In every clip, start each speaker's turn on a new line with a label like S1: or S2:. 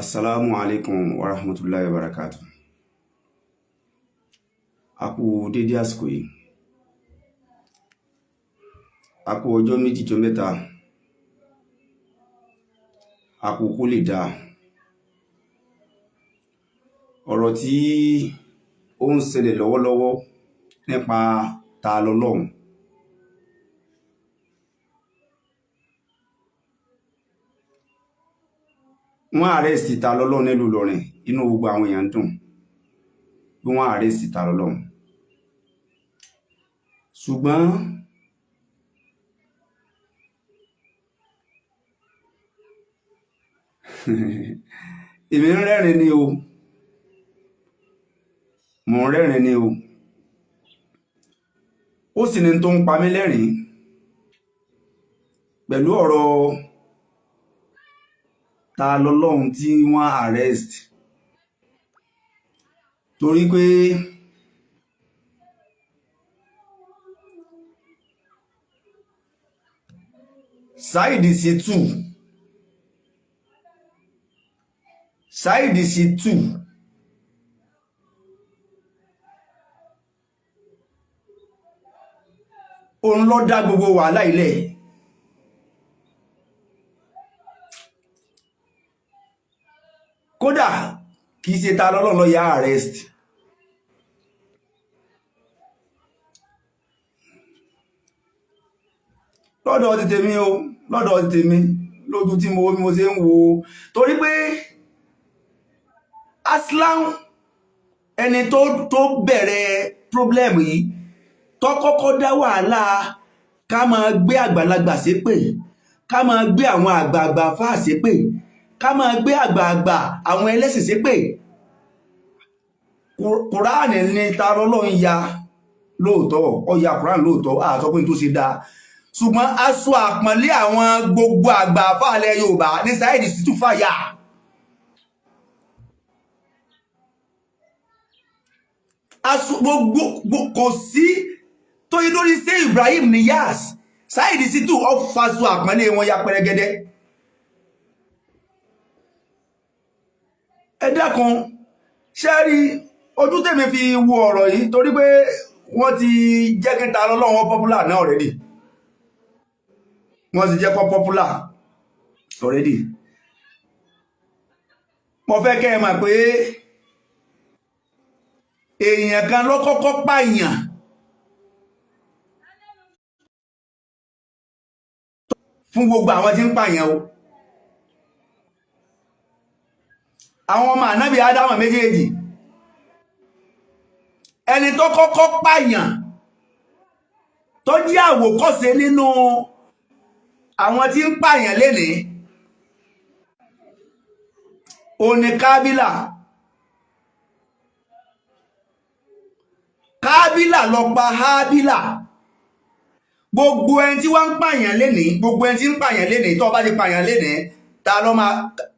S1: Assalamu alaikum wa rahmatullahi wa barakatuh. A kú dédé àsìkò yìí. A kú ọjọ́ méjì jọ mẹ́ta. A kú kó lè dáa. Ọ̀rọ̀ tí ó ń ṣẹlẹ̀ lọ́wọ́lọ́wọ́ nípa Ta lọ́lọ́hun. Wọ́n arrest Ta lọ́lọ́hun nílùú Ìlọrin, inú gbogbo àwọn èèyàn ń dùn bí wọ́n arrest Ta lọ́lọ́hun. Ṣùgbọ́n èmi ń rẹ́rìn ni o, mò ń rẹ́rìn ni o. Ó sì ní tó ń pa mí lẹ́rìn pẹ̀lú ọ̀rọ̀ Ta lọ́lọ́hun tí wọ́n arrest. Torí pé Saheed Shittu, Saheed Shittu òun ló dá gbogbo wàhálà ilẹ̀. Kódà kìí ṣe Ta lọ́lọ́hun ló yá arrest. Lọ́dọ̀ ti tèmi o, lọ́dọ̀ ti tèmi, lójú tí mo bí mo ṣe ń wo, torí pé Aslam ẹni tó bẹ̀rẹ̀ problem yìí, tó kọ́kọ́ dá wàhálà ká máa gbé àgbàlagbà ṣépè, ká máa gbé àwọn àgbààgbà fáà ṣépè, ká máa gbé àgbààgbà àwọn ẹlẹ́sìn ṣépè. Kùránì ni Ta lọ́lọ́hun ya lóòótọ́, ó ya Kùránì lóòótọ́, a sọ pé tó ṣe dáa. Ṣùgbọ́n aṣọ àpọ́nlé àwọn gbogbo àgbà fáàlẹ̀ Yorùbá ní Saheed Shittu fàyà. Aṣọ gbogbo kò sí tó yí lórí sí Ibrahim Niyas, Saheed Shittu ó faṣọ àpọ́nlé wọn ya pẹrẹgẹdẹ. Ẹ dákun, ṣé rí ojú tèmi fi wo ọ̀rọ̀ yìí, torí pé wọ́n ti jẹ́ kí Ta lọ́lọ́hun popular náà already. Wọ́n ti jẹ́ kó popular already. Mo fẹ́ kẹ́ ẹ mọ̀ pé èèyàn kan ló kọ́kọ́ pààyàn fún gbogbo àwọn tí ń pààyàn o. Àwọn ọmọ ànábì Ádámù méjèèjì, ẹni tó kọ́kọ́ pààyàn tó jẹ́ àwòkọ́ṣe nínú àwọn tí ń pààyàn lénìí òní Kábílà. Kábílà lọ pa Hábílà. Gbogbo ẹni tí wọ́n ń pààyàn lénìí, gbogbo ẹni tí ń pààyàn lénìí, tó bá ti pààyàn lénìí, ta ló máa,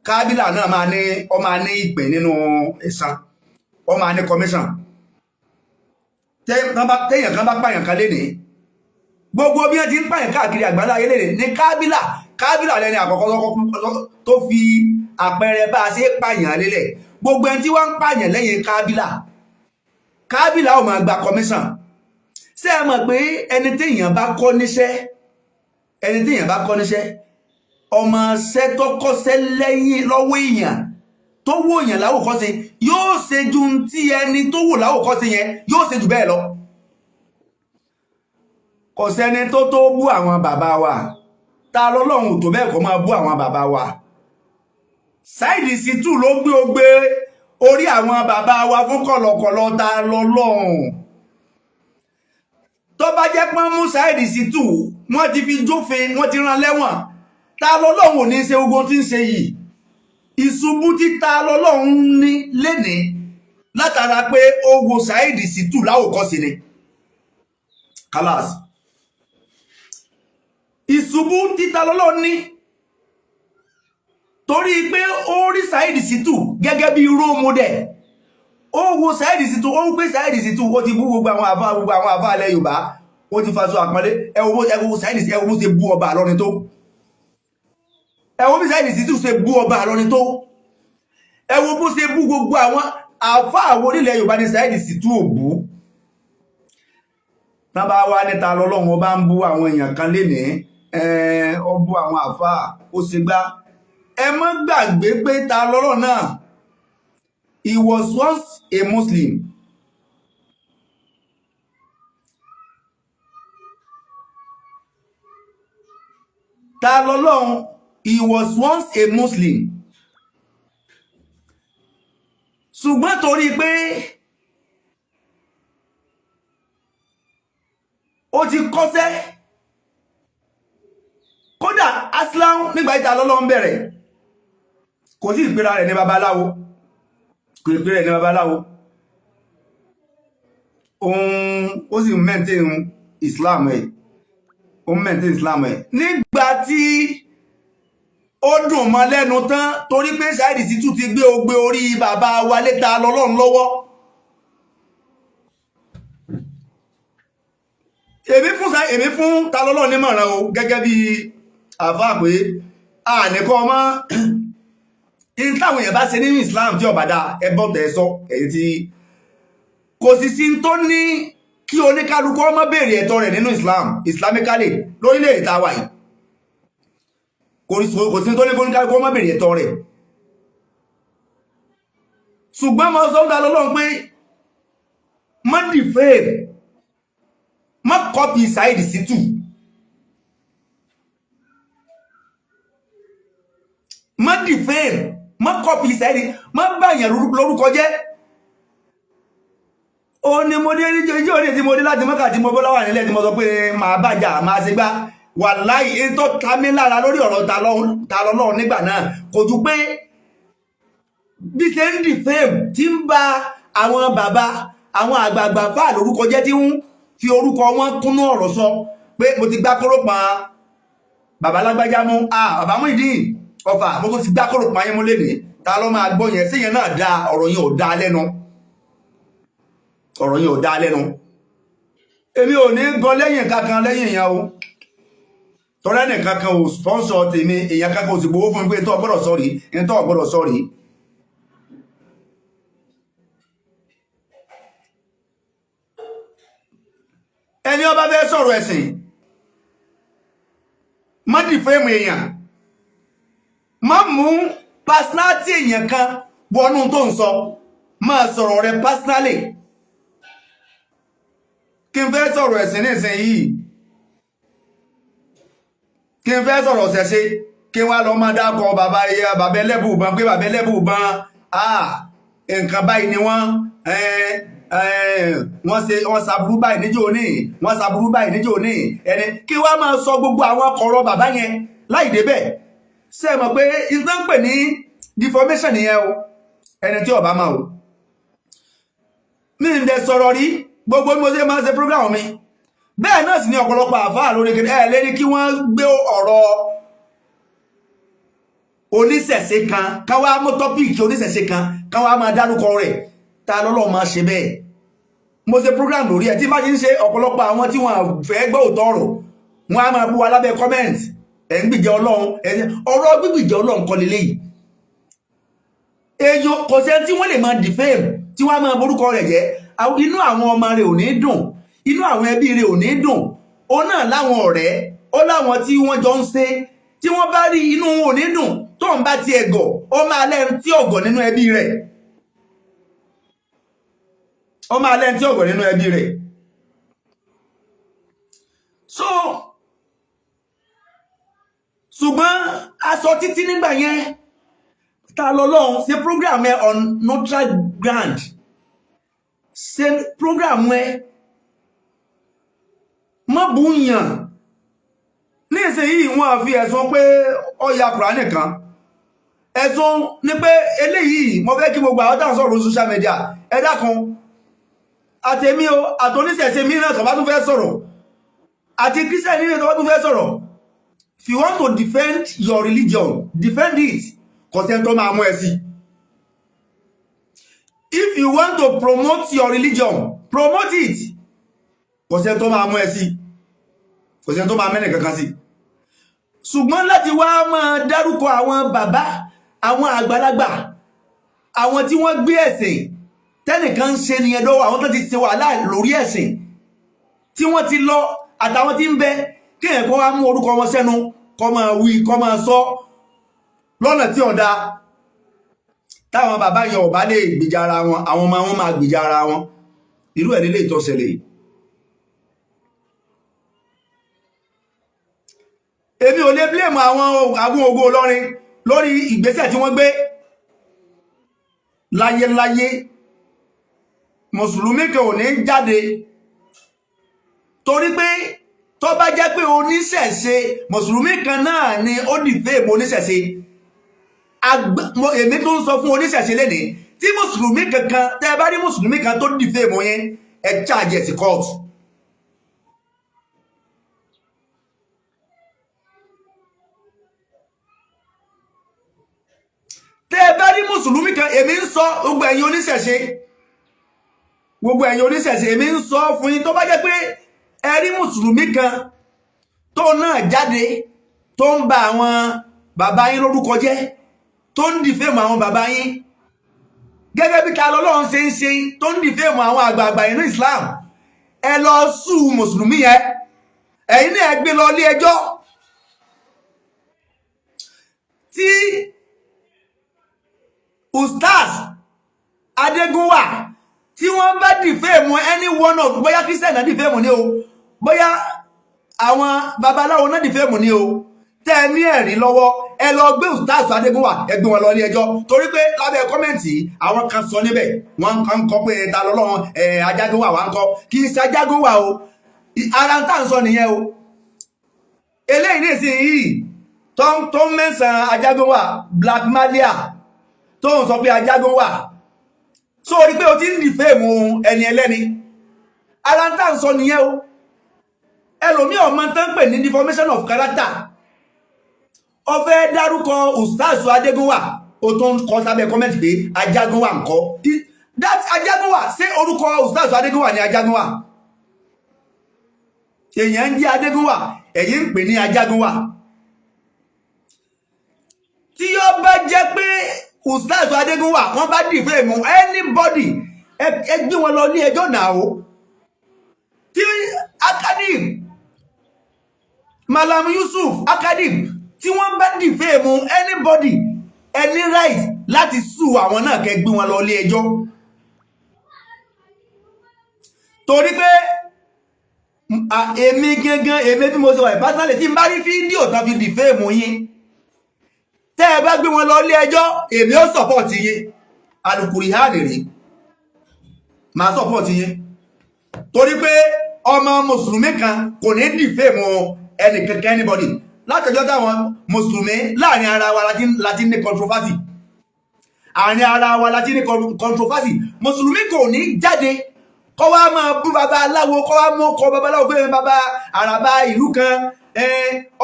S1: Kábílà náà máa ní, ó máa ní ìpín nínú ẹ̀san, ó máa ní commission. Téèyàn kan bá pààyàn kan lénìí, gbogbo bí wọ́n ti ń pààyàn káàkiri àgbáńlá ayé lénìí ní Kábílà. Kábílà lẹni àkọ́kọ́ tó fi àpẹẹrẹ bá a ṣe pààyàn lélẹ̀. Gbogbo ẹni tí wọ́n ń pààyàn lẹ́yìn Kábílà, Kábílà ó máa gba commission. Ṣé ẹ mọ̀ pé ẹni téèyàn bá kọ́ níṣẹ́, ẹni téèyàn bá kọ́ níṣẹ́, ọmọ ṣẹ́ tó kọ́ṣẹ́ lẹ́yìn lọ́wọ́ èèyàn tó wò èèyàn láwòkọ́ṣe, yóò ṣe ju tí ẹni tó wò láwòkọ́ṣe yẹn yóò ṣe jù bẹ́ẹ̀ lọ. Kò sẹ́ni tó tó bú àwọn bàbá wa. Ta lọ́lọ́hun tó bẹ́ẹ̀ kọ́ máa bú àwọn bàbá wa. Saheed Shittu ló gbé ogbe orí àwọn bàbá wa fún kọ̀lọ̀kọ̀lọ̀ Ta lọ́lọ́hun. Tó bá jẹ́ pọ́n mú Saheed Shittu, wọ́n ti fi jófin, wọ́n ti rán lẹ́wọ̀n. Ta lọ́lọ́hun ò ní ṣe gbogbo tí ń ṣe yìí. Ìṣubú tí Ta lọ́lọ́hun ní lénìí látara pé ó wo Saheed Shittu láwòkọ́ṣe ni. Kálás. Ìṣubú tí Ta lọ́lọ́hun ní torí pé ó rí Saheed Shittu gẹ́gẹ́ bí role model. Ó wo Saheed Shittu, ó ń pè Saheed Shittu, ó ti bú gbogbo àwọn àfáà, gbogbo àwọn àfáà ilẹ̀ Yorùbá, ó ti faṣọ àpọ́nlé. Ẹ wo Saheed Shittu, ẹ wo bó ṣe bú ọba Ìlọrin tó. Ẹ wo bí Saheed Shittu ṣe bú ọba Ìlọrin tó. Ẹ wo bó ṣe bú gbogbo àwọn àfáà àwọn onílẹ̀ Yorùbá ní Saheed Shittu òbú. Tán bá wá níta lọ́lọ́run, ó bá ń bú àwọn èèyàn kan lénìí, ó bú àwọn àfáà, ó ṣe gbá. Ẹ má gbàgbé pé ta lọ́lọ́ náà, he was once a Muslim. Ta lọ́lọ́run, he was once a Muslim, ṣùgbọ́n torí pé ó ti kọ́sẹ́, kódà aslam nígbà ìta lọ́lọ́run bẹ̀rẹ̀, kò sí ìpera rẹ̀ ní babaláwo, kò ìpera rẹ̀ ní babaláwo. Òun ó sì maintain Islam ẹ̀, ó maintain Islam ẹ̀. Nígbà tí ó dùn mọ́ lẹ́nu tán, torí pé Saheed Shittu ti gbé ogbe orí bàbá wa léta lọ́lọ́run lọ́wọ́. Èmi fún ta lọ́lọ́run nímọ̀ràn o, gẹ́gẹ́ bí àfáà, pé a nìkan ọmọ in táwọn èèyàn bá ṣe nínú Islam tí ọ̀bàdà ẹbọ tẹ̀ sọ èyí tí kò sì sí tó ní kí oníkálukú ọmọ béèrè ẹ̀tọ́ rẹ̀ nínú Islam, islamically, lórílẹ̀-èdè tá a wà yìí. Kò sí tó ní kí oníkálukú ọmọ béèrè ẹ̀tọ́ rẹ̀, ṣùgbọ́n mo sọ ń dá lọ́lọ́run pé má defame, má copy Saheed Shittu. Má defame, má copy Saheed, má bàyàn lórúkọ jẹ́. Ó ní mo dé níjọ́ ìjọ́ òní tí mo dé láti Mọ́kà, tí mo bọ́ láwà nílẹ̀, tí mo sọ pé màá bàjá, màá ṣe gbá. Wàláhì, èyí tó ta mí lára lórí ọ̀rọ̀ ta lọ́lọ́run nígbà náà kò ju pé bí ṣe ń defame, tí ń ba àwọn bàbá, àwọn àgbààgbà fáà lórúkọ jẹ́, tí ń fi orúkọ wọn kúnnú ọ̀rọ̀ sọ pé mo ti gbá kóró pa bàbá lágbájá mú, bàbá Muyideen Ọ̀fà, mo tún ti gbá kóró pa yín mú lénìí. Ta ló máa gbọ́ yẹn? Sí yẹn náà da ọ̀rọ̀ yẹn ò da lẹ́nu, ọ̀rọ̀ yẹn ò dá lẹ́nu. Èmi ò ní gan lẹ́yìn kankan lẹ́yìn yẹn o, tọ́rẹ́ nìkan kan ò sponsor tèmi, èèyàn kankan ò sì gbowó fún mi pé tó gbọ́dọ̀ sọ́rí, tó gbọ́dọ̀ sọ́rí. Ẹni ó bá fẹ́ sọ̀rọ̀ ẹ̀sìn, má defame èèyàn, má mú personality èèyàn kan wọnú tó ń sọ, máa sọ̀rọ̀ rẹ personally. Kí n fẹ́ sọ̀rọ̀ ẹ̀sìn nísìnyìí, kí n fẹ́ sọ̀rọ̀ ṣẹ̀ṣe, kí wá lọ máa dákọ̀ bàbá bàbá ẹlẹ́bùbọn pé bàbá ẹlẹ́bùbọn, nǹkan báyìí ni wọ́n wọ́n ṣe, wọ́n ṣàbúrú báyìí níjó ní, wọ́n ṣàbúrú báyìí níjó ní ẹni, kí wá máa sọ gbogbo àwọn kọ̀rọ̀ bàbá yẹn láì débẹ̀. Ṣé ẹ mọ̀ pé ìtàn ń pè ní deformation nìyẹn o? Ẹni tí ó bá máa o mi ń dẹ sọ̀rọ̀ rí, gbogbo bí mo ṣe máa ń ṣe program mi, bẹ́ẹ̀ náà sì ni ọ̀pọ̀lọpọ̀ àfáà lórí kiri ẹ̀ lérí kí wọ́n gbé ọ̀rọ̀ oníṣẹ̀ṣe kan, káwá mú topic oníṣẹ̀ṣe kan, káwá máa dárúkọ rẹ̀. Ta lọ́lọ́ máa ṣe bẹ́ẹ̀? Mo ṣe program lórí ẹ̀ tí má ti ń ṣe, ọ̀pọ̀lọpọ̀ àwọn tí wọ́n fẹ́ gbọ́ òótọ́ ọ̀rọ̀, wọ́n á máa bú wa lábẹ́ comment, ẹ̀ ń gbìjẹ Ọlọ́run. Ọ̀rọ̀ gbígbìjẹ Ọlọ́run kọ́ leléyìí. Èèyàn kò sẹ́ tí wọ́n lè máa defame, tí wọ́n á máa borúkọ rẹ̀ jẹ́. Inú àwọn ọmọ rẹ̀ ò ní dùn, inú àwọn ẹbí rẹ̀ ò ní dùn. Ó náà láwọn ọ̀rẹ́, ó láwọn tí wọ́n jọ ń ṣe, tí wọ́n bá rí, inú wọn ò ní dùn. Tó ń bá tiẹ̀ gọ̀, ó máa lẹ́nu tí ọ̀gọ̀ nínú ẹbí rẹ̀, ó máa lẹ́nu tí ọ̀gọ̀ nínú ẹbí rẹ̀. So ṣùgbọ́n aṣọ títí nígbà yẹn, ta lọ́lọ́run ṣe program ẹ on neutral ground, ṣe program ẹ, mọ́ búyàn. Ní ìsinyìí, wọ́n fi ẹ̀sùn pé ó ya Kùránì kan, ẹ̀sùn ní pé eléyìí. Mo fẹ́ kí gbogbo àwọn táwọn sọ̀rọ̀ lórí social media, ẹ dákun, àtèmi o, àtòníṣẹ̀ṣe mìíràn tó bá tún fẹ́ sọ̀rọ̀, àti Christian mìíràn tó bá tún fẹ́ sọ̀rọ̀, if you want to defend your religion, defend it. Kò sẹ́ni tó máa mú ẹ sí. If you want to promote your religion, promote it. Kò sẹ́ni tó máa mú ẹ sí, kò sẹ́ni tó máa mẹ́nì kankan sí. Ṣùgbọ́n láti wá máa dárúkọ àwọn bàbá, àwọn àgbàlagbà Àwọn tí wọ́n gbé ẹ̀sìn tẹ́nìkan ń ṣe nìyẹn lọ́wọ́, àwọn tó ti ṣe wàhálà lórí ẹ̀sìn tí wọ́n ti lọ àtàwọn tí ń bẹ, kéèyàn kó wá mú orúkọ wọn sẹ́nu, kó máa wí, kó máa sọ lọ́nà tí ọ̀dà. Táwọn bàbá yẹn ò bá lè gbìjà ara wọn, àwọn ọmọ wọn máa gbìjà ara wọn. Irú ẹ̀ nílé ìtọ́sẹ̀lẹ̀ yìí. Èmi ò lè blame àwọn Ògo Ìlọrin lórí ìgbésẹ̀ tí wọ́n gbé. Láyéláyé, mùsùlùmí kan ò ní jáde, torí pé tó bá jẹ́ pé oníṣẹ̀ṣe, mùsùlùmí kan náà ni ó defame oníṣẹ̀ṣe. Èmi tó ń sọ fún oníṣẹ̀ṣe lénìí, tí mùsùlùmí kankan, tẹ́ ẹ bá rí mùsùlùmí kan tó defame yẹn, ẹ charge ẹ̀ sí court. Tẹ́ ẹ bá rí mùsùlùmí kan, èmi ń sọ, gbogbo ẹ̀yin oníṣẹ̀ṣe, gbogbo ẹ̀yin oníṣẹ̀ṣe, èmi ń sọ fún yín, tó bá jẹ́ pé ẹ rí mùsùlùmí kan tó náà jáde tó ń ba àwọn bàbá yín lórúkọ jẹ́, tó ń defame àwọn bàbá yín, gẹ́gẹ́ bí ta lọ́lọ́run ṣe ń ṣe, tó ń defame àwọn àgbààgbà inú Islam, ẹ lọ sue mùsùlùmí yẹn. Ẹ̀yin náà gbé lọ ilé ẹjọ́. Tí Ustaz Adégúnwà, tí wọ́n bá defame any one of, bóyá Christian náà defame ní o, bóyá àwọn babaláwo náà defame ní o, tẹ́ ẹ ní ẹ̀rí lọ́wọ́, ẹ lọ gbé Ustaz Adégúnwà, ẹ gbé wọn lọ ilé ẹjọ́. Torí pé lábẹ́ comment, àwọn kan sọ níbẹ̀, wọ́n kàn ń kọ́ pé ta lọ́lọ́run ẹ̀ Ajágúnwà wà ń kọ́. Kì í ṣe Ajágúnwà o. Ara ń tà ń sọ nìyẹn o. Eléyìí nísìnyìí tó ń mẹ́sàn-án Ajágúnwà, Black Malia, tó ń sọ pé Ajágúnwà so rí pé o ti ń defame ẹni ẹlẹ́ni. Ara ń tà ń sọ nìyẹn o. Ẹlòmí ọmọ tán pè ní deformation of character. Ó fẹ́ dárúkọ Ustaz Adégúnwà, ó tó ń kọ sábẹ́ comment pé Ajágúnwà ń kọ́. That Ajágúnwà, ṣé orúkọ Ustaz Adégúnwà ní Ajágúnwà? Èèyàn ń jẹ́ Adégúnwà, ẹ̀yin ń pè ní Ajágúnwà. Tí ó bá jẹ́ pé Ustaz Adégúnwà, wọ́n bá defame anybody, ẹ gbé wọn lọ ní ẹjọ́ náà o. Tí Akadim, Malam Yusuf Akadim, tí wọ́n bá defame anybody, any right láti sue àwọn náà, kẹ́ gbé wọn lọ ilé ẹjọ́, torí pé èmi gangan, èmi bí mo ṣe wà personally, tí n bá rí fídíò tán fi defame yín, tẹ́ ẹ bá gbé wọn lọ ilé ẹjọ́, èmi ó support yín. Alukuri ha lè rí, màá support yín, torí pé ọmọ mùsùlùmí kan kò ní defame ẹnì kankan, anybody. Látọjọ́ táwọn mùsùlùmí láàrin ara wa láti ní controversy, àárín ara wa láti ní controversy. Mùsùlùmí kò ní jáde kọ́ wá máa bú baba aláwo, kọ́ wá mú kọ́ babaláwo pé baba àràbà ìlú kan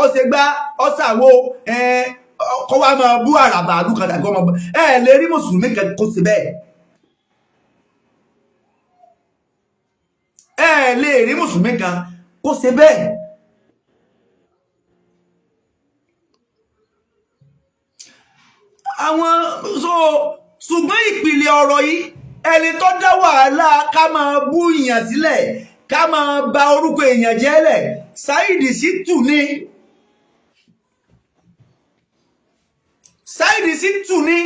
S1: ọ̀sẹ̀gbá ọ̀sàwò, kọ́ wá máa bú àràbà ìlú kan tàbí kọ́ máa bú ẹ lè rí mùsùlùmí kan kó sí bẹ́ẹ̀. Ẹ lè rí mùsùlùmí kan kó ṣe bẹ́ẹ̀. Àwọn so, ṣùgbọ́n ìpìlẹ̀ ọ̀rọ̀ yìí, ẹni tó dá wàhálà ká máa bú èèyàn sílẹ̀, ká máa ba orúkọ èèyàn jẹ́ lẹ̀, Saheed Shittu ni. Saheed Shittu ni.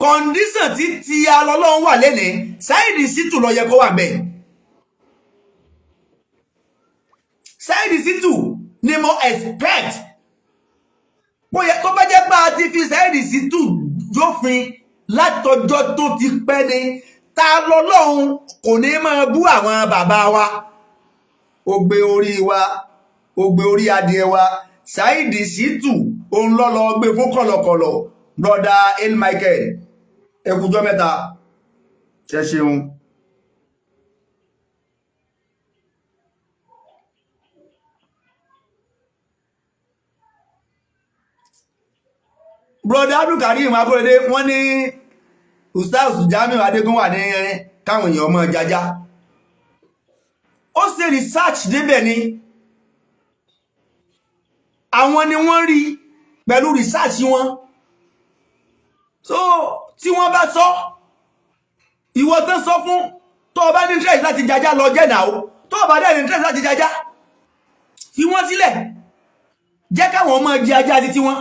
S1: Condition tí ti alọ́lọ́run wà lẹ́ni, Saheed Shittu ló yẹ kó wà bẹ́ẹ̀. Saheed Shittu ni mo expect bóyá tó bá jẹ́ pé a ti fi Saheed Shittu jófin látọjọ́ tó ti pẹ́ ni, ta lọ́lọ́run kò ní máa bú àwọn bàbá wa. Ó gbé orí wa, ó gbé orí adìẹ wa. Saheed Shittu òun lọ́lọ́ gbé fún kọ̀lọ̀kọ̀lọ̀. Brother El Michael, ẹkùjọ́ mẹ́ta, ẹ ṣeun. Brother Abdulkareem Akorede, wọ́n ní Ustaz Jamiu Adégúnwà ní káwọn èèyàn ọmọ jájá. Ó ṣe research débẹ̀ ni. Àwọn ni wọ́n rí. Pẹ̀lú research wọn. So tí wọ́n bá sọ, ìwọ tán sọ fún, tó o bá ní interest láti jajá, lọ jẹ́ náà. Tó o bá dẹ̀ ní interest láti jajá, fi wọ́n sílẹ̀, jẹ́ káwọn ọmọ jẹ ajá títí wọn.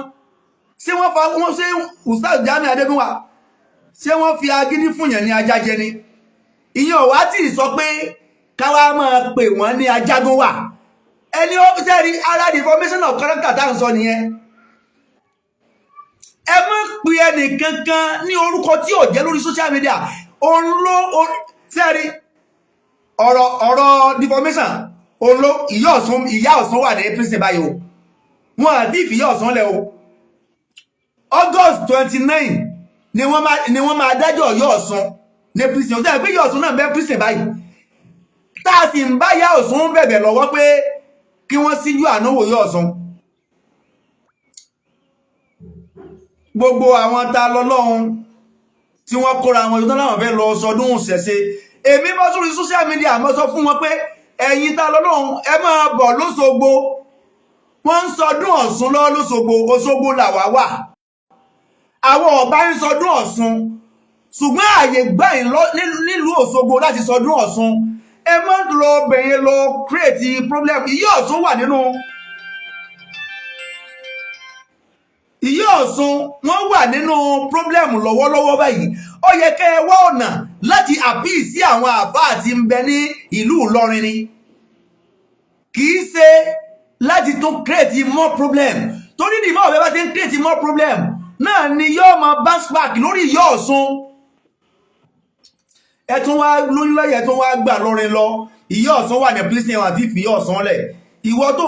S1: Ṣé wọ́n fa wọ́n? Ṣé Ustaz Jamiu Adégúnwà, ṣé wọ́n fi agídí fún yẹn ní ajá jẹ ni? Ìyẹn ò wá tí ì sọ pé káwá máa pè wọ́n ní ajágún wà. Ẹni ó sẹ́rí ara deformation of character tá à ń sọ nìyẹn. Ẹ má pe ẹnì kankan ní orúkọ tí ò jẹ́ lórí social media. Òun ló sẹ́rí ọ̀rọ̀ deformation. Òun ló ìyá Ọ̀ṣun. Ìyá Ọ̀ṣun wà ní prison báyìí o. Wọn àti ìfìyà Ọ̀ṣun lẹ̀ o. August 29 ni wọ́n máa dájọ́ ìyá Ọ̀ṣun ní prison. Ó sẹ́yìn pé ìyá Ọ̀ṣun náà bẹ́ prison báyìí, tá a sì ń bá ìyá Ọ̀ṣun bẹ̀bẹ̀ lọ́wọ́ pé kí wọ́n síjú àánú wò ìyá Ọ̀ṣun. Gbogbo àwọn ta lọ́lọ́run tí wọ́n kóra wọn tó láwọn fẹ́ lọ sọdún ṣẹ̀ṣe, èmi bọ́ sórí social media, mo sọ fún wọn pé ẹ̀yin ta lọ́lọ́run, ẹ máa bọ̀ lóṣogbo. Wọ́n ń sọdún Ọ̀ṣun lọ́wọ́ lóṣogbo. Òṣogbo làwà wà. Àwọn ọba ń sọdún Ọ̀ṣun, ṣùgbọ́n ààyè gbà yín nílùú Òṣogbo láti sọdún Ọ̀ṣun. Ẹ má lọ bẹ̀yẹn lọ create problem. Ìyá Ọ̀ṣun wà nínú, ìyá Ọ̀ṣun wọ́n wà nínú problem lọ́wọ́lọ́wọ́ báyìí. Ó yẹ kẹ́ ẹ wá ọ̀nà láti appeal sí àwọn àfáà tí ń bẹ ní ìlú Ìlọrin ni, kì í ṣe láti tún create more problem, torí ní ìmọ̀ ọ̀bẹ bá ti ń create more problem náà ni yóò máa bounce back lórí ìyá Ọ̀ṣun. Ẹ tún wá lórí lọ́yẹ̀, tún wá gbà lọ́rin lọ. Ìyá Ọ̀ṣun wà ní prison àti ìfìyà Ọ̀ṣun lẹ̀. Ìwọ tó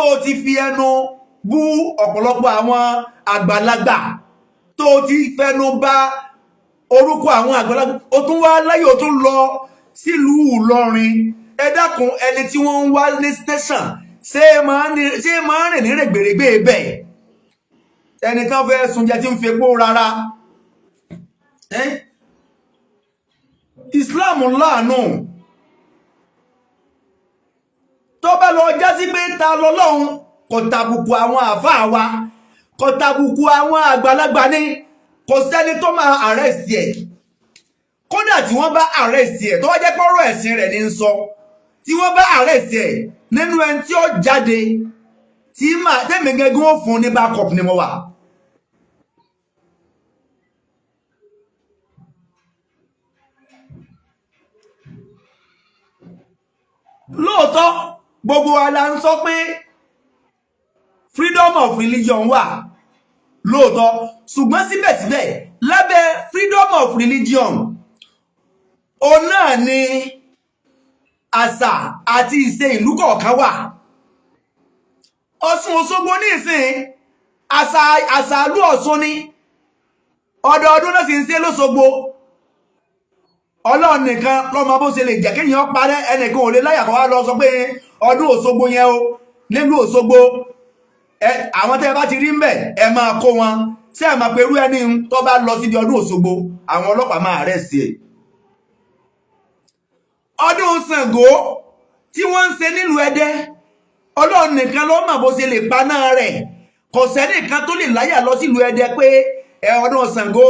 S1: o ti fi ẹnu bú ọ̀pọ̀lọpọ̀ àwọn àgbàlagbà, tó o ti fẹnu bà orúkọ àwọn àgbàlagbà, o tún wá láyé, o tún lọ sílùú Ìlọrin. Ẹ dákun, ẹni tí wọ́n ń wá ní station, ṣé máa ń rìn ní rẹ̀gbẹ̀rẹ̀gbẹ̀ bẹ́ẹ̀? Ẹni tán fẹ́ sunjẹ tí ń fepo rárá. Islam láàánú. Tó bá lọ jásí pé ta lọ́lọ́run kò tàbùkù àwọn àfáà wa, kò tàbùkù àwọn àgbàlagbà ní, kò sẹ́ni tó máa arrest ẹ̀. Kódà tí wọ́n bá arrest ẹ̀, tó wá jẹ́ pọ́rọ̀ ẹ̀sìn rẹ̀ ní ń sọ, tí wọ́n bá arrest ẹ̀, nínú ẹni tí ó jáde tí máa tẹ́mi gẹ́gẹ́ ó fún ní backup ni mo wà. Lóòótọ́, gbogbo wa la ń sọ pé freedom of religion wà lóòótọ́, ṣùgbọ́n síbẹ̀síbẹ̀, lábẹ́ freedom of religion, òun náà ni àṣà àti ìṣe ìlú kọ̀ọ̀kan wà. Ọ̀ṣun Òṣogbo ní ìsìn, àṣà ìlú Ọ̀ṣun ni. Ọdọọdún náà sì ń ṣe lóṣogbo. Ọlọ́run nìkan lọ́mọ bó ṣe lè jẹ́ kéèyàn parẹ́. Ẹnìkan ò lè láyà kó wá lọ sọ pé ọdún Òṣogbo yẹn o, nílùú Òṣogbo, àwọn tẹ́ ẹ bá ti rí mbẹ̀, ẹ máa kó wọn. Ṣé ẹ máa perú ẹni tó bá lọ síbi ọdún Òṣogbo, àwọn ọlọ́pàá máa arrest ẹ̀. Ọdún Ṣàngó tí wọ́n ń ṣe nílùú Ẹdẹ, Ọlọ́run nìkan ló mọ̀ bó ṣe lè paná rẹ̀. Kò sẹ́nìkan tó lè láyà lọ sílùú Ẹdẹ pé ẹ ọdún Ṣàngó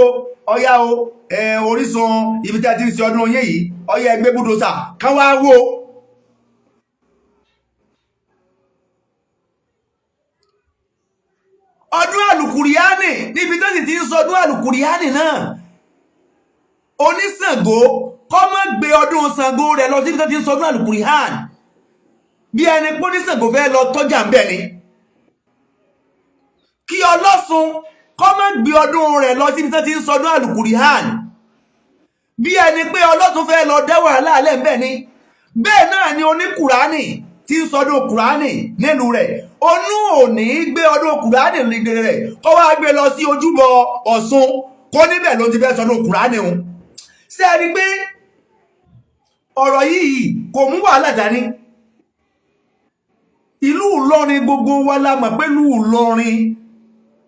S1: ọyá o, ẹ orísun ibi tí a ti ń ṣe ọdún yẹn yìí, ọyá ẹgbẹ́ búdòsà kán wá wò. Ọdún àlùkùrìánì, níbi tó sì ti ń sọdún àlùkùrìánì náà, oníṣàngó kọ́ mọ́ gbé ọdún Ṣàngó rẹ̀ lọ síbi tó ti ń sọdún àlùkùrìánì, bí ẹni pé oníṣàngó fẹ́ lọ tọ́jà ń bẹ̀ ni. Kí ọlọ́sùn kọ́ mọ́ gbé ọdún rẹ̀ lọ síbi tó ti ń sọdún àlùkùrìánì, bí ẹni pé ọlọ́sùn fẹ́ lọ dá wàhálà alẹ́ ń bẹ̀ ni. Bẹ́ẹ̀ náà ni oníkùránì tí ń sọdún kùránì nílùú rẹ̀, onú òní gbé ọdún kùránì nílùú rẹ̀ kó wá gbé lọ sí ojúbọ Ọ̀ṣun, kó níbẹ̀ ló ti fẹ́ sọdún kùránì òun. Ṣé ẹ rí pé ọ̀rọ̀ yìí kò mú wàhálà dání? Ìlú Ìlọrin, gbogbo wa la mọ̀ pé ìlú Ìlọrin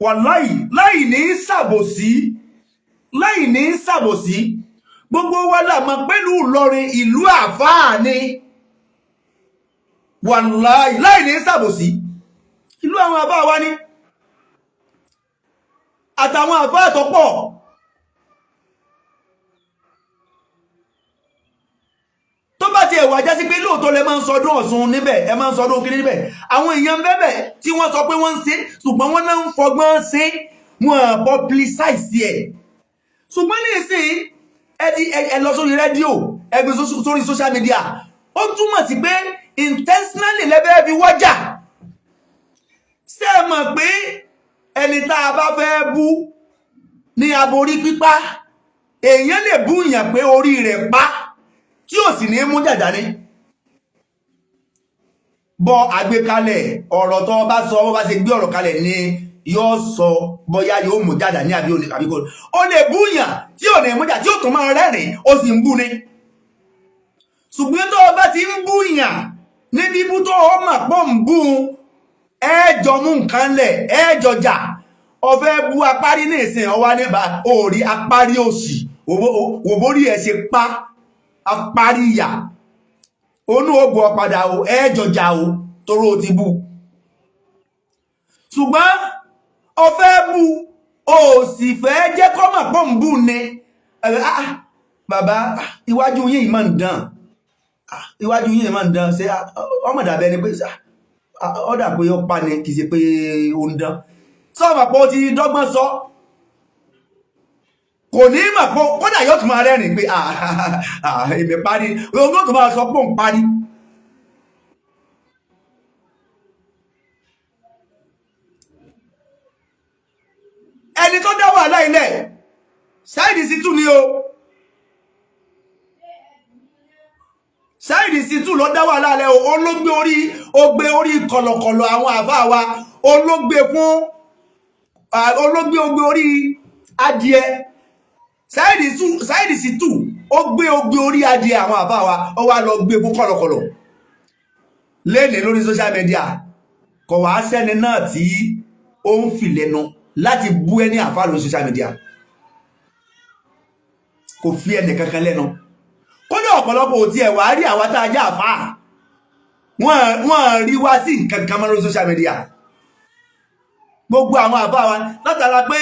S1: wàláì, láì ní ṣàbòsí, láì ní ṣàbòsí, gbogbo wa la mọ̀ pé ìlú Ìlọrin ìlú àfáà ni. Wàláì, láì ní ṣàbòsí, ìlú àwọn àfáà wa ni. Àtàwọn àfáà tó pọ̀. Tó bá ti ẹ̀wà jásí pé lóòótọ́ lẹ máa ń sọdún Ọ̀ṣun níbẹ̀, ẹ máa ń sọdún kiri níbẹ̀, àwọn èèyàn bẹ́bẹ̀ tí wọ́n sọ pé wọ́n ń ṣe, ṣùgbọ́n wọ́n náà ń fọgbọ́n ṣe, wọ́n publicize ẹ̀. Ṣùgbọ́n ní ìsìn, ẹ ti ẹ lọ sórí rédíò, ẹ gbé sórí social media, ó túmọ̀ sí pé intentionally lẹ́fẹ̀ẹ́ fi wọ́jà. Ṣé ẹ mọ̀ pé ẹni tá a bá fẹ́ bú ní aborí pípa, èèyàn lè bú èèyàn pé orí rẹ̀ pa, tí ò sì ní mú jàjà ní bọ́ àgbékalẹ̀ ọ̀rọ̀ tó bá sọ, bó bá ṣe gbé ọ̀rọ̀ kalẹ̀ ni yóò sọ bóyá yóò mú jàjà ní àbí òní àbí kò. Ó lè bú èèyàn tí ò ní mú jà, tí ó tún máa rẹ́rìn, ó sì ń bú ni. Ṣùgbọ́n tó o bá ti ń bú èèyàn ní bíbú tó o mà pọ̀ ń bú, ẹ̀ẹ́jọ mú nǹkan lẹ̀, ẹ̀ẹ́jọ jà. Ọ̀fẹ́ bú apárí ní ìsìn, ọwá níbà òòrí apárí òsì òbórí ẹ̀ ṣe pa apárí ìyà onú ògbò ọ̀padà o, ẹ̀ẹ́jọ jà o, toró ti bú. Ṣùgbọ́n ọ̀fẹ́ bú, o sì fẹ́ jẹ́ kọ́ mà pọ̀ ń bú ni. Bàbá, iwájú yín máa ń dán, iwájú yín máa ń dán, ṣé ọmọ dàbẹ́ ni pé ó dà pé ó pa ni, kì í ṣe pé ó ń dán. Sọ́ọ̀mà pọ̀ ti dọ́gbọ́n sọ, kò ní mà pọ̀, kódà yóò tún máa rẹ́rìn pé èmi parí, òun yóò tún máa sọ pé òun parí. Ẹni tó dá wàhálà ilẹ̀ Saheed Shittu ni o. Saheed Shittu ló dá wàhálà ilẹ̀ o. Olóògbé orí, ó gbé orí kọ̀lọ̀kọ̀lọ̀ àwọn àfáà wa, olóògbé fún olóògbé, ó gbé orí adìẹ. Saheed Shittu ó gbé orí adìẹ àwọn àfáà wa, ó wá lọ gbé fún kọ̀lọ̀kọ̀lọ̀ lẹ́nìí lórí social media. Kò wá sẹ́ni náà tí ó ń fi lẹ́nu láti bú ẹni àfáà lórí social media, kò fi ẹnì kankan lẹ́nu. Kódà ọ̀pọ̀lọpọ̀ ò tiẹ̀ wá rí àwa tá a jẹ́ àfáà, wọ́n rí wá sí nǹkan kan mọ́ lórí social media. Gbogbo àwọn àfáà wa, látara pé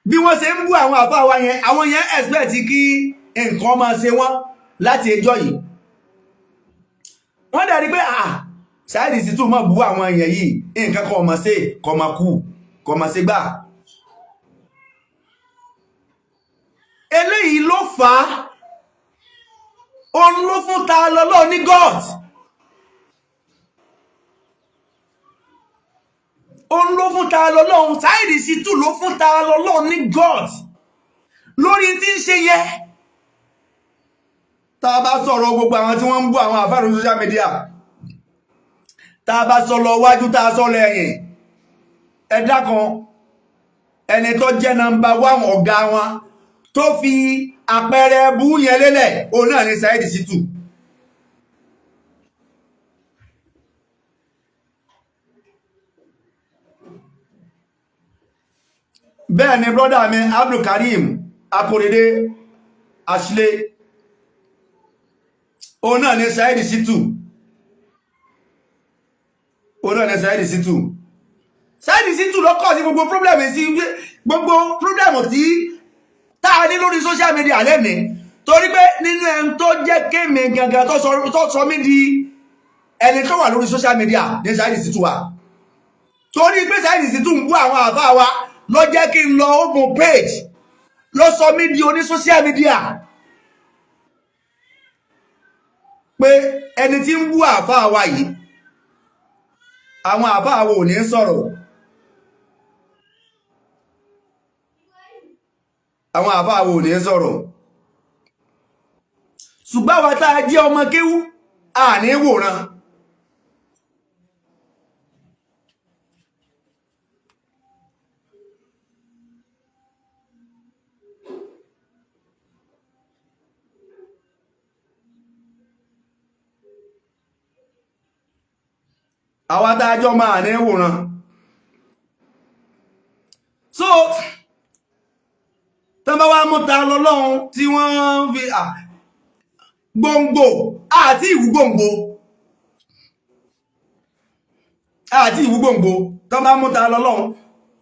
S1: bí wọ́n ṣe ń bú àwọn àfáà wa yẹn, àwọn yẹn expect kí nǹkan máa ṣe wọ́n láti ẹjọ́ yìí. Wọ́n dẹ̀ rí pé Saheed Shittu máa bú àwọn èèyàn yìí, nǹkan kan ọmọ ṣe, kò máa kú, kò máa ṣe gbà. Eléyìí ló fà á, òun ló fún ta lọ́lọ́ ní God, òun ló fún ta lọ́lọ́run. Saheed Shittu ló fún ta lọ́lọ́ ní God lórí tí ń ṣe yẹ. Tá a bá sọ̀rọ̀ gbogbo àwọn tí wọ́n ń bú àwọn àfáà lórí social media, tá a bá sọ lọ wájú, tá a sọ lọ ẹ̀yìn, ẹ̀dá kan, ẹni tó jẹ́ number one ọ̀gá wọn tó fi àpẹẹrẹ bú yẹn lélẹ̀, òun náà ni Saheed Shittu. Bẹ́ẹ̀ ni brọ́dà mi Abdulkareem Akorede Ashley, òun náà ni Saheed Shittu, òun náà ni Saheed Shittu. Saheed Shittu ló kọ́ sí gbogbo problem, sí gbogbo problem tí táa ní lórí social media lẹ́ni, torí pé nínú ẹni tó jẹ́ kémi gangan tó sọ mí di ẹni tó wà lórí social media ní Saheed Shittu wa. Torí pé Saheed Shittu ń bú àwọn àfáà wa ló jẹ́ kí n lọ open page, ló sọ mí di oní social media, pé ẹni tí ń bú àfáà wa yìí, àwọn àfáà wa ò ní sọ̀rọ̀, àwọn àfáà wa ò ní sọ̀rọ̀. Ṣùgbọ́n àwa tá a jẹ́ ọmọ kéwú, a ní wòran. Àwa tá a jọ máa ní wòran. So tán bá wá mú ta lọ́lọ́run tí wọ́n fi gbòǹgbò àti ìwú gbòǹgbò àti ìwú gbòǹgbò, tán bá mú ta lọ́lọ́run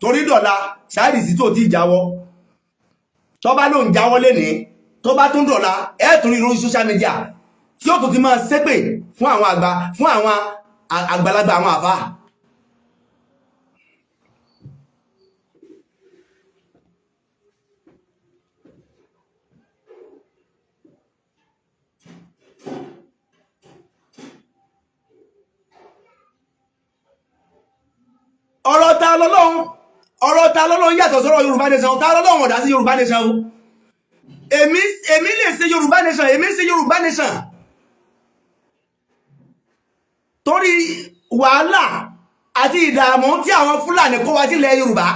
S1: Torí dọ̀la, Saheed Shittu ò tí ì jáwọ́. Tó bá lóun jáwọ́ lénìí, tó bá tún dọ̀la, ẹ̀ tún rí lórí social media tí ó tún ti máa ṣépè fún àwọn àgbà, fún àwọn àgbàlagbà, àwọn àfáà. Ọ̀rọ̀ ta lọ́lọ́run, ọ̀rọ̀ ta lọ́lọ́run yàtọ̀ sọ́rọ̀ Yorùbá Nation. Ta lọ́lọ́run ọ̀dá sí Yorùbá Nation o. Èmi lè ṣe Yorùbá Nation, èmi ṣe Yorùbá Nation torí wàhálà àti ìdààmú tí àwọn Fúlàní kó wá sílẹ̀ Yorùbá.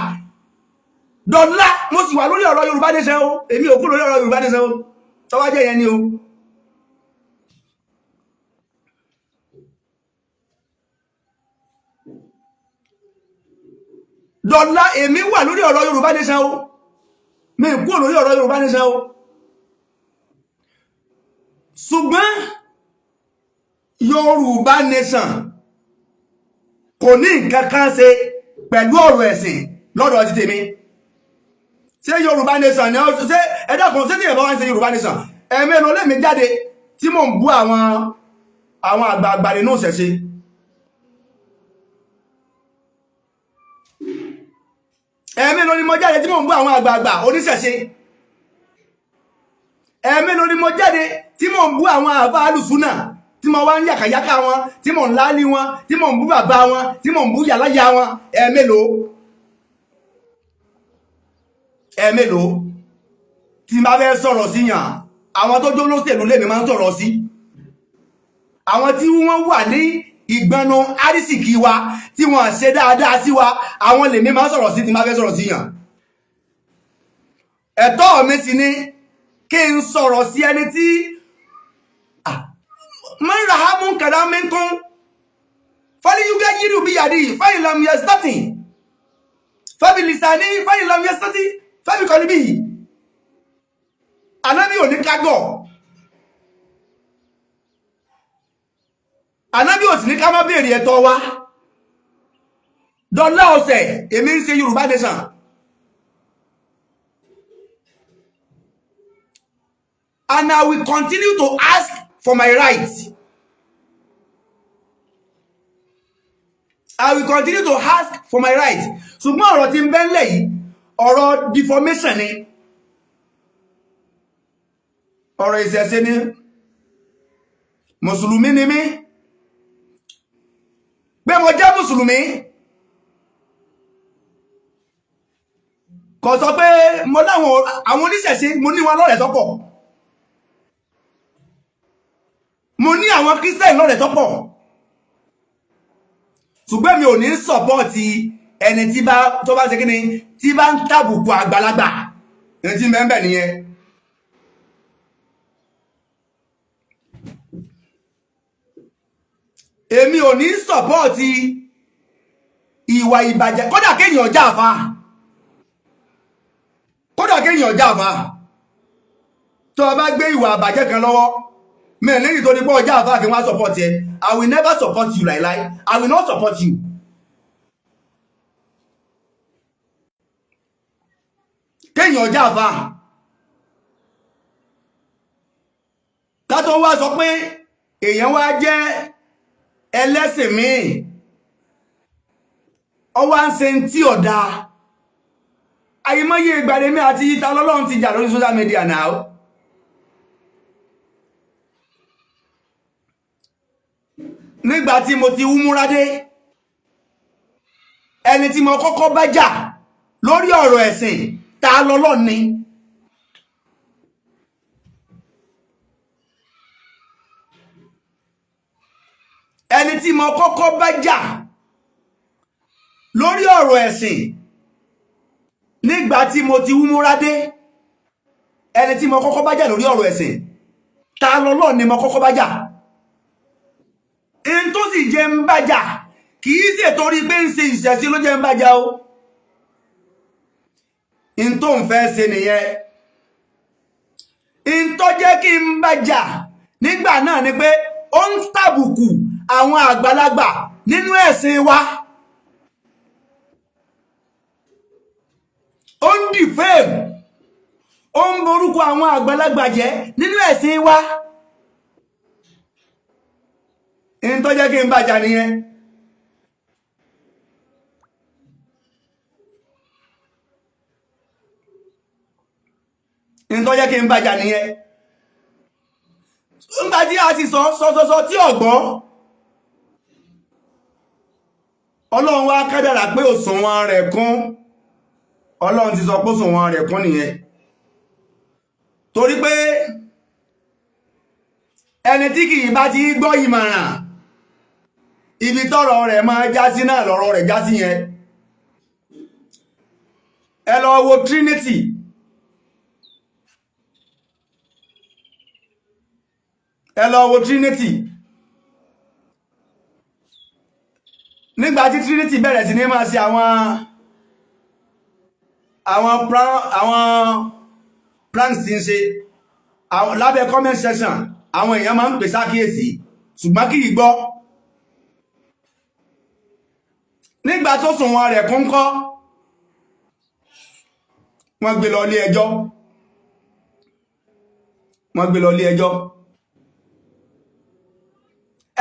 S1: Dọ̀lá, mo sì wà lórí ọ̀rọ̀ Yorùbá Nation o. Èmi ò kú lórí ọ̀rọ̀ Yorùbá Nation o. Tọ́wọ́ jẹ́ yẹn ni o. Dọ̀lá, èmi wà lórí ọ̀rọ̀ Yorùbá Nation o. Mi kú lórí ọ̀rọ̀ Yorùbá Nation o. Ṣùgbọ́n Yorùbá Nation kò ní nǹkan kan ṣe pẹ̀lú ọ̀rọ̀ ẹ̀sìn lọ́dọ̀ ti tèmi. Ṣé Yorùbá Nation ni ó ṣe? Ẹ dákun, ṣé tí ìyẹn bá wá ń ṣe Yorùbá Nation, ẹ̀mẹ́nu lèmi jáde tí mò ń bú àwọn àgbààgbà nínú ìṣẹ̀ṣe? Ẹ̀mẹ́nu ni mo jáde tí mò ń bú àwọn àgbààgbà oníṣẹ̀ṣe? Ẹ̀mẹ́nu ni mo jáde tí mò ń bú àwọn àfáà alùsúnà, tí mo wá ń yàkàyàkà wọn, tí mò ń láálí wọn, tí mò ń bú bàbá wọn, tí mò ń bú yàláyà wọn? Ẹ̀mélòó, ẹ̀mélòó? Tí n bá fẹ́ sọ̀rọ̀ sí yàn, àwọn tó jó lóṣèlú lèmi máa ń sọ̀rọ̀ sí. Àwọn tí wọ́n wà ní ìgbọnnu àrísìkí wa, tí wọ́n ṣe dáadáa sí wa, àwọn lèmi máa ń sọ̀rọ̀ sí tí n bá fẹ́ sọ̀rọ̀ sí yàn. Ẹ̀tọ́ mi sì ni kí n sọ̀rọ̀ sí ẹni tí man ra'a munkaran minkum falyughayyirhu biyadihi, fa in lam yastati' fabilisanihi, fa in lam yastati' fabiqalbihi. Ànábì ò ní kágọ̀, Ànábì ò sì ní ká má béèrè ẹ̀tọ́ wa. Dọ́là ọ̀sẹ̀, èmi ń ṣe Yorùbá Nation. And I will continue to ask for my rights. I will continue to ask for my rights. Ṣùgbọ́n ọ̀rọ̀ tí ń bẹ ńlẹ̀ yìí, ọ̀rọ̀ deformation ni, ọ̀rọ̀ ìṣẹ̀ṣe ni. Mùsùlùmí ni mí. Pé mo jẹ́ mùsùlùmí kò sọ pé mo láwọn àwọn oníṣẹ̀ṣe. Mo ní wọn lọ́rẹ̀ẹ́ tọ́pọ̀, mo ní àwọn Christian lọ́rẹ̀ẹ́ tọ́pọ̀, ṣùgbọ́n mi ò ní support ẹni tí bá tó bá ṣe kí ni, tí bá ń tàbùkù àgbàlagbà. Ẹni tí mẹ́ńbẹ̀ nìyẹn. Èmi ò ní support ìwà ìbàjẹ́, kódà kéèyàn jáfa, kódà kéèyàn jáfa. Tó o bá gbé ìwà àbàjẹ́ kan lọ́wọ́ mẹ́rin lẹ́yìn tó ní pọ́ jáfa kí wọ́n support ẹ, I will never support you láíláí. I will not support you. Kéèyàn jáfa, ká tó wá sọ pé èèyàn wá jẹ́ ẹlẹ́sìn míì, ọ wá ń ṣe tí ọ̀dá. Àyímọ́yé ìgbàdémí àti ìta lọ́lọ́run ti jà lórí social media now. Nígbà tí mo ti úmúra dé, ẹni tí mo kọ́kọ́ bá jà lórí ọ̀rọ̀ ẹ̀sìn, ta lọ́lọ́ ni. Ẹni tí mo kọ́kọ́ bá jà lórí ọ̀rọ̀ ẹ̀sìn nígbà tí mo ti úmúra dé, ẹni tí mo kọ́kọ́ bá jà lórí ọ̀rọ̀ ẹ̀sìn, ta lọ́lọ́ ni mo kọ́kọ́ bá jà. In tó sì jẹ́ ń bá jà, kì í ṣe torí pé ń ṣe ìṣẹ̀ṣe ló jẹ́ ń bá jà o. In tó ń fẹ́ ṣe nìyẹn. In tó jẹ́ kí n bá jà nígbà náà ni pé ó ń tàbùkù àwọn àgbàlagbà nínú ẹ̀sìn wa. Ó ń defame, ó ń borúkọ àwọn àgbàlagbà jẹ́ nínú ẹ̀sìn wa. In tó jẹ́ kí n bàjá nìyẹn. In tó jẹ́ kí n bàjá nìyẹn. Nígbà tí a sì sọ sọ tí ọ̀gbọ́n, Ọlọ́run wá kádàrà pé òṣùwọ̀n rẹ̀ kún. Ọlọ́run ti sọ pé òṣùwọ̀n rẹ̀ kún nìyẹn, torí pé ẹni tí kìí bá ti gbọ́ ìmọ̀ràn, ibi tọ́rọ̀ rẹ̀ máa já sí náà lọ́rọ̀ rẹ̀ já sí yẹn. Ẹ lọ wo Trinity. Ẹ lọ wo Trinity. Nígbàtí Trinity bẹ̀rẹ̀ sí ní máa ṣe àwọn pranks tí ń ṣe lábẹ́ comment section, àwọn èèyàn máa ń pè sákíyèsí, ṣùgbọ́n kì í gbọ́. Nígbà tó sùn wọn rẹ̀ kún kọ́, wọ́n gbé lọ ilé ẹjọ́. Wọ́n gbé lọ ilé ẹjọ́.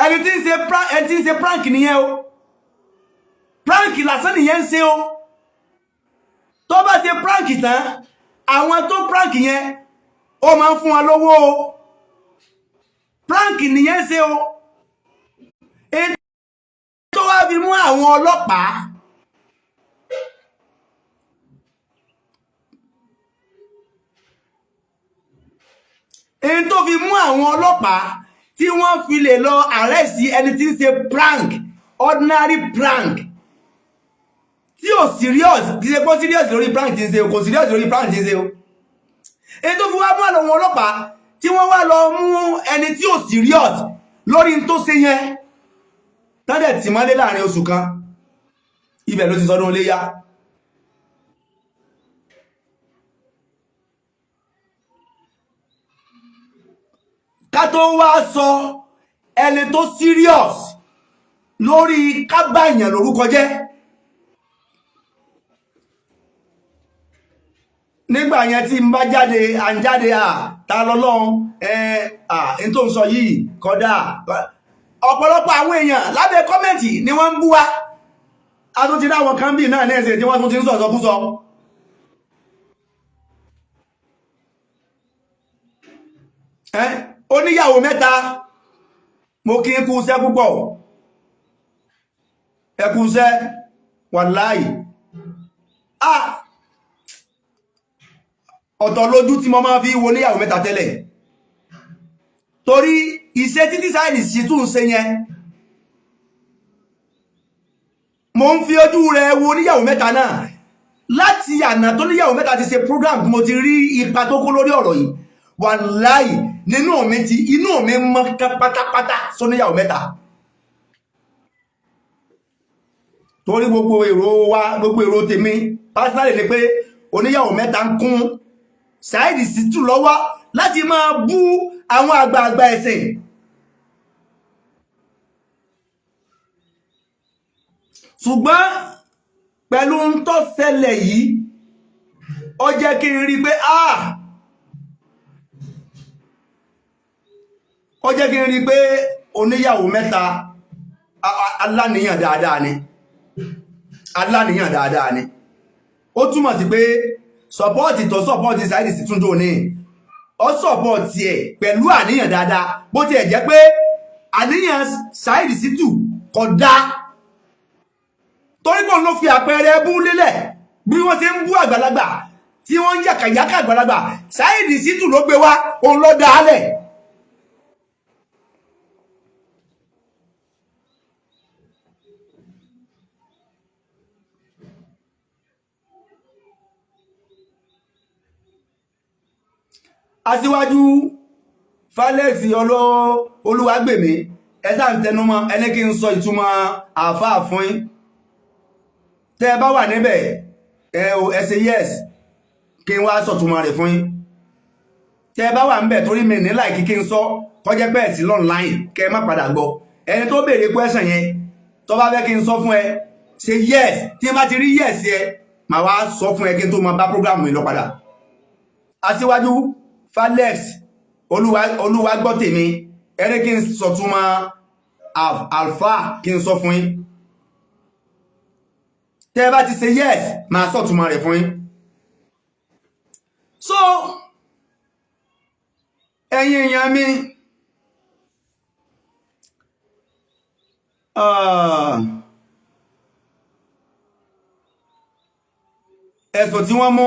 S1: Ẹni tí ń ṣe prank, ẹni tí ń ṣe prank nìyẹn o. Prank lásán nìyẹn ń ṣe o. Tó bá ṣe prank tán, àwọn tó prank yẹn, ó máa ń fún wọn lówó o. Prank nìyẹn ń ṣe o. Èyí tó wá fi mú àwọn ọlọ́pàá èyí tó fi mú àwọn ọlọ́pàá tí wọ́n fi lè lọ arrest ẹni tí ń ṣe prank, ordinary prank tí ò serious, kì í ṣe pé serious lórí prank tí ń ṣe o, kò serious lórí prank tí ń ṣe o. Èyí tó fi wá mú àwọn ọlọ́pàá tí wọ́n wá lọ mú ẹni tí ò serious lórí tó ṣe yẹn, tádẹ̀ tì mọ́lé láàrin oṣù kan, ibẹ̀ ló ti sọdún iléyá. Ká tó wá sọ ẹni tó serious lórí kábàyàn lórúkọ jẹ́. Nígbà yẹn tí n bá jáde, à ń jáde, à ta lọ́lọ́run ẹ à n tó ń sọ yìí kódà. Ọ̀pọ̀lọpọ̀ àwọn èèyàn lábẹ́ comment ni wọ́n ń bú wa. A tún ti ráwọn kan bí náà ní ẹ̀sẹ̀ tí wọ́n tún ti ń sọ̀sọ́kúsọ. Ẹ́ oníyàwó mẹ́ta, mo kí ń kú iṣẹ́ púpọ̀, ẹ kú iṣẹ́, wàláì. Ah, ọ̀tọ̀ lójú tí mo máa fi wo níyàwó mẹ́ta tẹ́lẹ̀, torí iṣẹ́ títí sáìdì sí tún ṣe yẹn, mo ń fi ojú rẹ̀ wo níyàwó mẹ́ta náà. Láti àná tó níyàwó mẹ́ta ti ṣe program, mo ti rí ipa tó kó lórí ọ̀rọ̀ yìí. Wàláì, nínú mi ti inú mi mọ́ pátápátá sóníyàwó mẹ́ta, torí gbogbo èrò wa, gbogbo èrò tèmi personally ni pé oníyàwó mẹ́ta ń kún Saheed Shittu lọ́wọ́ láti máa bú àwọn àgbààgbà ẹ̀sìn. Ṣùgbọ́n pẹ̀lú ń tó ṣẹlẹ̀ yìí, ó jẹ́ kí n rí pé ah, ó jẹ́ kí n rí pé oníyàwó mẹ́ta aláníyàn dáadáa ni, aláníyàn dáadáa ni. Ó túmọ̀ sí pé support tó support Saheed Shittu tó ní, ó support ẹ̀ pẹ̀lú àníyàn dáadáa, bó tiẹ̀ jẹ́ pé àníyàn Saheed Shittu kò dáa, torí pé òun ló fi àpẹẹrẹ bú lélẹ̀ bí wọ́n ṣe ń bú àgbàlagbà tí wọ́n ń yàkàyàkà àgbàlagbà. Saheed Shittu ló gbé wá, òun ló dá a lẹ̀. Aṣíwájú Falex Olúwàgbèmí, ẹ sáà ń tẹnumọ́ ẹni kí n sọ ìtumọ̀ àáfàá fún yín. Tẹ́ ẹ bá wà níbẹ̀, ẹ ò ẹ ṣe yes kí n wá sọ̀túnmọ̀ rẹ̀ fún yín. Tẹ́ ẹ bá wà níbẹ̀, torí mi ní láìkí kí n sọ kọjá bẹ́ẹ̀ sí online, kẹ́ ẹ má padà gbọ́. Ẹni tó béèrè question yẹn, tó bá fẹ́ kí n sọ fún ẹ, ṣe yes. Tí n bá ti rí yes yẹ, Màá wá sọ fún ẹ kí n tó máa bá program mi lọ padà. Aṣíwájú Falex, Olúwa gbọ́ tèmi, ẹni kí n sọ̀túnmọ̀ alfa kí n sọ fún yín. Tẹ́ bá ti ṣe yes, máa sọ̀túnmọ̀ rẹ̀ fún yín. So ẹ̀yin èèyàn mi, ẹ̀sùn tí wọ́n mú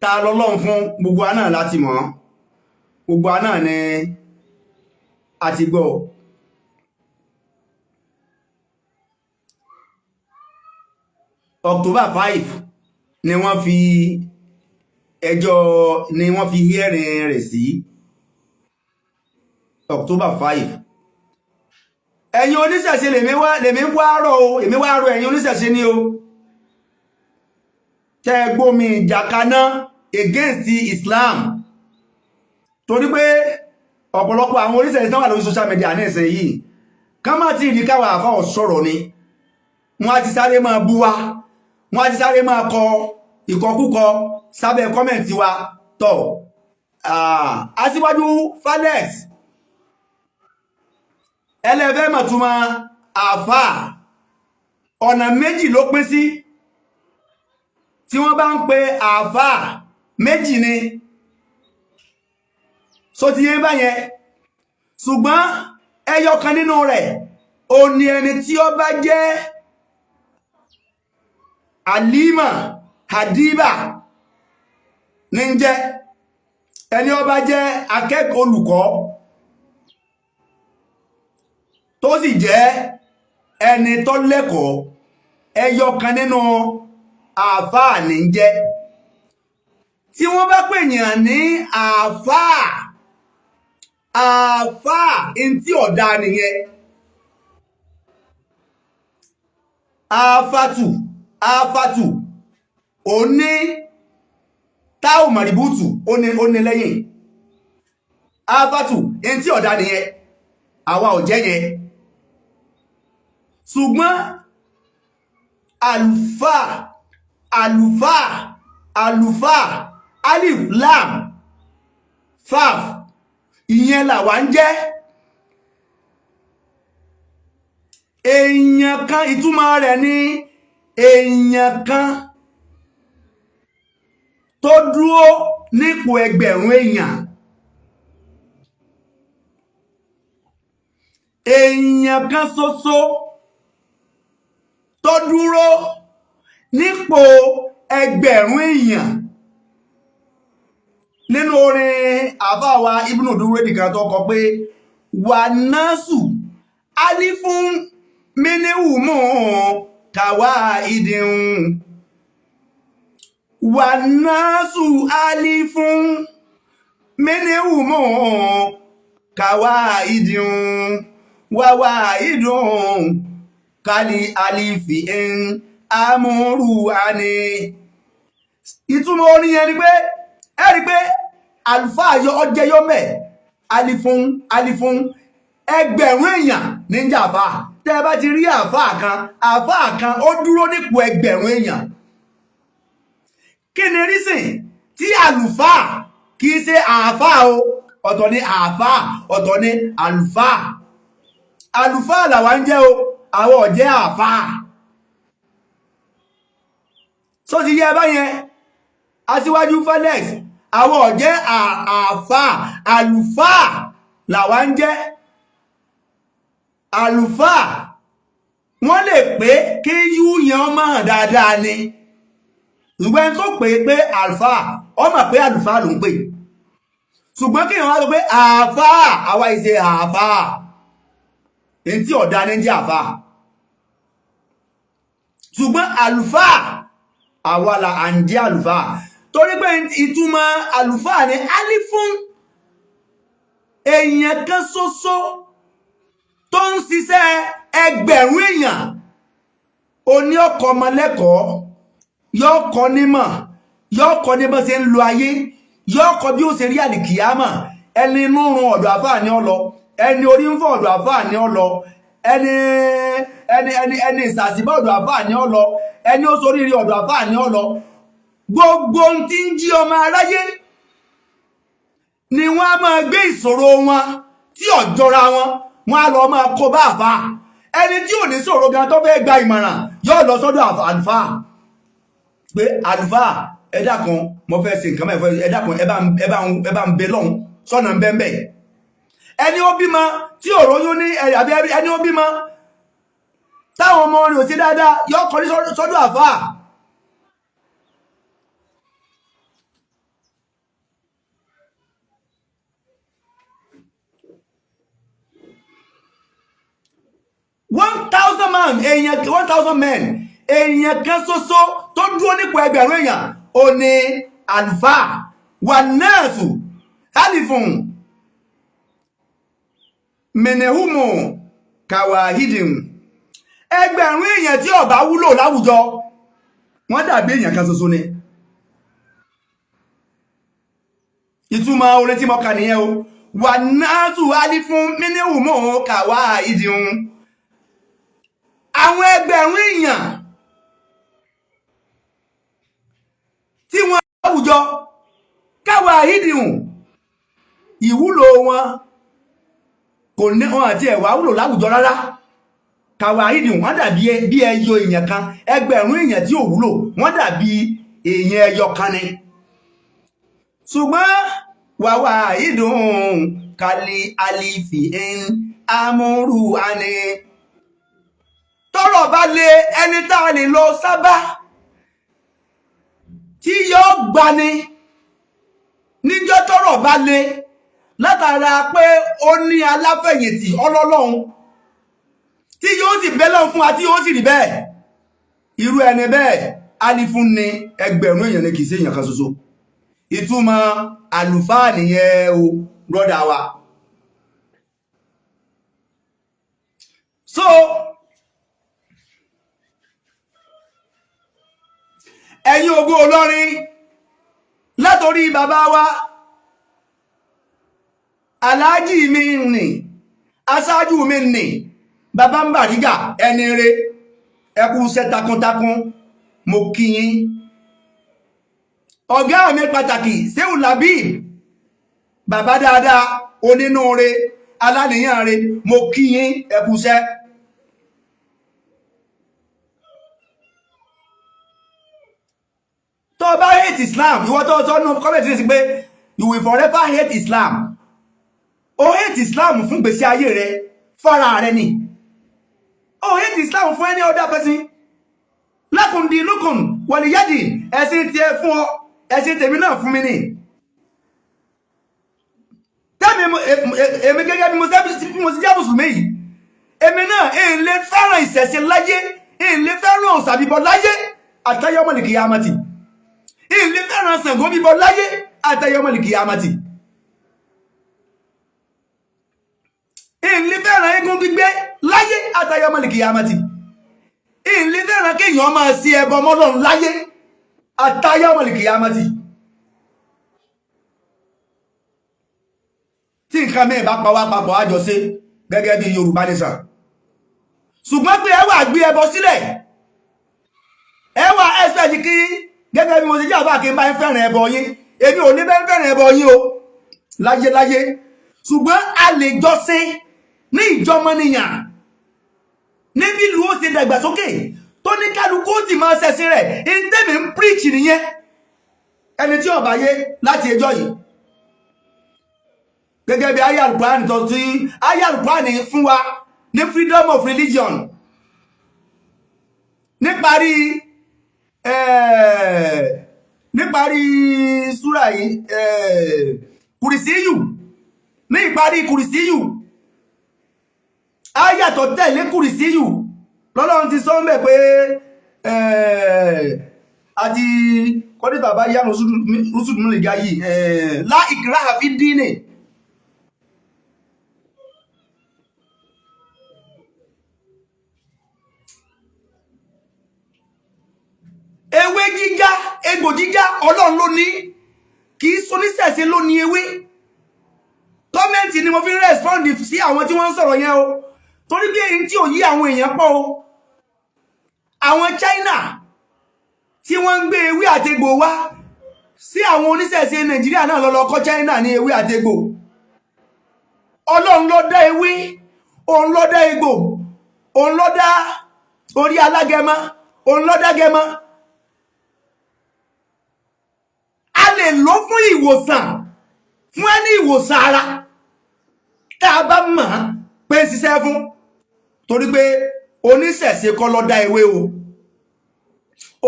S1: ta lọ́lọ́run fún gbogbo wa náà láti mọ̀, gbogbo wa náà ni a ti gbọ́. October 5 ni wọ́n fi ẹjọ́, ni wọ́n fi hearing rẹ̀ sí October 5. Ẹ̀yin oníṣẹ̀ṣe lèmi wá rọ̀ o, èmi wá rọ̀ ẹ̀yin oníṣẹ̀ṣe ni o. Tẹ́ gbómi ìjà kaná against Islam, torí pé ọ̀pọ̀lọpọ̀ àwọn oníṣẹ̀ṣe tán wà lórí social media ní ìsìn yìí, ká má ti rí káwà àfáà sọ̀rọ̀ ni wọ́n á ti sáré máa bú wa, wọ́n á ti sáré máa kọ ìkọkúkọ sábẹ́ kọ́mẹ̀ntì wa. Tọ̀ Aṣíwájú Falex, ẹlẹ́fẹ́ mọ̀túnmọ̀ àfáà, ọ̀nà méjì ló pín sí. Tí wọ́n bá ń pe àfáà méjì ni, so ti yé báyẹn. Ṣùgbọ́n ẹyọ kan nínú rẹ̀ ó ní ẹni tí ó bá jẹ́ Alima Hadiba ní ń jẹ́, ẹni ó bá jẹ́ akẹ́kọ̀ọ́ olùkọ́ tó sì jẹ́ ẹni tó lẹ́kọ̀ọ́, ẹyọ kan nínú àfáà ní ń jẹ́. Tí wọ́n bá pè yàn ní àfáà, àfáà in tí ọ̀dá nìyẹn. Àfàtù, àfàtù ó ní táò màrìbútù ó ní lẹ́yìn. Àfàtù in tí ọ̀dá nìyẹn, àwa ò jẹ́ yẹn. Ṣùgbọ́n àlùfáà, àlùfáà, àlùfáà, alif lam faf, ìyẹn làwa ń jẹ́. Èèyàn kan, ìtumọ̀ rẹ̀ ní èèyàn kan tó dúró nípò ẹgbẹ̀rún èèyàn. Èèyàn kan ṣoṣo tó dúró nípò ẹgbẹ̀rún èèyàn. Nínú orin àfáàwà Ibnu Dúródì kan tó kọ pé wà násù alifun mínúwùmù kàwá ìdìhun, wà násù alifun mínúwùmù kàwá ìdìhun, wàwá ìdùn kálí alifi ń amúrú àní. Ìtumọ̀ orin yẹn ni pé ẹ rí pé àlùfáà yọ ọjẹ́ yọ mẹ́ alifun alifun ẹgbẹ̀rún èèyàn ní ń jàfà. Tẹ́ ẹ bá ti rí àfáà kan, àfáà kan ó dúró nípò ẹgbẹ̀rún èèyàn. Kí ni rísìn tí àlùfáà kì í ṣe àfáà o? Ọ̀tọ̀ ni àfáà, ọ̀tọ̀ ni àlùfáà. Àlùfáà làwa ń jẹ́ o, àwọn ò jẹ́ àfáà. Só ti yẹ báyẹn, Aṣíwájú Falex, àwọn ò jẹ́ àfáà, àlùfáà làwa ń jẹ́. Àlùfáà wọ́n lè pé kí yú yẹn ọmọ hàn dáadáa ni, ṣùgbọ́n tó pè pé àlùfáà, ó mọ̀ pé àlùfáà ló ń pè. Ṣùgbọ́n kí èèyàn wá sọ pé àfáà, àwa ìṣe àfáà, èyí tí ọ̀dá ní jẹ́ àfáà. Ṣùgbọ́n àlùfáà, àwa là à ń jẹ́ àlùfáà, torí pé ìtumọ̀ àlùfáà ní alifun, èèyàn kan ṣoṣo tó ń ṣiṣẹ́ ẹgbẹ̀rún èèyàn. Oní ọkọ̀ ọmọlẹ́kọ̀ọ́ yóò kọ́ nímọ̀, yóò kọ́ ní bó ṣe ń lo ayé, yóò kọ́ bí ó ṣe rí àlìkìyámà. Ẹni inú run ọ̀dọ̀ àfáà ní ọ lọ, ẹni orí ń fọ́ ọ̀dọ̀ àfáà ní ọ lọ, ẹni ẹni ẹni ẹni ìsàsíbọ̀ ọ̀dọ̀ àfáà ní ọ lọ, Ẹni ó soríire, ọ̀dọ̀ àfáà ní ọ̀lọ́. Gbogbo ohun tí ń jí ọmọ aráyé ni wọ́n á máa gbé ìṣòro wọn tí ọ̀jọ́ra wọn, wọ́n á lọ máa kó bá àfáà. Ẹni tí ò ní ṣòro gan tó fẹ́ gba ìmọ̀ràn yóò lọ sọ́dọ̀ àlùfáà pé, "Àlùfáà, ẹ dákun, mo fẹ́ ṣe nǹkan mẹ́fọ́, ẹ dákun, ẹ bá ń bẹ lọ́hùn sọ́nà ń bẹ́ẹ̀ bẹ́ẹ̀." Ẹni ó bímọ tí ò róyún ní, àbí ẹni ó bímọ táwọn ọmọ rẹ̀ ò sí dáadáa, yóò kọrí sọ́dọ̀ àfáà. 1,000 man, èèyàn 1,000 men, èèyàn kan ṣoṣo tó dúró nípò ẹgbẹ̀rún èèyàn ó ní àlùfáà. والناس ألف منهم كواحد. Ẹgbẹ̀rún èèyàn tí ó bá wúlò láwùjọ, wọ́n dàbí èèyàn kan ṣoṣo ni. Ìtumọ̀ orin tí mo kà nìyẹn o. والناس ألف منهم كواحد. Àwọn ẹgbẹ̀rún èèyàn tí wọ́n láwùjọ, كواحد, ìwúlò wọn kò ní wọn àti ẹ̀wà wúlò láwùjọ rárá. كواحد, wọ́n dàbí bí ẹyọ èèyàn kan. Ẹgbẹ̀rún èèyàn tí ò wúlò, wọ́n dàbí èèyàn ẹyọ kan ni. Ṣùgbọ́n وواحد كالألف إن أمر عن. Tọ́rọ̀ bá lé, ẹni tá a lè lọ sábà tí yóò gbani níjọ́ tọ́rọ̀ bá lé, látara pé ó ní aláfẹ̀yìntì ọlọ́lọ́hun tí yóò sì bẹ́lọ̀ fún wa, tí yóò sì rí bẹ́ẹ̀, irú ẹni bẹ́ẹ̀ alifun ni, ẹgbẹ̀rún èèyàn ni, kìí sí èèyàn kan ṣoṣo. Ìtumọ̀ àlùfáà nìyẹn o, brother wa. So ẹ̀yin ògo Ìlọrin, látorí bàbá wa, aláàjì mi nì, aṣáájú mi nì, bàbá ń Bàrígà, ẹni re, ẹ kú iṣẹ́ takuntakun, mo kí yín. Ọ̀gá mi pàtàkì, Sehu Labib, bàbá dáadáa, onínúure, aláníyàn re, mo kí yín, ẹ kú iṣẹ́. Tó bá hate Islam, ìwọ tó sọ nínú comment ní sí pé you will forever hate Islam, o hate Islam fún gbèsè ayé rẹ, fọ́ra rẹ ni. O hate Islam fún any other person. لكم دينكم ولي دين. Ẹ̀sìn tiẹ̀ fún ọ, ẹ̀sìn tèmi náà fún mi ni. Tẹ́mi èmi gẹ́gẹ́ bí mo ṣe jẹ́ mùsùlùmí yìí, èmi náà èyí lè fẹ́ràn ìṣẹ̀ṣe láyé, èyí lè fẹ́ràn òòṣà bíbọ láyé حتى يوم القيامة, èyí lè fẹ́ràn Ṣàngó bíbọ láyé حتى يوم القيامة, èyí lè fẹ́ràn eégún gbígbé láyé حتى يوم القيامة, èyí lè fẹ́ràn kéèyàn máa ṣe ẹbọ mọ́lọ́run láyé حتى يوم القيامة. Tí nǹkan mẹ́rin bá pa wá papọ̀, àjọ ṣe gẹ́gẹ́ bí Yorùbá nation. Ṣùgbọ́n pé ẹ wà gbé ẹbọ sílẹ̀, ẹ wà expect kí gẹ́gẹ́ bí mo ṣe jẹ́ àbá kí n bá ń fẹ́ràn ẹbọ yín, èmi ò ní bẹ́ ń fẹ́ràn ẹbọ yín o láyé láyé. Ṣùgbọ́n a lè jọ ṣe ní ìjọmọnìyàn, níbi ìlú ó ṣe dàgbàsókè, tó ní kálukú ó sì máa ṣẹ̀sìn rẹ̀. Ìtẹ́mi ń preach nìyẹn. Ẹni tí ó bá yé láti ẹjọ́ yìí, gẹ́gẹ́ bí ayé Àlùkùránì tó tí ayé Àlùkùránì fún wa ní freedom of religion, níparí súrà yìí, Kùrìsíyù, ní ìparí Kùrìsíyù, áyà tó tẹ̀lé Kùrìsíyù, lọ́lọ́run ti sọ ń bẹ̀ pé àti kọ́dítà bá yánu rúsùdù lè ga yìí, لا إكراه في الدين. Ewé jíjá, egbò jíjá, Ọlọ́run ló ní, kì í soníṣẹ̀ṣe ló ní ewé. Comment ni mo fi ń respond sí àwọn tí wọ́n ń sọ̀rọ̀ yẹn o, torí bí èyí tí ò yí àwọn èèyàn pọ̀ o. Àwọn China Tí wọ́n ń gbé ewé àtegbò wá sí àwọn oníṣẹ̀ṣe Nàìjíríà náà lọ lọ kọ́ China ní ewé àtegbò. Ọlọ́run ló dá ewé, òun ló dá egbò, òun ló dá orí alágẹmọ, òun ló dá gẹmọ. A lè lò fún ìwòsàn, fún ẹni ìwòsàn ara tá a bá mọ̀ pé ń ṣiṣẹ́ fún, torí pé oníṣẹ̀ṣe kọ́ ló dá ewé o,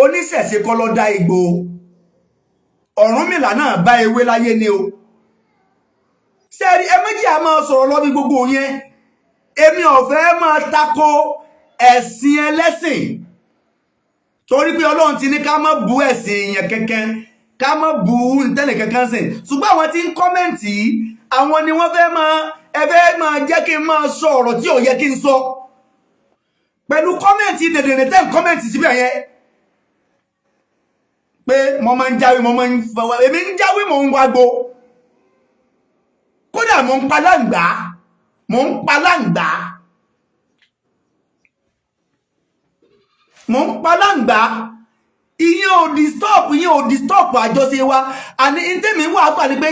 S1: oníṣẹ̀ṣe kọ́ ló dá egbò o. Ọ̀rúnmìlà náà bá ewé láyé ni o. Sẹ́ẹ̀rí, ẹ méjì a máa sọ̀rọ̀ lọ bí gbogbo yẹn. Èmi ò fẹ́ máa tako ẹ̀sìn ẹlẹ́sìn, torí pé Ọlọ́run ti ní ká má bu ẹ̀sìn yẹn kankan, ká má bu ntẹ́lẹ̀ kankan sìn. Ṣùgbọ́n àwọn tí ń comment yìí, àwọn ni wọ́n fẹ́ máa, ẹ fẹ́ máa jẹ́ kí n máa sọ ọ̀rọ̀ tí ò yẹ kí n sọ pẹ̀lú comment dẹ̀dẹ̀dẹ̀ tẹ́ ń comment síbẹ̀ yẹn, pé mo máa ń jáwé, mo máa ń fọwọ́. Èmi ń jáwé, mo ń wágbo, kódà mo ń paláǹgbá, mo ń paláǹgbá, mo ń paláǹgbá. Ìyẹn ò disturb, ìyẹn ò disturb àjọṣe wa. Àní ntẹ́mi wà á gbà ní pé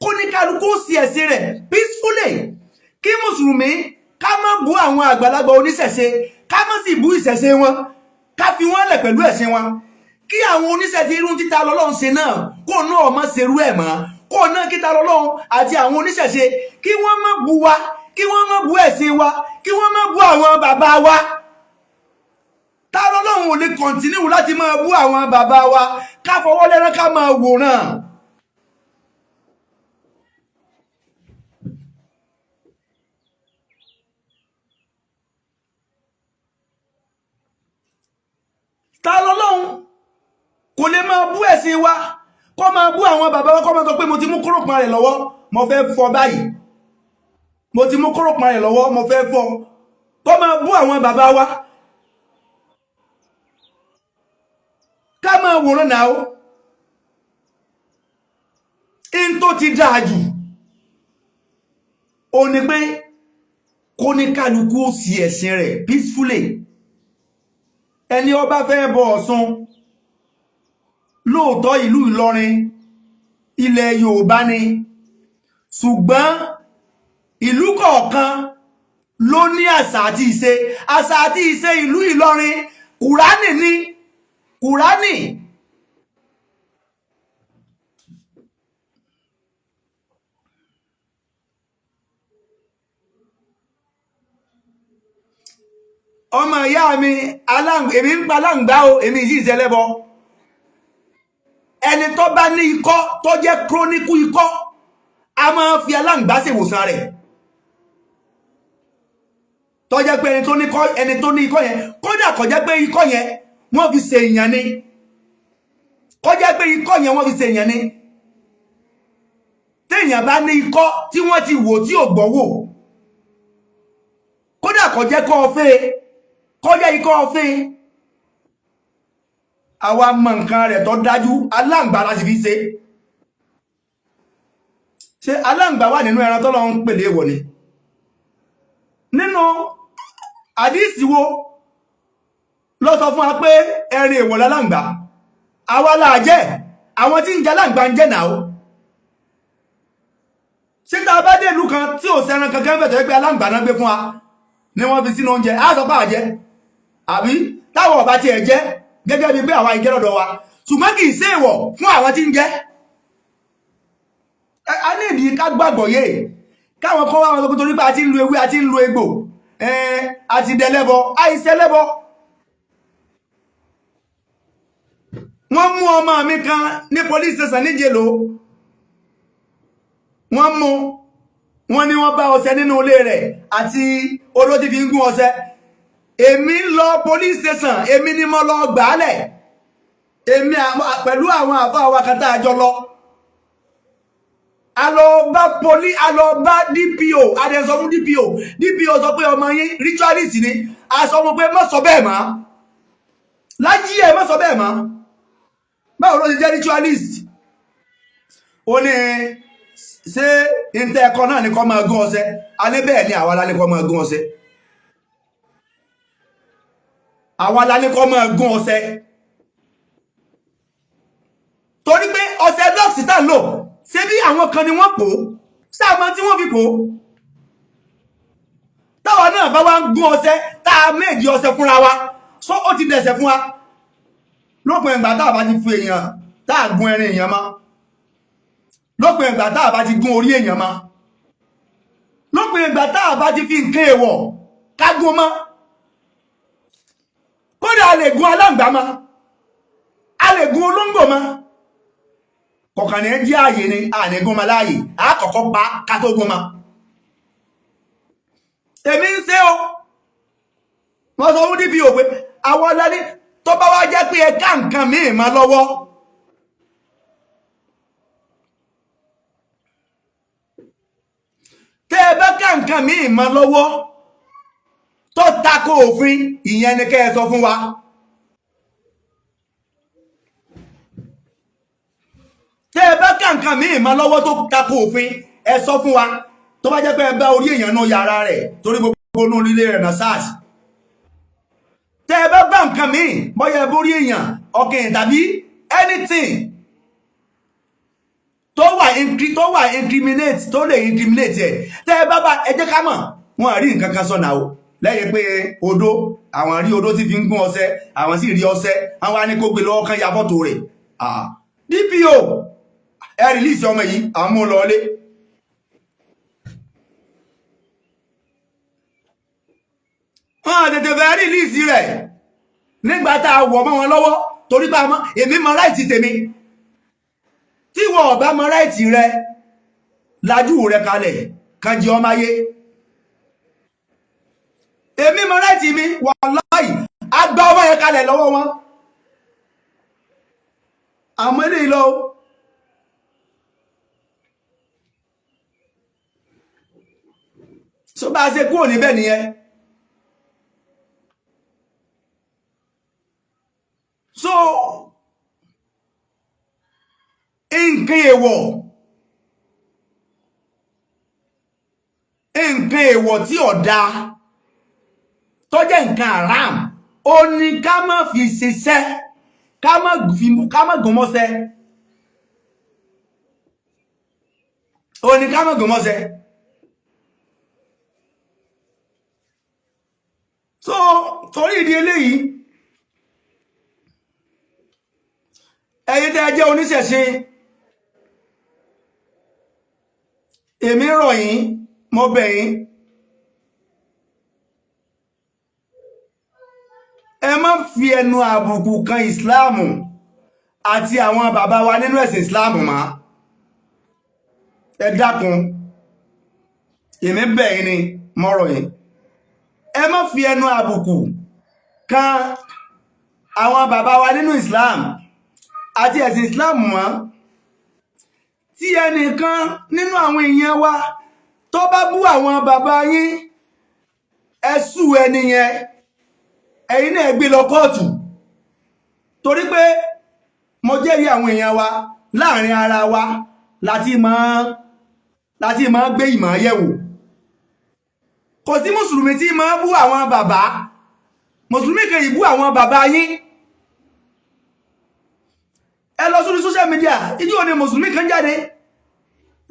S1: kó ní kálukú sí ẹ̀sìn rẹ̀ peacefully, kí mùsùlùmí ká má bú àwọn àgbàlagbà oníṣẹ̀ṣe, ká má sì bú ìṣẹ̀ṣe wọn, ká fi wọ́n lẹ̀ pẹ̀lú ẹ̀sìn wọn. Kí àwọn oníṣẹ̀ṣe irú títa lọ́lọ́run ṣe náà, kó náà má ṣerú ẹ̀ mọ́, kó náà kíta lọ́lọ́run àti àwọn oníṣẹ̀ṣe kí wọ́n má bú wa, kí wọ́n má bú ẹ̀sìn wa, kí wọ́n má bú àwọn bàbá wa. Ta lọ́lọ́run ò lè continue láti máa bú àwọn bàbá wa, ká fọwọ́ lẹ́rán, ká máa wòran. Ta lọ́lọ́run kò lè máa bú ẹ̀sìn wa, kó máa bú àwọn bàbá wa, kó máa sọ pé mo ti mú kórópọn rẹ̀ lọ́wọ́, mo fẹ́ fọ́ báyìí, mo ti mú kórópọn rẹ̀ lọ́wọ́, mo fẹ́ fọ́, kó máa bú àwọn bàbá wa, ká máa wòran náà. Ó in tó ti dáa jù ó ní pé kó ní kálukú ó sì ẹ̀sìn rẹ̀ peacefully. Ẹni ó bá fẹ́ bọ Ọ̀ṣun, lóòótọ́ ìlú Ìlọrin ilẹ̀ Yorùbá ni, ṣùgbọ́n ìlú kọ̀ọ̀kan ló ní àṣà àti ìṣe. Àṣà àti ìṣe ìlú Ìlọrin, Kùránì ni, Kùránì. Ọmọ ìyá mi, èmi ń pa aláǹgbá o, èmi sì ṣẹlẹ́bọ. Ẹni tó bá ní ikọ́ tó jẹ́ chronic ikọ́, a máa fi aláǹgbá ṣèwòsàn rẹ̀. Tó jẹ́ pé ẹni tó ní ikọ́, ẹni tó ní ikọ́ yẹn, kódà kó jẹ́ pé ikọ́ yẹn wọ́n fi ṣe èèyàn ni, kó jẹ́ pé ikọ́ yẹn wọ́n fi ṣe èèyàn ni. Téèyàn bá ní ikọ́ tí wọ́n ti wò tí ò gbọ́wò, kódà kó jẹ́ kọ́ ọ̀fẹ́, kó jẹ́ ikọ́ ọ̀fẹ́, àwa mọ nǹkan rẹ̀ tó dájú, aláǹgbá láti fi ṣe. Ṣé aláǹgbá wà nínú ẹran tó lọ ń pèlè wọ̀ ni? Nínú àdísì wo ló sọ fún wa pé ẹran èèwọ̀ láláǹgbá? Àwa là jẹ́, àwọn tí ń jẹ aláǹgbá ń jẹ́ náà o. Ṣé tá a bá dé ìlú kan tí ò sẹ́ran kankan bẹ̀ tó yẹ pé aláǹgbá náà gbé fún wa ni wọ́n fi sínú oúnjẹ, á sọ pé àjẹ́, àbí táwọn ọba tiẹ̀ jẹ́ gẹ́gẹ́ bíi pé àwa ìjẹ́ lọ́dọ̀ wa, ṣùgbọ́n kì í ṣe èèwọ̀ fún àwọn tí ń jẹ. A ní ìdí ká gbàgbọ́ yé káwọn kan wá wọn sọ pé torí pé a ti ń lu ewé, a ti ń lu egbò, a ti dẹlẹ́bọ, àìsẹ́ lẹ́bọ. Wọ́n mú ọmọ mi kan ní police station níjèlò, wọ́n mú wọ́n ní wọ́n bá ọṣẹ nínú ilé rẹ̀ àti odó tí fi ń gún ọṣẹ. Èmi ń lọ police station, èmi ni mo lọ gbàálẹ̀, èmi pẹ̀lú àwọn àfáà wa kan tá a jọ lọ. A lọ bá poli, a lọ bá DPO, a dẹ̀ sọ fún DPO, DPO sọ pé ọmọ yín ritualist ni. A sọ fún pé má sọ bẹ́ẹ̀ mọ́ lájí ẹ, má sọ bẹ́ẹ̀ mọ́, báwo ló ti jẹ́ ritualist? Ó ní ṣé ntẹ́ ẹ̀kọ́ náà ni kọ́ máa gún ọṣẹ? Alẹ́ bẹ́ẹ̀ ni, àwa lálẹ́ kọ́ máa gún ọṣẹ, àwa lálẹ́ kọ́ máa gún ọṣẹ. Ọṣẹ Lux tá ń lò, ṣé bí àwọn kan ni wọ́n pò ó? Sáàmọ́ tí wọ́n fi pò ó? Táwa náà bá wá ń gún ọṣẹ, tá a méjì ọṣẹ fúnra wa, sọ ó ti dẹ̀ṣẹ̀ fún wa? Lópin ìgbà tá a bá ti fi èèyàn, tá a gún ẹrin èèyàn mọ́, lópin ìgbà tá a bá ti gún orí èèyàn mọ́, lópin ìgbà tá a bá ti fi nǹkan èèwọ̀ ká gún mọ́. Kódà a lè gún aláǹgbá mọ́, a lè gún olóńgbò mọ́, kọ̀ọ̀kan ní jẹ́ ààyè ni a ní gún mọ́ láàyè, a kọ́kọ́ pa ká tó gún mọ́. Èmi ń ṣe o. Wọ́n sọ fún DPO pé àwọn ọlọ́ní tó bá wá jẹ́ pé ẹ ká nǹkan míì mọ́ lọ́wọ́, tẹ́ ẹ bá ká nǹkan míì mọ́ lọ́wọ́ tó tako òfin, ìyẹn ni kẹ́ ẹ sọ fún wa. Tẹ́ ẹ bá ká nǹkan míì mọ́ lọ́wọ́ tó tako òfin, ẹ sọ fún wa. Tó bá jẹ́ pé ẹ bá orí èèyàn náà yàrá rẹ̀, torí gbogbo inú ilé rẹ̀ náà SARS, tẹ́ ẹ bá bá nǹkan míì, bóyá ẹ bórí èèyàn ọkàn tàbí anything tó wà tó wà incriminate, tó lè incriminate ẹ̀, tẹ́ ẹ bá bá, ẹ jẹ́ ká mọ̀. Wọ́n rí nǹkan kan sọ̀nà o, lẹ́yìn pé odó, àwọn rí odó tí fi ń gún ọṣẹ, àwọn sì rí ọṣẹ, àwọn á ní kó gbé lọ́wọ́ kan ya fọ́tò rẹ̀. DPO, ẹ release ọmọ yìí, àwọn mú lọlé. Wọ́n tètè fẹ́ release rẹ̀ nígbà tá a wọ̀ mọ́ wọn lọ́wọ́, torí bá mọ́ èmi mọ right tèmi. Tí wọ́n ọ̀bá mọ right rẹ, lajú rẹ kalẹ̀ kan jẹ ọmọ ayé. Èmi mọ right mi, wàláhì, a gba ọmọ yẹn kalẹ̀ lọ́wọ́ wọn. Àmọ́ eléyìí lọ. So bá a ṣe kúrò níbẹ̀ nìyẹn. So nǹkan èèwọ̀, nǹkan èèwọ̀ tí ò dáa, tó jẹ́ nǹkan haram, ó ní ká má fi ṣiṣẹ́, ká má gùn mọ́ṣẹ́, ó ní ká má gùn mọ́ṣẹ́. So torí ìdí eléyìí, ẹ̀yin tẹ́ ẹ jẹ́ oníṣẹ̀ṣe, èmi rọ̀ yín, mo bẹ̀ yín, ẹ má fi ẹnu àbùkù kan ìsìláàmù àti àwọn bàbá wa nínú ẹ̀sìn ìsìláàmù mọ́. Ẹ dákun, èmi bẹ̀ yín ni, mo rọ̀ yín, ẹ má fi ẹnu àbùkù kan àwọn bàbá wa nínú ìsìláàmù àti ẹ̀sìn ìsìláàmù mọ́. Tí ẹnìkan nínú àwọn èèyàn wa tó bá bú àwọn bàbá yín, ẹ sú ẹni yẹn, ẹ̀yin náà gbé lọ kóòtù. Torí pé mo jẹ́rìí àwọn èèyàn wa, láàrin ara wa láti máa gbé ìmọ̀ yẹ̀wò. Kò sí mùsùlùmí tí máa bú àwọn bàbá, mùsùlùmí kan ìbú àwọn bàbá yín. Ẹ lọ sórí social media, ìjọ ni mùsùlùmí kan jáde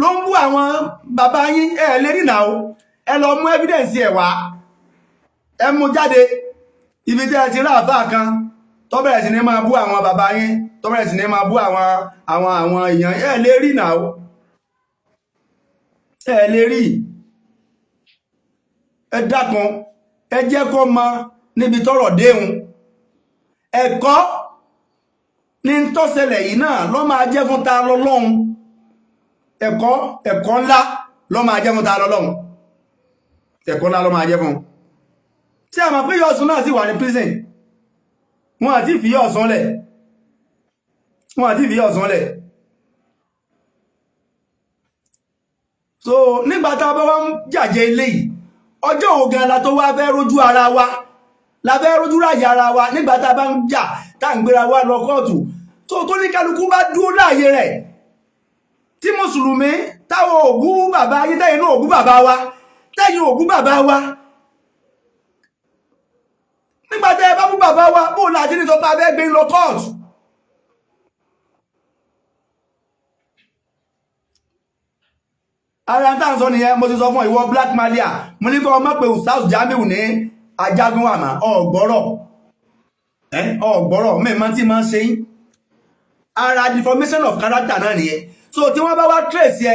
S1: ló ń bú àwọn bàbá yín? Ẹ lè rí náà, ẹ lọ mú evidence ẹ wá, ẹ mú jáde. Ibi tí ẹ ti rí àfáà kan tó bẹ̀rẹ̀ sí ní máa bú àwọn bàbá yín, tó bẹ̀rẹ̀ sí ní máa bú àwọn èèyàn, ẹ lè rí náà, ẹ lè rí. Ẹ dákun, ẹ jẹ́ kó mọ níbi tọ́rọ̀ déhun. Ẹ̀kọ́ ní tó ṣẹlẹ̀ yìí náà ló máa jẹ́ fún ta lọ́lọ́hun. Ẹ̀kọ́, ẹ̀kọ́ ńlá ló máa jẹ́ fún ta lọ́lọ́hun. Ẹ̀kọ́ ńlá ló máa jẹ́ fún. Tí a mọ̀ pé Ọ̀ṣun náà sì wà ní prison, wọ́n àti fi Ọ̀ṣun lẹ̀, wọ́n àti fi Ọ̀ṣun lẹ̀. So nígbà tá a bá wá ń jàjẹ́ ilé yìí, ọjọ́ wo gan la tó wá fẹ́ rójú ara wa, la fẹ́ rójú ráyè ara wa? Nígbà tá a bá ń jà, tá à ń gbéra wa lọ kóòtù, tó ní kálukú bá dúró láàyè rẹ̀, tí mùsùlùmí táwọn ò bú bàbá yín, tẹ́yìn náà ò bú bàbá wa, tẹ́yìn ò bú bàbá wa, nígbà tẹ́ ẹ bá bú bàbá wa, bó láti ní tó bá fẹ́ gbé lọ kóòtù? Ara tá à ń sọ nìyẹn. Mo ti sọ fún ìwọ Black Malia, mo ní kọ́ ọmọ pé Ustaz Jamiu ní ajagun àmà ọ̀gbọ́rọ̀ ọ̀gbọ́rọ̀ mẹ́ẹ̀mọ́ tí máa ń ṣe yín. Ara deformation of character náà nìyẹn. So tí wọ́n bá wá trace ẹ,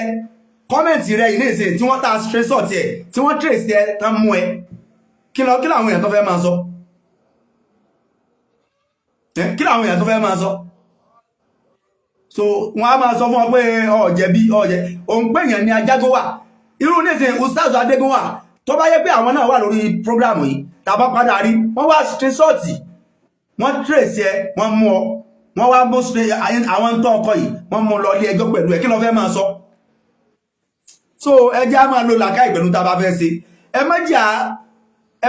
S1: comment rẹ yìí ní ìsìn tí wọ́n ta screenshot ẹ, tí wọ́n trace ẹ tán mú ẹ, kí lọ kí làwọn èèyàn tó fẹ́ máa sọ? Kí làwọn èèyàn tó fẹ́ máa sọ? So wọ́n á máa sọ fún ọ pé ọ̀jẹ̀bi ọ̀jẹ̀ òun pé èèyàn ní ajágún wà. Irú nísìn Ustaz Adégún wà, tó bá yẹ pé àwọn náà wà lórí program yìí, tàbá padà rí wọ́n wá screenshot, wọ́n trace ẹ, wọ́n mú ọ, wọ́n wá mú àwọn tó ọkọ yìí, wọ́n mú lọ ilé ẹjọ́ pẹ̀lú ẹ, kí ló fẹ́ máa sọ? So ẹ jẹ́ á máa lo làákàyè pẹ̀lú tá a bá fẹ́ ṣe. Ẹ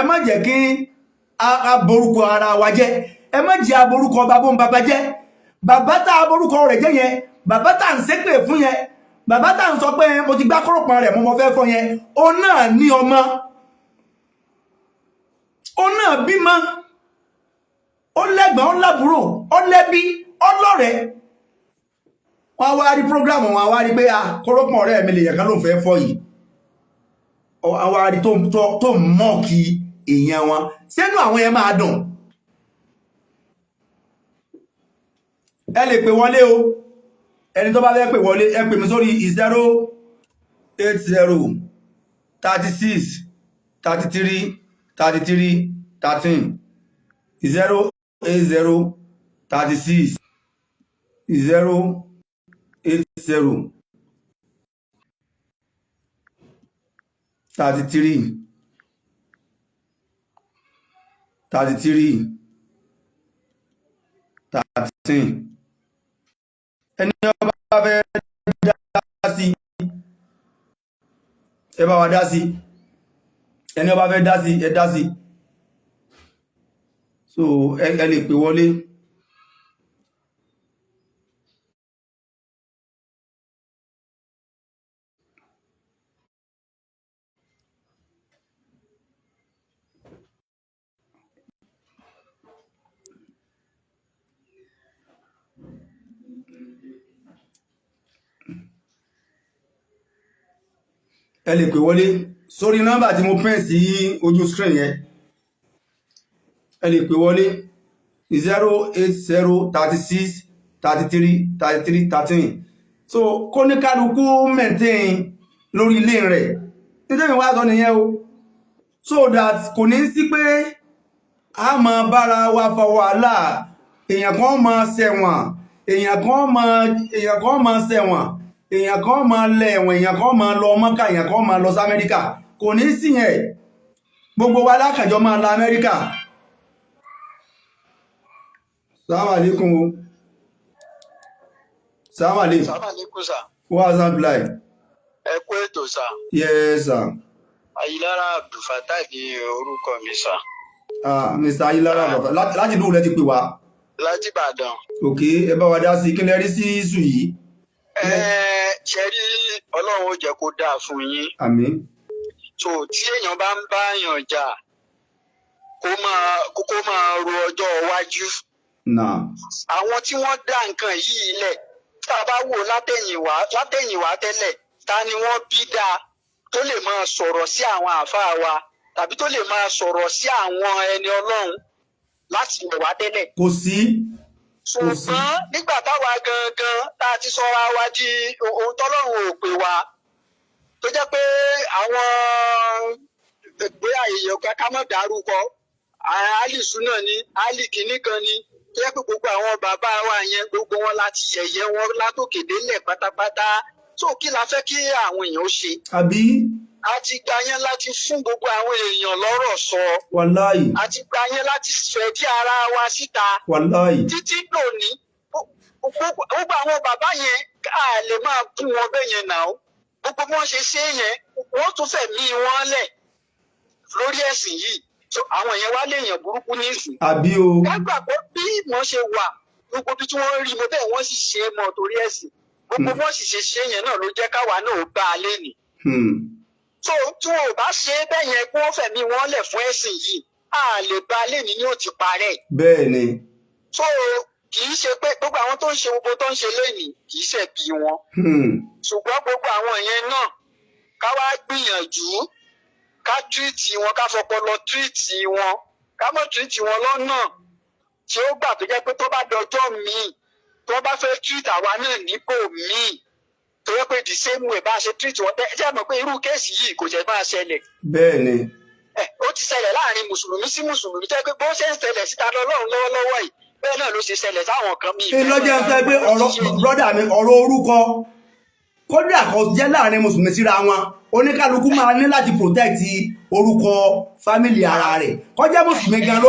S1: má jẹ́ kí a borúkọ ara wa jẹ́. Ẹ má jẹ́ a borúkọ bàbá ń bàbá jẹ́. Bàbá tá a borúkọ rẹ̀ jẹ́ yẹn, bàbá tá à ń ṣépè fún yẹn, bàbá tá à ń sọ pé mo ti gbá kọ́rọ̀pọ̀ rẹ̀, mo mọ fẹ́ fọ́ yẹn, ó náà ní ọmọ, ó náà bímọ, ó lẹ́gbọ̀n, ó lábúrò, ó lẹ́bí, ó lọ́rẹ̀ẹ́. Wọ́n wá rí program, wọn wá rí pé a kọ́rọ̀pọ̀ ọ̀rẹ́ mi lè yẹn kan ló ń fẹ́ fọ́ yìí. Wọ́n wá rí tó mọ́ọ̀kì èèyàn wọn sínú, àwọn yẹn máa dùn. Ẹ lè pè wọlé o. Ẹni tó bá fẹ́ pè wọlé, ẹ pè mí sórí 08036333313, 08036, 080 33 33 13. Ẹni ọba fẹ́ dá sí, ẹ bá wa dá sí. Ẹni ọba fẹ́ dá sí, ẹ dá sí. So ẹ lè pè wọlé. Ẹ lè pè wọlé sórí nọ́mbà tí mo pín sí ojú screen yẹn. Ẹ lè pè wọlé 08036333313. So kó ní kálukú maintain lórí ilé rẹ̀, nítorí wá sọ nìyẹn o, so that kò ní sí pé a máa bára wa fa wàhálà. Èèyàn kan máa ṣẹ̀wọ̀n, èèyàn kan máa ṣẹ̀wọ̀n, èèyàn kan máa lẹ ẹ̀wọ̀n, èèyàn kan máa lọ Mọ́kà, èèyàn kan máa lọ sí Amẹ́ríkà. Kò ní sí yẹn. Gbogbo wa lákàjọ máa lọ Amẹ́ríkà. Salaam alaikum o. Salaam alaikum.
S2: Salaam alaikum, sir.
S1: What's up?
S2: Ẹ kú ètò, sir.
S1: Yes, sir.
S2: Ayílára Abdulfatai ní orúkọ mi, sir.
S1: Ah, Mr. Ayílára Bàbá, láti ìlú rẹ ti pè wá?
S2: Láti Ìbàdàn.
S1: Ok, ẹ bá wa dá sí. Kí lẹ rí sí ìsù yìí?
S2: Ẹ ṣe rí, Ọlọ́run ó jẹ́ kó dáa fún yín.
S1: Àmín.
S2: So tí èèyàn bá ń bá èèyàn jà, kó máa ro ọjọ́ iwájú.
S1: Náà.
S2: Àwọn tí wọ́n dá nǹkan yìí lẹ̀, tá a bá wò látẹ̀yìnwá tẹ́lẹ̀, ta ni wọ́n bí dáa tó lè máa sọ̀rọ̀ sí àwọn àáfàá wa tàbí tó lè máa sọ̀rọ̀ sí àwọn ẹni Ọlọ́run láti ilẹ̀ wá tẹ́lẹ̀?
S1: Kò sí. Kò sí.
S2: Ṣùgbọ́n nígbà táwa gangan tá a ti sọra wa di ohun tọ́lọ́run ò pè wá, tó jẹ́ pé àwọn bóyá èèyàn kan ká mọ̀ dárúkọ, Ali Suna ni, Ali kìíní kan ni, tó jẹ́ pé gbogbo àwọn bàbá wa yẹn, gbogbo wọn láti yẹ̀yẹ́ wọn látòkè délẹ̀ pátápátá. Tó kí la fẹ́ kí àwọn èèyàn ó ṣe?
S1: Àbí?
S2: A ti gba yẹn láti fún gbogbo àwọn èèyàn lọ́rọ̀ sọ.
S1: Wàláì.
S2: A ti gba yẹn láti fẹ̀dí ara wa síta.
S1: Wàláì.
S2: Títí dòní, gbogbo àwọn bàbá yẹn, a lè máa bú wọn bẹ́ẹ̀ yẹn náà. Gbogbo bí wọ́n ṣe ṣe é yẹn, wọ́n tún fẹ̀mí wọn lẹ̀ lórí ẹ̀sìn yìí. So àwọn yẹn wá léèyàn burúkú nísìn?
S1: Àbí o.
S2: Ká gbà pé bí wọ́n ṣe wà, gbogbo bí tí wọ́n rí mo bẹ́ẹ̀, wọ́n sì ṣe é mọ́ torí ẹ̀sìn. Gbogbo bí wọ́n sì ṣe ṣe yẹn náà ló jẹ́ káwa náà ó bá a lénìí. So tí wọn ò bá ṣe é bẹ́ẹ̀ yẹn, kí wọ́n fẹ̀mí wọn lẹ̀ fún ẹ̀sìn yìí, a lè bá a lénìí ní ó ti parẹ́.
S1: Bẹ́ẹ̀ ni.
S2: So kì í ṣe pé gbogbo àwọn tó ń ṣe gbogbo tó ń ṣe lénìí, kì í ṣe bí wọn. Ṣùgbọ́n gbogbo àwọn yẹn náà Ká wá gbìyànjú ká treat wọn, ká fọpọlọ treat wọn, ká mọ̀ treat wọn lọ́nà tí ó gbà tó jẹ́ pé tó bá dọjọ́ míì, tó bá fẹ́ treat àwa náà níbò míì, tó yẹ pé the same way bá a ṣe treat wọn. Ẹ jẹ́ mọ̀ pé irú case yìí kò jẹ́ máa ṣẹlẹ̀.
S1: Bẹ́ẹ̀ ni.
S2: Ẹ ó ti ṣẹlẹ̀ láàrin mùsùlùmí sí mùsùlùmí, tó yẹ pé bó ṣe ń ṣẹlẹ̀ síta lọ́lọ́run lọ́wọ́lọ́wọ́ yìí, bẹ́ẹ̀ náà ló ṣe ṣẹlẹ̀ sáwọn kan míì.
S1: Ṣé lọ́jọ́ sọ pé ọ̀rọ̀, brother mi, ọ̀rọ̀ orúkọ, kódà kò jẹ́ láàrin mùsùlùmí síra wọn, oníkálukú máa ní láti protect orúkọ family ara rẹ̀. Kọjá mùsùlùmí gan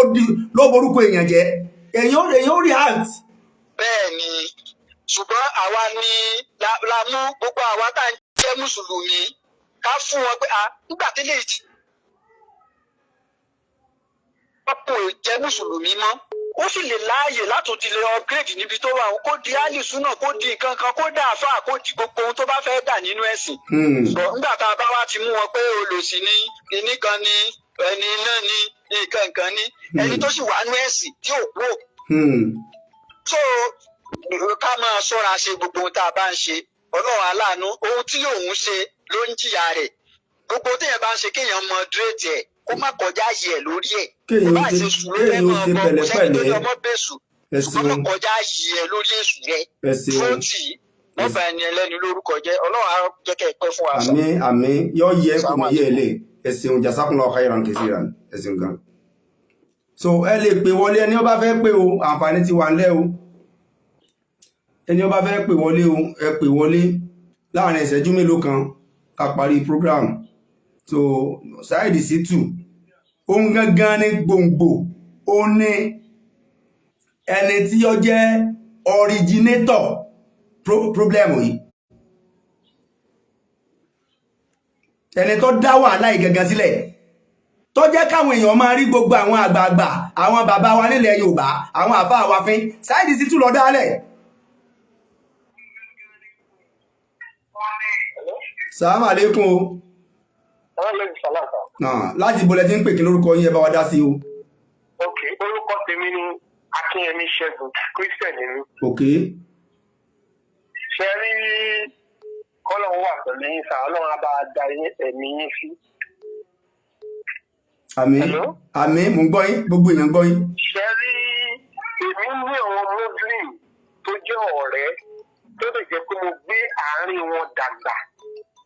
S1: ló borúkọ èèyàn jẹ́, èèyàn ó react.
S2: Bẹ́ẹ̀ ni, ṣùgbọ́n àwa ni la mú gbogbo àwa tá à ń jẹ́ mùsùlùmí, ká fún wọn pé ah, nígbà tí lè ti kò jẹ́ mùsùlùmí mọ́, ó sì lè láàyè látún ti lè upgrade níbi tó wà, kó di alùsùnà, kó di nǹkan kan, kó dà àfáà, kó di gbogbo ohun tó bá fẹ́ dà nínú ẹ̀sìn. Bọ̀ nígbà tá a bá wá ti mú wọn pé olòṣì ni, kinní kan ni, ẹni náà ni, nǹkan kan ni, ẹni tó sì wà nínú ẹ̀sìn tí ò kúrò. So ká máa ṣọ́ra ṣe gbogbo ohun tá a bá ń ṣe. Ọlọ́run aláàánú, ohun tí òun ṣe ló ń jìyà rẹ̀. Gbogbo téèyàn bá ń ṣe, kéèyàn moderate ẹ̀, kó má kọjá yìí ẹ̀ lórí ẹ̀.
S1: Kéèyàn
S2: Kó
S1: ó
S2: bá
S1: ṣe
S2: ṣe sùn ló fẹ́
S1: kéèyàn ó
S2: máa
S1: ṣe
S2: bọ, kò sẹ́ni tó ní
S1: pẹ̀lẹ́pẹ̀lẹ́.
S2: ọmọ bẹ̀sù,
S1: Ẹ
S2: ṣùgbọ́n má
S1: ṣeun.
S2: kọjá yìí ẹ̀ lórí èṣù rẹ̀.
S1: Ẹ ṣeun.
S2: Dúró tì í, wọ́n bá ẹni ẹlẹ́ni lórúkọ jẹ́. Ọlọ́run á jẹ́ kẹ́ ẹ pẹ́ fún wa sà.
S1: Àmín, àmín. Yọ yẹ kò ní yẹ lè. Ẹ ṣeun, jazakumullahu khairan kaseeran. Ẹ ṣeun gan. So ẹ lè pè wọlé, ẹni ó bá fẹ́ pè o, àǹfààní ti wà ńlẹ̀ o. Ẹni ó bá fẹ́ pè wọlé o, ẹ pè wọlé láàrin ìṣẹ́jú mélòó kan ká parí program. So Saheed Shittu, òun gangan ní gbòǹgbò, ó ní ẹni tí ó jẹ́ originator problem yìí, ẹni tó dá wàhálà yìí gangan sílẹ̀, tó jẹ́ káwọn èèyàn máa rí gbogbo àwọn àgbààgbà, àwọn bàbá wa nílẹ̀ Yorùbá, àwọn àfáà wa fín. Saheed Shittu lọ dálẹ̀. Sàlámù àlékún o. Náà, láti ibo lẹ ti ń pè? Kí lórúkọ yín? Ẹ bá wa dá sí o.
S3: Ok, orúkọ tèmi ni Akínyẹmí Ṣẹ́gun, Christian ni mí.
S1: Ok.
S3: Ṣe rí, kọ́lọ́run wà pẹ̀lú yín sá, Ọlọ́run á bá a da ẹ̀mí yín sí.
S1: Àmín.
S3: Hello?
S1: Àmín, mò ń gbọ́ yín, gbogbo èèyàn ń gbọ́ yín.
S3: Ṣe rí, èmi ní àwọn Muslim tó jẹ́ ọ̀rẹ́, tó lè jẹ́ pé mo gbé àárín wọn dàgbà,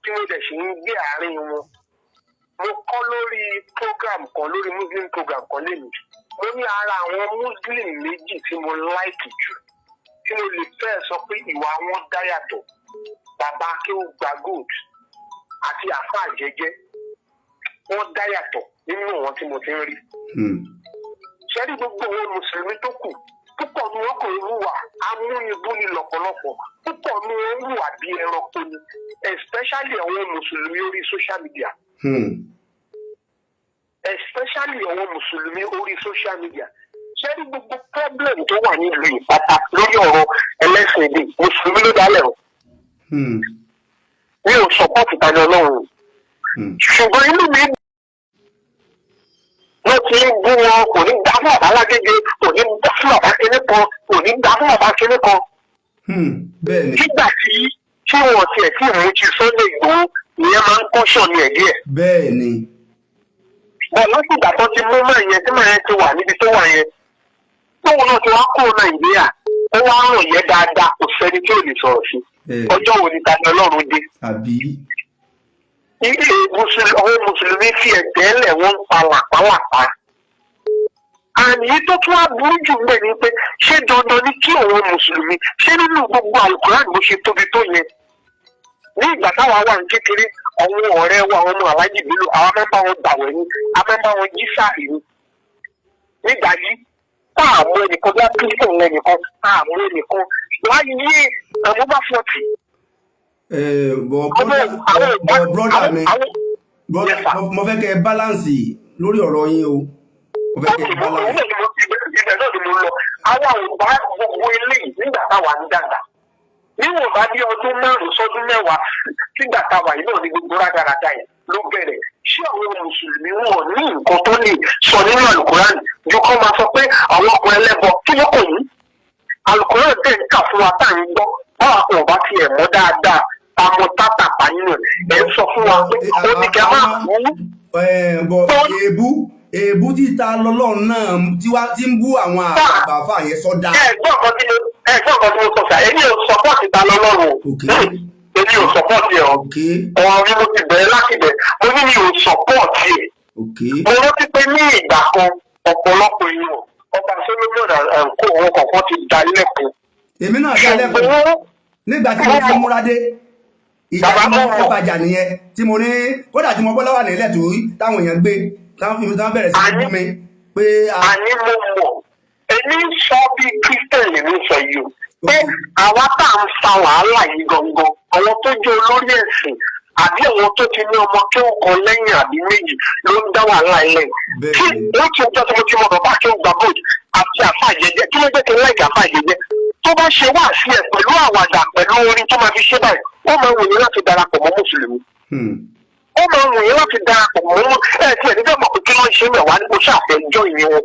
S3: tí mo dẹ̀ sì ń gbé àárín wọn. Mo kọ́ lórí program kan, lórí Muslim program kan lẹ́nu, mo ní ara àwọn Muslim méjì tí mo like jù, tí mo lè fẹ́ sọ pé ìwà wọn dá yàtọ̀, bàbá Akéwùgbà Gold àti àfáà Jẹ́jẹ́, wọ́n dá yàtọ̀ nínú àwọn tí mo ti ń rí. Ṣẹ́rí, gbogbo àwọn mùsùlùmí tó kù, púpọ̀ ní wọn kò hùwà amúnibúni lọ́pọ̀lọpọ̀, púpọ̀ ní wọn hùwà bí ẹranko ni, especially àwọn mùsùlùmí orí social media. Especially àwọn mùsùlùmí orí social media. Ṣẹ́rí, gbogbo problem tó wà nílùú ìpátá lórí ọ̀rọ̀ ẹlẹ́sìn èdè, mùsùlùmí ló dálẹ̀ o. Mi ò support Tani Ọlọ́run, ṣùgbọ́n inú mi wọ́n ti ń bú wọn, kò ní dá fún bàbá Lágége, kò ní dá fún bàbá kinní kan, kò ní dá fún bàbá kinní kan.
S1: Bẹ́ẹ̀ ni.
S3: Nígbà tí wọ́n tiẹ̀ tí mú ti Sunday Igboho, ìyẹn máa ń kọ́ṣọ̀ ní ẹ̀ díẹ̀.
S1: Bẹ́ẹ̀ ni.
S3: Bọ̀ láti ìgbà tó ti mú mọ́ ìyẹn, tí màá yẹn ti wà níbi tó wà yẹn, tóun náà ti wá kúrò Nàìjíríà, ó wá ràn yẹn dáadáa, kò sẹ́ni tí ò lè sọ̀rọ̀ sí. Ọjọ́ wo ni Tani Ọlọ́run dé?
S1: Àbí?
S3: Ilé àwọn mùsùlùmí fi ẹ̀jẹ̀ lẹ̀, wọ́n ń pa làpálàpá. Àmì yìí tó tún wá burú jù ń bẹ̀ ni pé, ṣé dandan ni kí àwọn mùsùlùmí ṣé nínú gbogbo Alukuran bó ṣe tóbi tó yẹn? Ní ìgbà táwa wà ní kékeré, àwọn ọ̀rẹ́ wa, àwọn ọmọ Aláàjì Bello, àwa máa ń bá wọn gbàwẹ̀ ni, a máa ń bá wọn jí sáàrì ni nígbà yìí. Tá a mú ẹnìkan bí Christian lẹ́nìkan, tá a mú ẹnìkan láyé àwọn bá 40.
S1: Bọ̀ brother mi, brother, mo fẹ́ kẹ́ ẹ balance lórí ọ̀rọ̀ yín o, mo fẹ́ kẹ́ ẹ balance.
S3: Ibẹ̀ náà ni mo lọ. Àwa ò bá gbogbo eléyìí nígbà táwa ń dàgbà. Níwọ̀n bá bí ọdún 5 sọ́dún 10 sígbà táwa yìí náà ní gbogbo rádaràda yìí ló bẹ̀rẹ̀. Ṣé àwọn mùsùlùmí wọn ní nǹkan tó lè sọ nínú Alukoran ju kọ́ máa sọ pé àwọn ọkùnrin ẹlẹ́bọ kí ló kàn yín? Alukoran tẹ̀ ń kà fún wa tá à ń gbọ́, báwa kò bá tiẹ̀ mọ́ dáadáa, Tamọ́tàtàpá nínú ẹ̀. Ẹ̀ ń sọ fún wa pé ó ní kẹ́ máa kú.
S1: Bọ̀ èébú, èébú títa lọ́lọ́run náà tí wá tí ń bú àwọn àgbà fà yẹn sọ́dá.
S3: Ẹ gbọ́ nǹkan tí mo ẹ gbọ́ nǹkan tí mo sọ sà, èmi ò support ta lọ́lọ́run o. Èmi ò support ẹ̀ o. Ọ̀rọ̀ mi, mo ti bẹ̀rẹ̀ láti bẹ̀, mo ní mi ò support ẹ̀. Mo rántí pé ní ìgbà kan, ọ̀pọ̀lọpọ̀ èèyàn, ọba Solomon and co, wọn kọ̀ọ̀kan ti dá lẹ́kun.
S1: Èmi náà dá lẹ́kùn
S3: Ṣùgbọ́n
S1: nígbà tí mo ti múra dé ìjà
S3: Bàbá
S1: tí mo
S3: mọ̀.
S1: kọ́ bàjà nìyẹn tí mo ní kódà tí mo bọ́ lọ́wọ́ nílẹ̀ tó táwọn èèyàn gbé, táwọn fi mi, táwọn bẹ̀rẹ̀ sí ní bú mi pé a
S3: Àní mo mọ̀, èmi ń sọ bí Christian lèmi ń sọ yìí o, pé àwa tá à ń fa wàhálà yìí gangan, àwọn tó jẹ́ olórí ẹ̀sìn àbí àwọn tó ti ní ọmọ kí ó kan lẹ́yìn àbí méjì ló ń dá wàhálà ilẹ̀. Tí láti ọjọ́ tí mo ti mọ bàbá kí ó gba gold àti àfa jẹjẹ, kí ló jẹ́ kí n láìka àfa jẹjẹ tó bá ṣe wá sí ẹ pẹ̀lú àwàdà, pẹ̀lú orin tó máa fi ṣe báyìí, ó máa wù yín láti darapọ̀ mọ́ mùsùlùmí. Ó máa wù yín láti darapọ̀ mọ́ wọn. Ẹ tí ẹ nígbà mọ̀ pé kí ló ń ṣe mẹ́wàá ní kó ṣàfẹ́ jọ ìyẹn wọn.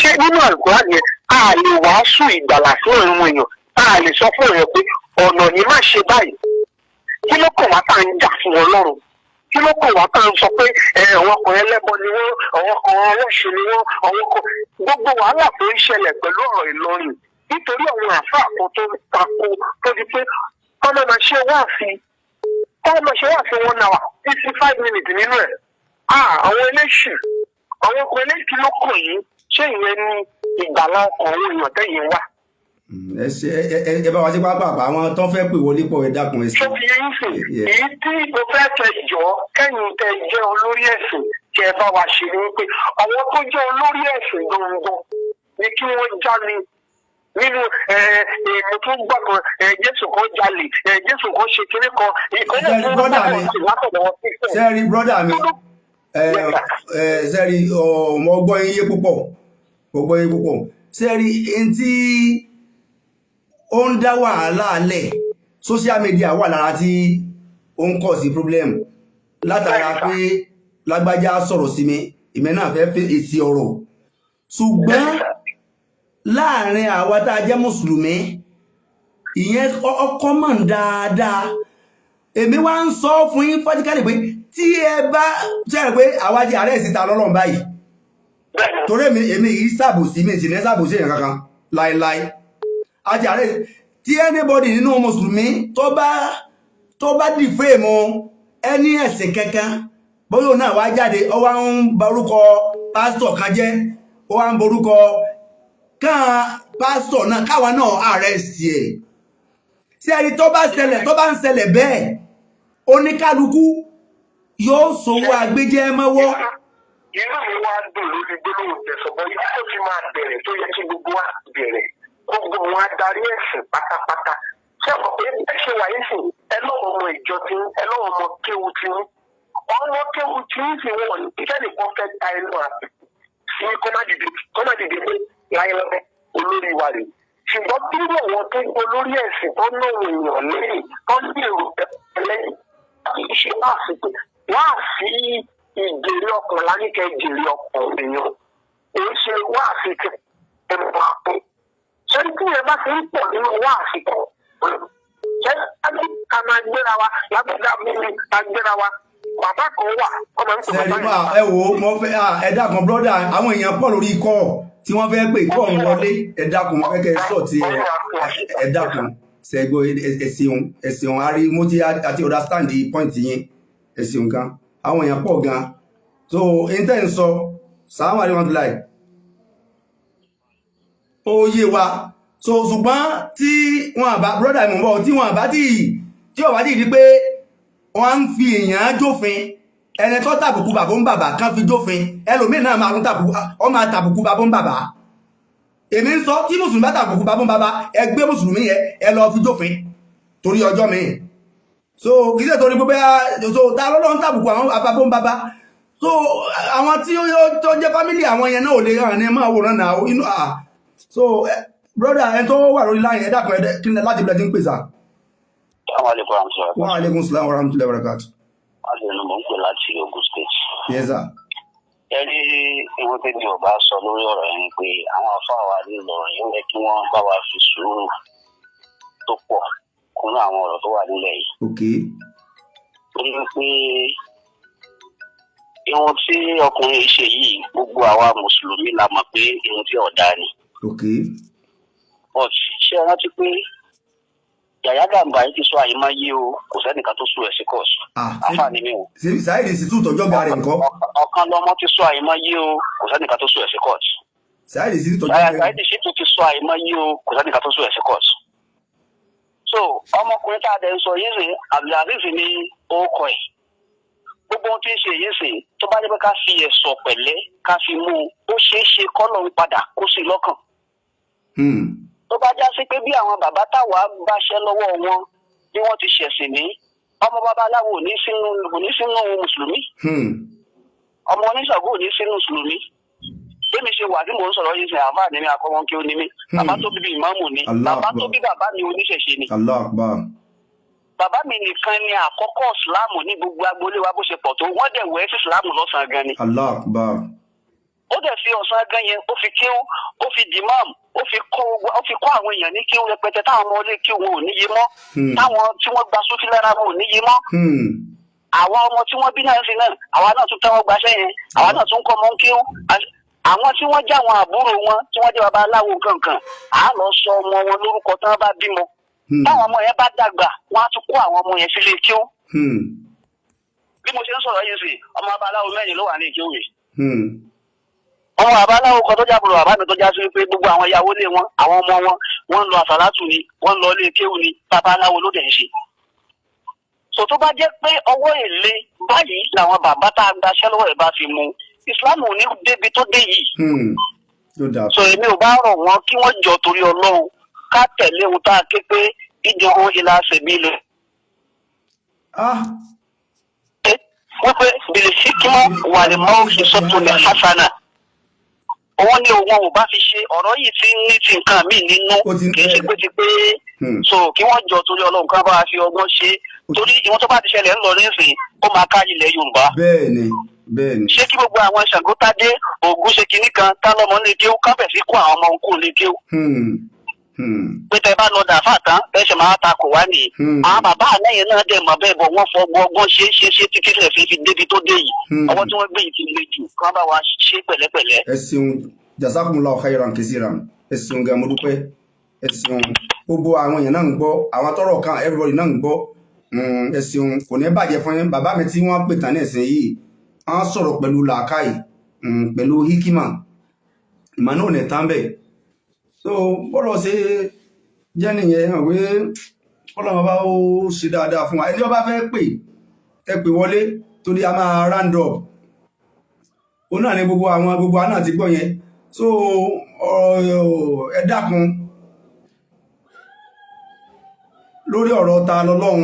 S3: Ṣé nínú àlùkòrá yẹn, a lè wàásù ìgbàlà fún ìrun èèyàn? A lè sọ fún èèyàn pé ọ̀nà ní má ṣe báyìí? Kí ló kàn wá tá à ń jà fún Ọlọ́run? Kí ló kàn wá tá à ń sọ pé ẹ àwọn ọkùnrin ẹlẹ́bọ ni wọ́n, àwọn ọkùnrin ọlọ́ṣun ni wọ́n, àwọn ọkọ gbogbo wàhálà tó ń ṣẹlẹ̀ pẹ̀lú ọ̀rọ̀ Ìlọrin, nítorí àwọn àáfàá kan tó ń takò, tó di pé kọ́mọ máa ṣe wá sí, kọ́mọ máa ṣe wá sí 1 hour 55 minutes nínú ẹ̀. Àwọn eléṣù, àwọn ọkùnrin eléṣù, kí ló kàn yín? Ṣé ìyẹn ni ìgbàlá ọkàn àwọn èèyàn tẹ́yìn wá?
S1: Ẹ ṣe ẹ bá wa ṣe pápá, àwọn tó fẹ́ pè wọlé pọ̀, ẹ dákun, ẹ ṣe.
S3: Tó fi yín sìn, èyí tí mo fẹ́ tẹ jọ kẹ́yìn tẹ jẹ́ olórí ẹ̀sìn kí ẹ bá wa ṣe ni wípé àwọn tó jẹ́ olórí ẹ̀sìn gangan ni kí wọ́n já mi nínú ẹ ẹ mo tún gbọ́ kan ẹ, Jésù kan jalè ẹ, Jésù kan ṣe kinní kan ìkọ́lẹ̀
S1: Ṣé
S3: tó ń
S1: brother
S3: bá
S1: mi?
S3: látọ̀dọ̀ wọn sí.
S1: Sẹ́ẹ̀rì, brother mi, ẹ ẹ sẹ́ẹ̀rì, ọmọ ọgbọ́n yín yé púpọ̀, ọgbọ́n yín púpọ̀. Sẹ́ẹ̀rì, ẹni tí ó ń dá wàhálà lẹ̀, social media wà lára tí ó ń kọ̀ sí problem, látara pé lágbájá sọ̀rọ̀ sí mi, ìmẹ́ náà fẹ́ fẹ́ èsì ọ̀rọ̀. Ṣùgbọ́n láàrin àwa tá a jẹ́ mùsùlùmí, ìyẹn ọkọ mọ̀ ń dáadáa. Èmi wá ń sọ fún yín fọ́tíkálì pé tí ẹ bá ṣe rẹ̀ pé àwa ti àárẹ̀ síta lọ́lọ́run báyìí, torí èmi yìí ṣàbòsí mi sì ní ṣàbòsí èèyàn kankan láéláé. Àti àárẹ̀ tí anybody nínú mùsùlùmí tó bá defame ẹni ẹ̀sìn kankan, bóyá òun náà wá jáde, ó wá ń borúkọ pásítọ̀ kan jẹ́, ó wá ń borúkọ kan pásítọ̀ náà, káwa náà arrest ẹ̀. Sí ẹni tó bá ṣẹlẹ̀, tó bá ń ṣẹlẹ̀ bẹ́ẹ̀, oníkálukú yóò sowó agbéjẹ́ mọ́wọ́.
S3: Inú mi wá dùn lórí gbólóhùn tẹ̀sán bọ́ ibi tó ti máa bẹ̀rẹ̀, tó yẹ kí gbogbo wa bẹ̀rẹ̀, gbogbo wọn adarí ẹ̀sìn pátápátá. Ṣé ọmọ pé ẹ ṣe wà yìí sìn, ẹ lọ́wọ́ ọmọ ìjọ tí ẹ lọ́wọ́ ọmọ kéwu tí ń ọmọ kéwu tí ń sì wọ́n ní kẹ́nìkan fẹ́ ta ẹnu àti sí kọ́ má dìde pé láyé olórí wa rèé. Ṣùgbọ́n bí àwọn tó ń olórí ẹ̀sìn tó ń náwó èèyàn lẹ́yìn, tó ń ní èrò lẹ́yìn, ṣe wá sí pé wá sí ìjèrè ọkàn láníkẹ́, jèrè ọkàn èèyàn, èyí ṣe wá sí ti ẹnu wa pé ṣé tí ẹ bá ti ń pọ̀ nínú wá sí kan, ṣé ká máa gbéra wa lágbàdá mímí, ká gbéra wa. Bàbá kan wà, wọ́n máa ń pè
S1: sẹ́ẹ̀rì
S3: bàbá
S1: máa
S3: yẹn.
S1: Ẹ wo, mo fẹ́ ẹ dákun brother, àwọn èèyàn pọ̀ lórí ikọ̀ tí wọ́n fẹ́ pè kọ́ ń wọlé. Ẹ dákun, mo fẹ́ kẹ́ ẹ sọ̀ tí ẹ ẹ dákun ṣẹ́gbọ́. Ẹ ṣeun, ẹ ṣeun. A rí mo ti àti understand the point yín. Ẹ ṣeun gan, àwọn èèyàn pọ̀ gan. So intel ń sọ sàwọn àríwọ̀n láì ó yé wa. So ṣùgbọ́n tí wọn àbá, brother, mò ń bọ̀, tí wọn àbá tí ọba tí di pé wọ́n ń fi èèyàn jófin, ẹni tó tàbùkù bàbá ń bàbá kan fi jófin, ẹlòmíì náà máa tún tàbùkù, ọ máa tàbùkù bàbá ń bàbá. Èmi ń sọ, tí mùsùlùmí bá tàbùkù bàbá ń bàbá, ẹ gbé mùsùlùmí yẹn, ẹ lọ fi jófin torí ọjọ́ mi. So kì í ṣe torí pé bóyá so ta lọ́lọ́ ń tàbùkù àwọn bàbá ń bàbá. So àwọn tí ó tó jẹ́ family àwọn yẹn náà ò lè hàn ní máa wòran náà inú à. So brother, ẹ tó wà lórí line, ẹ dákun, ẹ kí ni láti bẹ̀rẹ̀ tí ń pèsè.
S4: Assalamu alaikum warahmatullahi.
S1: Wa alaikum salam wa rahmatullahi wa barakatuh.
S4: Wọ́n lè mọ̀ ń pè láti Ogun State.
S1: Yes sir.
S4: Ẹ rí ìwé tẹ́bí ọba sọ lórí ọ̀rọ̀ yẹn ni pé àwọn afáà wa nílọrin, ó yẹ kí wọ́n bá wa fi sùúrù tó pọ̀. kún àwọn ọ̀rọ̀ tó wà nílẹ̀ yìí.
S1: Ok.
S4: Torí pé ihun tí ọkùnrin yìí ṣe yìí, gbogbo àwa mùsùlùmí la mọ̀ pé ihun tí ọ̀dà ni.
S1: Ok.
S4: But ṣé ẹ rántí pé Yàyà Gàmbàrí ti sọ àyèmáyé o, kò sẹ́nìkan tó sùn ẹ̀ sí kóòtù.
S1: Ah.
S4: Àfààní mi o.
S1: Ṣe Saheed Shittu tọjọ́ ga rẹ̀ nǹkan?
S4: Ọ̀kan lọmọ ti sọ àyèmáyé o, kò sẹ́nìkan tó sùn ẹ̀ sí kóòtù.
S1: Saheed Shittu tọjọ́
S4: Yàyà
S1: ga rẹ̀.
S4: Saheed Shittu ti sọ àyèmáyé o, kò sẹ́nìkan tó sùn ẹ̀ sí kóòtù. So ọmọkùnrin tá a dẹ̀ ń sọ yìí sìn, Abdulaziz ní orúkọ ẹ̀. Gbogbo ohun tí ń ṣe yìí sìn, tó bá jẹ́ pé ká fi ẹ̀sọ̀ pẹ̀lẹ́ ká fi mú un, ó ṣeé ṣe kọ́lọ̀ ń padà kó sí i lọ́kàn. Tó bá já sí pé bí àwọn bàbá táwa báṣẹ́ lọ́wọ́ wọn bí wọ́n ti ṣẹ̀sìn ní, ọmọ babaláwo ò ní sínú mùsùlùmí, ọmọ oníṣàngó ò ní sínú mùsùlùmí. Bẹ́ẹ̀ni ṣe wà tí mò ń sọ̀rọ̀ yìí sìn, àfáà ní mi, akọ́mọ kí ó ní mí. Bàbá tó bí ìmáàmù ni.
S1: Allah
S4: Bàbá tó
S1: Akbar.
S4: bí bàbá mi oníṣẹ̀ṣe ni.
S1: Allah Akbar.
S4: Bàbá mi nìkan ni àkọ́kọ́ ìsìláàmù ní gbogbo agboolé wa bó ṣe pọ̀ tó, wọ́n dẹ̀ wẹ̀ sí ìsìláàmù lọ́sàn-án gan ni.
S1: Allah Akbar.
S4: Ó dẹ̀ fi ọ̀sán gan yẹn, ó fi kíw, ó fi dìmáàmù, ó fi kọ́ àwọn èèyàn ní kíw rẹpẹtẹ, táwọn ọmọ ilé kíw wọn ò níye mọ́, táwọn tí wọ́n gba sófin lára wọn ò níye mọ́. Àwọn ọmọ tí wọ́n bí náà sí náà, àwa náà tún tẹ́wọ́ gbaṣẹ́ yẹn, àwa náà tún kọ́ ọmọ ń kíw. Àwọn tí wọ́n jẹ́ àwọn àbúrò wọn tí wọ́n jẹ́ babaláwo kankan, à á lọ sọ ọmọ wọn lórúkọ tí wọ́n bá bímọ. Táwọn ọmọ yẹn bá dàgbà, wọ́n á tún kó àwọn ọmọ yẹn sílé kíw. Bí mo ṣe ń sọ̀rọ̀ yìí sí, ọmọ babaláwo mẹ́rin ló wà ní ìkéwì. Ọmọ babaláwo kan tó jábọ̀ bàbá mi tó já sí pé gbogbo àwọn ìyàwó lé wọn, àwọn ọmọ wọn, wọ́n ń lọ àsàlátù ni, wọ́n ń lọ ilé kéwù ni, babaláwo ló dẹ̀ ń ṣe. Sọ tó bá jẹ́ pé ọwọ́ èlé báyìí làwọn bàbá tá a gbaṣẹ́ lọ́wọ́ ẹ̀ bá fi mú, Islam ò ní débi tó dé yìí.
S1: Yóò dáa.
S4: Sọ èmi ò bá rọ̀ wọ́n kí wọ́n jọ torí Ọlọ́run ká tẹ̀lé ohun tá a ké pé ìjọ ohun ìlà ṣèbí lè.
S1: Ah.
S4: Wípé bìlìsíkímọ́ wà lè mọ́ ìsọ̀tún ní hasana. Òun ni òun ò bá fi ṣe ọ̀rọ̀ yìí ti ní ti nǹkan míì nínú,
S1: Ó ti
S4: kì í ṣe pé ti pé. So kí wọ́n jọ torí Ọlọ́run ká bá a fi ọgbọ́n ṣe, torí ìwọ́n tó bá ti ṣẹlẹ̀ ńlọ nísìn, ó máa ká ilẹ̀ Yorùbá.
S1: Bẹ́ẹ̀ni, bẹ́ẹ̀ni.
S4: Ṣé kí gbogbo àwọn Ṣàngótádé Ògún ṣe kinní kan tá lọ́mọ ní kéwú kábẹ̀ sí kó àwọn ọmọ òǹkù ní kéwú? Pé tẹ bá lọ dà fà tán, ẹ ṣe máa ta kò wá nìyí. Àwọn bàbá àlẹyìn náà dẹ̀ mọ̀ bẹ́ẹ̀ bọ̀, wọ́n fọgbọ́n ọgbọ́n ṣe ṣe ṣe títí lẹ̀ fi débi tó dé yìí. Ọwọ́ tí wọ́n gbé yìí ti le jù, kí wọ́n bá wa ṣe pẹ̀lẹ́pẹ̀lẹ́.
S1: Ẹ ṣeun, jazakumullahu khairan kesiran. Ẹ ṣeun gan, mo dúpẹ́, ẹ ṣeun. Gbogbo àwọn èèyàn náà ń gbọ́, àwọn tọ́rọ̀ kan, everybody náà ń gbọ́. Ẹ ṣeun, kò ní bàjẹ́ fún yín. Bàbá mi tí wọ́n pè tán ní ẹ̀sìn yìí, wọ́n sọ̀rọ̀ pẹ̀lú làákàyè, pẹ̀lú hikima, ìmọ̀ náà ò ní tán bẹ́ẹ̀. So bọ́rọ̀ ṣe jẹ́ nìyẹn, hàn pé Ọlọ́run bá ó ṣe dáadáa fún wa. Ẹni ó bá fẹ́ pè, ẹ pè wọlé, torí a máa round up. Òun náà ni gbogbo àwọn gbogbo àná ti gbọ́ yẹn. So ẹ dákun, lórí ọ̀rọ̀ ta lọ́lọ́run,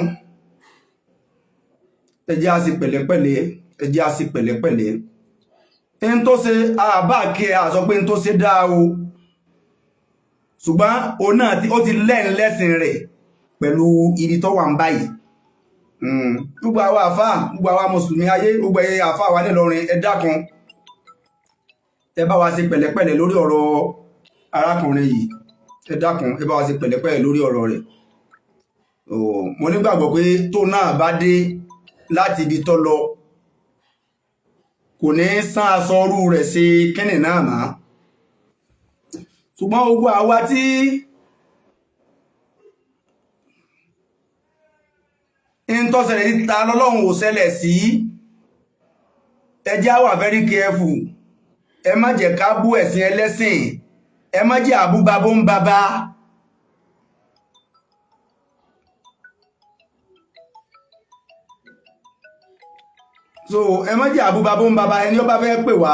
S1: ẹ jẹ́ á ṣe pẹ̀lẹ́pẹ̀lẹ́, ẹ jẹ́ á ṣe pẹ̀lẹ́pẹ̀lẹ́. Ẹni tó ṣe àbá kí ẹ àsọ pé ẹni tó ṣe dáa o, ṣùgbọ́n òun náà ó ti lẹ́yìn lẹ́sìn rẹ̀ pẹ̀lú ibi tó wà ń báyìí. Gbogbo àwa àfáà, gbogbo àwa mùsùlùmí ayé, gbogbo ẹ̀yin àfáà wa nílọrin, ẹ dákun, ẹ bá wa ṣe pẹ̀lẹ́pẹ̀lẹ́ lórí ọ̀rọ̀ arákùnrin yìí. Ẹ dákun, ẹ bá wa ṣe pẹ̀lẹ́pẹ̀lẹ́ lórí ọ̀rọ̀ rẹ̀. Mo nígbàgbọ́ pé tó náà bá dé láti ibi tó lọ, kò ní sán aṣọ orú rẹ̀ ṣe kínní náà mọ́. Ṣùgbọ́n gbogbo àwa tí ń tó ṣẹlẹ̀ sí ta lọ́lọ́run ò ṣẹlẹ̀ sí, ẹ jẹ́ á wà very careful. Ẹ má jẹ́ ká bú ẹ̀sìn ẹlẹ́sìn, ẹ má jẹ́ àbúbabó ń baba. So ẹ má jẹ́ àbúbabó ń baba. Ẹni ó bá fẹ́ pè wá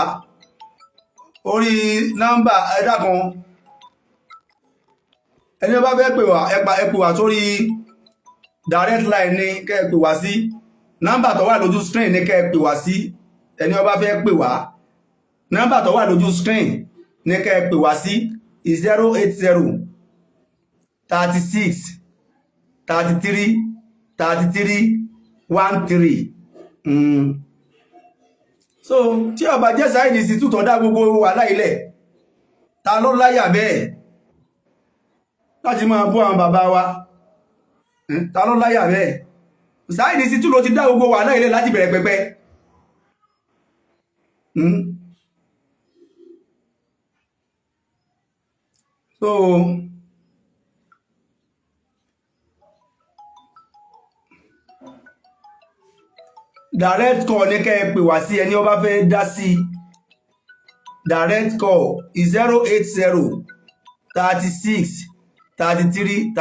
S1: orí nọ́mbà, ẹ dákun, ẹni ó bá fẹ́ pè wá, ẹ pè wá sórí direct line ní kẹ́ ẹ pè wá sí. Nọ́mbà tó wà lójú screen ní kẹ́ ẹ pè wá sí. Ẹni ó bá fẹ́ pè wá, nọ́mbà tó wà lójú screen ní kẹ́ ẹ pè wá sí: 08036333313. So tí ó bá jẹ́ Saheed Shittu tó dá gbogbo wàhálà ilẹ̀, ta ló láyà bẹ́ẹ̀ láti máa bú àwọn bàbá wa? Ta ló láyà bẹ́ẹ̀? Saheed Shittu ló ti dá gbogbo wàhálà ilẹ̀ láti bẹ̀rẹ̀ pẹpẹ. So direct call ní kẹ́ ẹ pè wá sí, ẹni ó bá fẹ́ dá sí. Direct call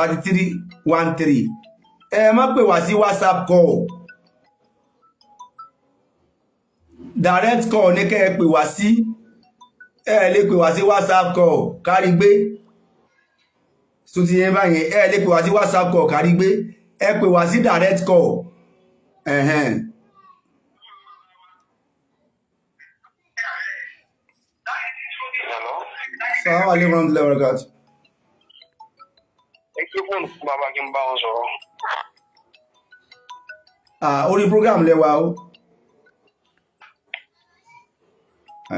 S1: 08036333313. Ẹ má pè wá sí WhatsApp call, direct call ní kẹ́ ẹ pè wá sí. Ẹ lè pè wá sí WhatsApp call kárí gbé tó ti yẹn báyẹn. Ẹ lè pè wá sí WhatsApp call kárí gbé, ẹ pè wá sí direct call. Ẹ̀hẹ́n.
S3: Hello.
S1: Assalamu alaikum warahmatullahi wabarakatuh.
S3: Ẹ gbé fóònù fún bàbá kí n bá wọn sọ̀rọ̀.
S1: Ah, orí program lẹ́wà o.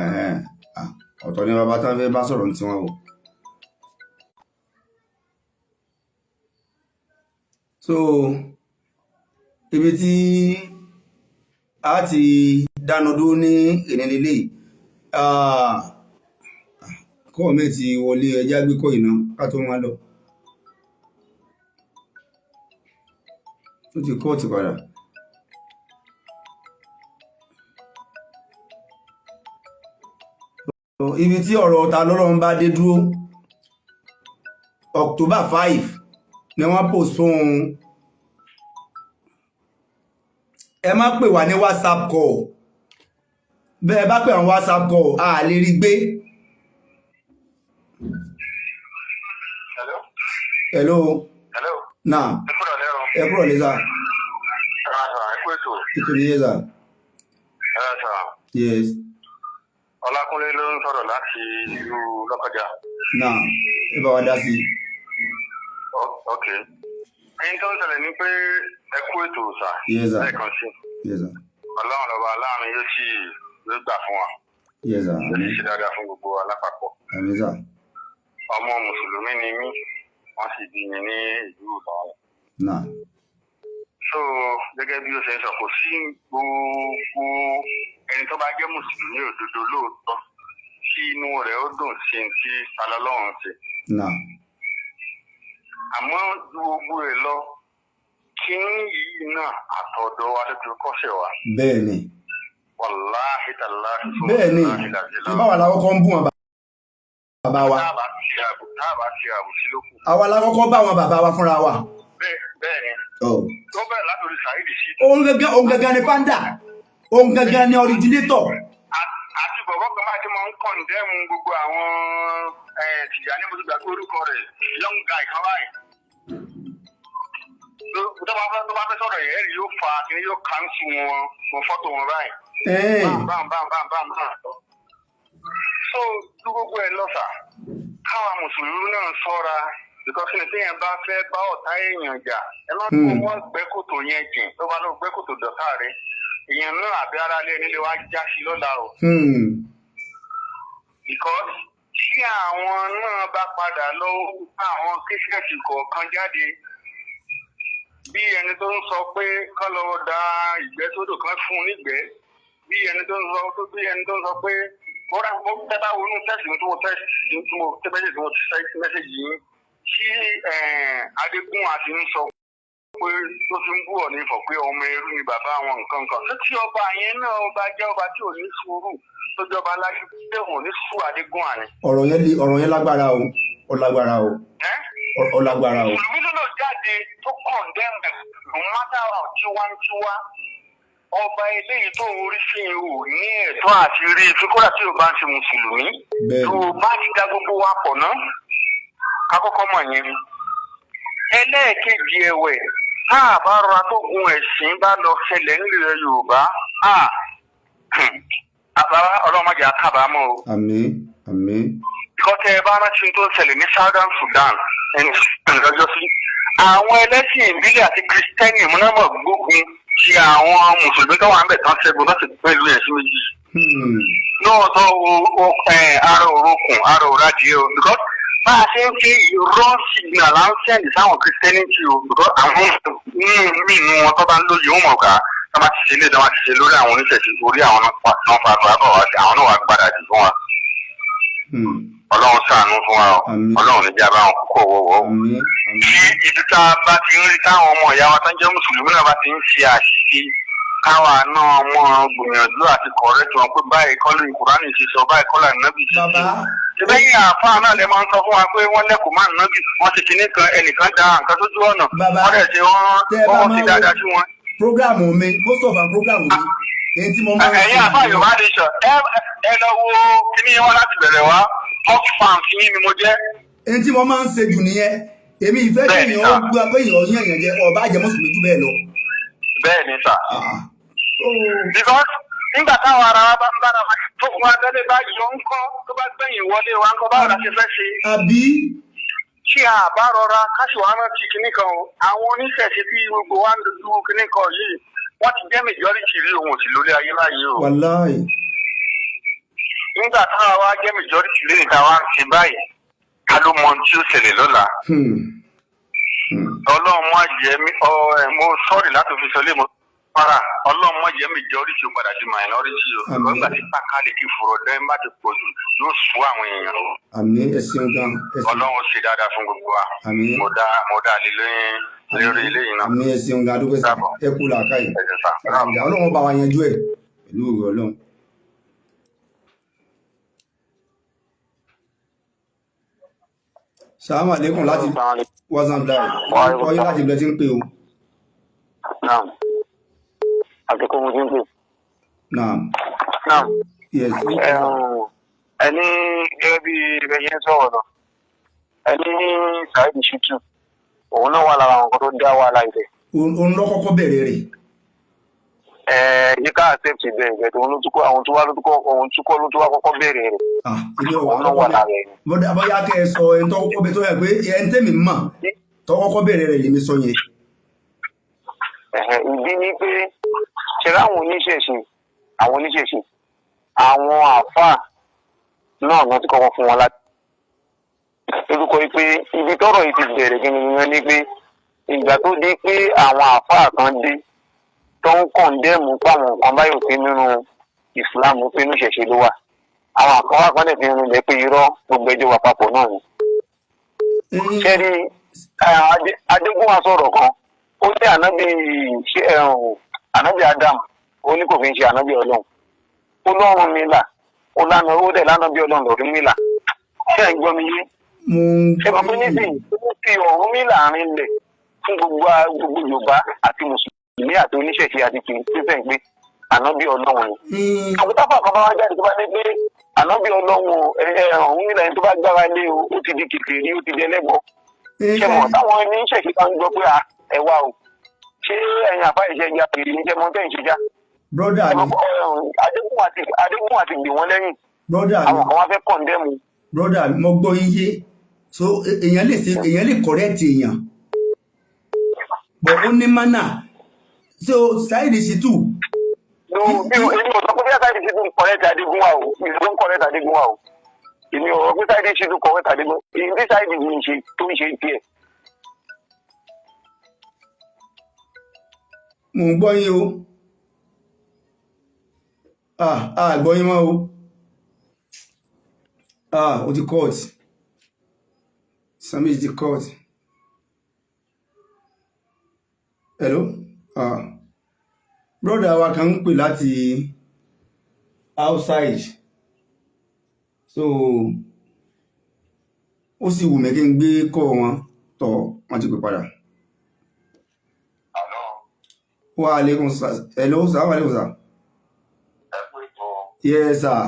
S1: Ẹ̀hẹ́n. Ah, ọ̀tọ̀ ni bàbá tán fẹ́ bá sọ̀rọ̀ ní tiwọn o. So ibi tí a ti dánu dúró ní ìnílélé, kọ́ mi ti wọlé, ẹjá gbé kọ́ ìná ká tó máa lọ. Ó ti kọ́ọ̀tì padà. Ibi tí ọ̀rọ̀ ta lọ́rọ̀ ń bá dé dúró, October 5 ni wọ́n postpone. Ẹ má pè wá ní WhatsApp call. Bẹ́ẹ̀ bá pè àwọn WhatsApp call, a lè rí gbé.
S3: Hello.
S1: Hello.
S3: Hello.
S1: Náà.
S3: Ẹ kúrò lẹ́rọ.
S1: Ẹ kúrò lẹ́sà.
S3: Ẹ rà sà, ẹ kú ètò.
S1: Ètò ní yẹ́sà.
S3: Ẹ rà sà.
S1: Yes.
S3: Ọlákúnlé ló ń sọ̀rọ̀ láti ìlú Lọ́kọjà.
S1: Náà, ẹ bá wa dá sí.
S3: Ok. Ẹyin tó ń ṣẹlẹ̀ ni pé ẹ kú ètò sà.
S1: Yes, sir.
S3: Lẹ́ẹ̀kan sí.
S1: Yes, sir.
S3: Ọlọ́run lọ́ba aláàánú yóò sì yóò gbà fún wa.
S1: Yes, sir.
S3: Yóò sì
S1: Àmín.
S3: ṣe dáadáa fún gbogbo wa lápapọ̀.
S1: Àmín sir.
S3: Ọmọ Mùsùlùmí ni mí, wọ́n sì bí mi ní ìlú Ìlọrin.
S1: Náà.
S3: So gẹ́gẹ́ bí ó ṣe ń sọ, kò sí gbogbo ẹni tó bá jẹ́ Mùsùlùmí òdodo lóòótọ́ tí inú rẹ̀ ó dùn sí ní tí Alọ́lọ́run ṣe.
S1: Náà.
S3: Àmọ́ ju gbogbo ẹ̀ lọ, kínní yìí náà àtọ̀dọ̀ wa ló ti kọ́ṣẹ̀ wa.
S1: Bẹ́ẹ̀ ni.
S3: Wàláhì tàláhì fún
S1: Bẹ́ẹ̀ ni. Ìbáwá làwọn kan ń bú wọn bàbá wa.
S3: Táàbà ṣe àbòsí lókù.
S1: Àwa la kọ́kọ́ bá wọn bàbá wa fúnra wa.
S3: Bẹ́ẹ̀ bẹ́ẹ̀ ni.
S1: Oh.
S3: Tó bẹ̀rẹ̀ látòrí Saheed Shittu.
S1: Òun gangan, òun gangan ni founder, òun gangan ni originator.
S3: Àti bọ̀bọ̀ kan máa ti máa ń condemn gbogbo àwọn Tìjàní, mo ti gbàgbé orúkọ rẹ̀, young guy kan báyìí. Tó bá fẹ́ sọ̀rọ̀ yẹn, ẹ̀rí yóò fa kíní, yóò cancel wọn wọn fọ́tò wọn báyìí. Bam bam bam bam bam. So ju gbogbo ẹ̀ lọ sà, káwa Mùsùlùmí náà ṣọ́ra, because ní téèyàn bá fẹ́ bá ọ̀tá èèyàn jà, ẹ má kó wọ́n gbẹ́ kòtò yẹn jìn. Tó bá lọ gbẹ́ kòtò dọ̀tá rẹ̀, èèyàn náà àbí ara lé nílé wa já sí lọ́la o. Because tí àwọn náà bá padà lọ bá àwọn kíṣẹ́ẹ̀tì kọ̀ọ̀kan jáde, bí ẹni tó ń sọ pé kán lọ da ìgbẹ́ sódò, kan fún un nígbẹ́, bí ẹni tó ń sọ tó bí ẹni tó ń sọ pé mo rà, mo tẹ́ bá wọnú text mi tí mo text tí mo tẹ́ message tí mo text message yín tí Adégún àti ń sọ pé tó fi ń bú ọ̀ ní ìfọ̀ pé ọmọ ẹrú ni bàbá àwọn nǹkan kan tó tí ọba yẹn náà ọba jẹ́ ọba tí ò ní sùúrù, tó jọba alágídí, òun ní sùúrù Adégún àní.
S1: Ọ̀rọ̀ yẹn le, ọ̀rọ̀ yẹn lágbára o, ó lágbára o.
S3: Ẹ́
S1: Ó lágbára o.
S3: Mùsùlùmí ló lọ jáde tó condemn ẹ̀, no matter how tiwantiwa ọba eléyìí tó ń rí sí i ò ní ẹ̀tọ́ àti rí i kódà tí o bá ń ṣe Mùsùlùmí tó o bá ti da gbogbo wa pọ̀ ná, ká kọ́kọ́ mọ̀ yẹn. Ẹlẹ́ẹ̀kejì ẹ̀wẹ̀, tá a bá rọra tó gun ẹ̀sìn bá lọ ṣẹlẹ̀ nílẹ̀ Yorùbá, àbá ọlọ́mọdé àkábàámọ̀ o.
S1: Àmín, àmín.
S3: Ìkọ́tẹ́ ẹ bá rántí tó ń ṣẹlẹ̀ ní Southern Sudan ẹni lọ́jọ́ sí, àwọn ẹlẹ́sìn ìbílẹ̀ àti Kristẹni múnámọ̀ gbógun ti àwọn Mùsùlùmí tó wà ń bẹ̀ tán, ṣẹ́gun láti pín ìlú yẹn sí méjì. Lóòótọ́ o, ara òrokùn ara òradìẹ o, because Bá a ṣe ń fi wrong signal à ń send sáwọn Christianity o, because àwọn nínú nínú wọn tó bá ń lóye, wọn mọ̀ ká tó bá ti ṣe ilé tó bá ti ṣe lórí àwọn oníṣẹ̀ṣe, orí àwọn náà pa náà fa àgbà bọ̀ wá sí, àwọn náà wà gbáradì fún wa. Ọlọ́run ṣàánú fún wa o.
S1: Àmín.
S3: Ọlọ́run ní jábá àwọn kókó wọ̀wọ́ o.
S1: Àmín, àmín.
S3: Tí ibi tá a bá ti ń rí táwọn ọmọ ìyá wa tó ń jẹ́ mùsùlùmí náà bá ti ń ṣe àṣìṣe, káwa náà mọ̀ gbìyànjú àti correct wọn pé báyìí kọ́ lóyún Kùránì ṣe sọ, báyìí kọ́ là nábì ṣe ṣe.
S1: Bàbá.
S3: Lẹ́yìn àáfàá náà lè máa ń sọ fún wa pé wọ́n lẹ́kọ̀ọ́ máa nábì, wọ́n ti kinní kan, ẹnìkan da nǹkan sójú ọ̀nà.
S1: Bàbá,
S3: wọ́n dẹ̀ ṣe wọ́n
S1: tẹ́ ẹ bá
S3: wọ́n ti
S1: máa
S3: dáadáa sí wọn.
S1: Program mi, most of our program mi, èyí tí mo máa ń
S3: Ẹ̀yin àáfàá Yorùbá Nation, ẹ lọ wo kíní wọn láti bẹ̀rẹ̀ wá, top fans yín ni mo jẹ́.
S1: Èyí tí mo máa ń ṣe jù nìyẹn. Èmi ìfẹ́ kí
S3: Bẹ́ẹ̀ni,
S1: èèyàn ó
S3: sir.
S1: gbọ́ pé èèyàn yàn yàn jẹ ọba jẹ mùsùlùmí jù bẹ́ẹ̀ lọ.
S3: Bẹ́ẹ̀ ni sà.
S1: Ah. Oh.
S3: Because nígbà táwọn ara wa bá ń bára wa tó fún wa tẹ́lẹ̀ bá yọ ń kọ́, tó bá gbẹ̀yìn wọlé wa ń kọ́, báwo la ṣe fẹ́ ṣe?
S1: Àbí?
S3: Tí a bá rọra káṣí wa rántí kinní kan o, àwọn oníṣẹ̀ṣe tí gbogbo wa ń dojú kinní kan yìí, wọ́n ti jẹ́ majority rí, òun ò sì lórí ayé báyìí o.
S1: Wàláì.
S3: Nígbà táwa wá jẹ́ majority lẹ́yìn táwa ń ṣe báyìí, ká ló mọ ohun tí ó ṣẹlẹ̀ lọ́la? Ọlọ́run má jẹ́ mi ọ ẹ̀, mo sọ́ọ̀rì láti fi sọ lé mo para, Ọlọ́run má jẹ́ majority ó padà di minority o.
S1: Àmín.
S3: Nígbà tí pákáleke fòrò dẹ́n bá ti pọ̀ jù, yóò sú àwọn èèyàn o.
S1: Àmín, ẹ ṣeun gan, ẹ ṣeun.
S3: Ọlọ́run ṣe dáadáa fún gbogbo wa.
S1: Àmín.
S3: Mo dá lé lórí eléyìí náà.
S1: Àmín, ẹ ṣeun gan, adúgbò sá.
S3: Dàbọ̀.
S1: Ẹ kú làákàyè.
S3: Ẹ ṣé sà.
S1: Ọlọ́run bá wa yanjú ẹ̀ pẹ̀lú òwe Ọlọ́run. Sàlámù àlékún láti WhatsApp live. Orúkọ yín, láti ibẹ̀ tí ń pè o?
S5: Naam. Àtìkú mo ti ń pè.
S1: Naam.
S5: Naam.
S1: Yes.
S5: Ẹni gẹ́gẹ́ bí ẹ ṣe ń sọ̀rọ̀ lọ. Ẹni Saheed Shittu, òun náà wà lára àwọn nǹkan tó dá wàhálà ilẹ̀.
S1: Òun ló kọ́kọ́ bẹ̀rẹ̀ rẹ̀.
S5: Yíká accept bẹ́ẹ̀ bẹ́ẹ̀, òun ló tún kọ́ àwọn tó wá ló tún kọ́, òun tún kọ́ ló tún wá kọ́kọ́ bẹ̀rẹ̀ rẹ̀.
S1: Ah, èmi ò wá
S5: Òun náà wà
S1: kọ́kọ́
S5: lára ẹ̀.
S1: bẹ̀rẹ̀. Bóyá kẹ́ ẹ sọ ẹni tó kọ́kọ́ bẹ̀rẹ̀, tó yẹ pé ẹni tẹ́mi mọ̀ tó kọ́kọ́ bẹ̀rẹ̀ rẹ̀ lèmi sọ yẹn.
S5: Ẹ̀hẹ̀, ìdí ni pé ṣe láwọn oníṣẹ̀ṣe, àwọn oníṣẹ̀ṣe, àwọn àáfàá náà ló ti kọ́kọ́ fún wọn láti lórúkọ yìí pé ibi tọ́rọ̀ yìí ti bẹ̀rẹ̀ kí ni wọ́n ní pé ìgbà tó di pé àwọn àáfàá kan dé tó ń condemn páwọn nǹkan báyìí ò sí nínú Ìsìláàmù, pé inú ìṣẹ̀ṣe ló wà, àwọn àkọ́wá kan dẹ̀ fi rinlẹ̀ pé irọ́, gbogbo ẹjọ́ wà papọ̀ náà ni. Ṣẹ́rí Adégúnwà sọ̀rọ̀ kan, ó ní ànábì ṣé ànábì Adam, ó ní kò fi ń ṣe ànábì Ọlọ́run, ó lọ́run mi là, ó lánàá, ó dẹ̀ lánàá bí Ọlọ́run lọ́run mi là. Ṣé ẹ̀ ń gbọ́ mi yé?
S1: Mo ń
S5: Ṣé mo pé nísìnyí ó fi ọ̀run mi láàrin lẹ̀ fún gbogbo Yorùbá àti mùsùlùmí àti oníṣẹ̀ṣe àti kìrìsìtẹ́nì pé ànábì Ọlọ́run ni. Àbútáfà kan bá wá jáde tó bá ní pé ànábì Ọlọ́run ọ̀hún nílẹ̀, ẹni tó bá gbára lé o, ó ti di kèfèrí, ó ti di ẹlẹ́bọ. Ṣé mọ̀ táwọn oníṣẹ̀ṣe bá ń gbọ́ pé ẹ wá o, ṣé ẹ̀yin àfa ìṣe ẹja kiri ní jẹ́mọ́ tẹ̀ ń ṣe já?
S1: Brother mi.
S5: Adégún àti gbè wọ́n lẹ́yìn.
S1: Brother mi.
S5: Àwọn kan wá fẹ́ condemn.
S1: Brother mi, mo gbọ́ yín yé. So èèyàn lè ṣe, èèyàn lè correct èèyàn, but ó ní manner. So Saheed Shittu.
S5: No, mi ò, èmi ò sọ pé bí Saheed Shittu ń correct Adégúnwà o, mi ò ń correct Adégúnwà o. Èmi ò rò pé Saheed Shittu correct Adégúnwà. Èyí tí Saheed ń ṣe tó ń ṣe tiẹ̀.
S1: Mo ń gbọ́ yín o. Ah ah, gbọ́ yín mọ́ o. Ah, o ti cut. Sami ti cut. Hello. Ah, brother wa kan ń pè láti outside, so ó sì wù mí kí n gbé kọ́ wọn tọ̀, wọ́n ti pè padà. Wa alaikum hello sir, wa alaikum sir. Yes sir.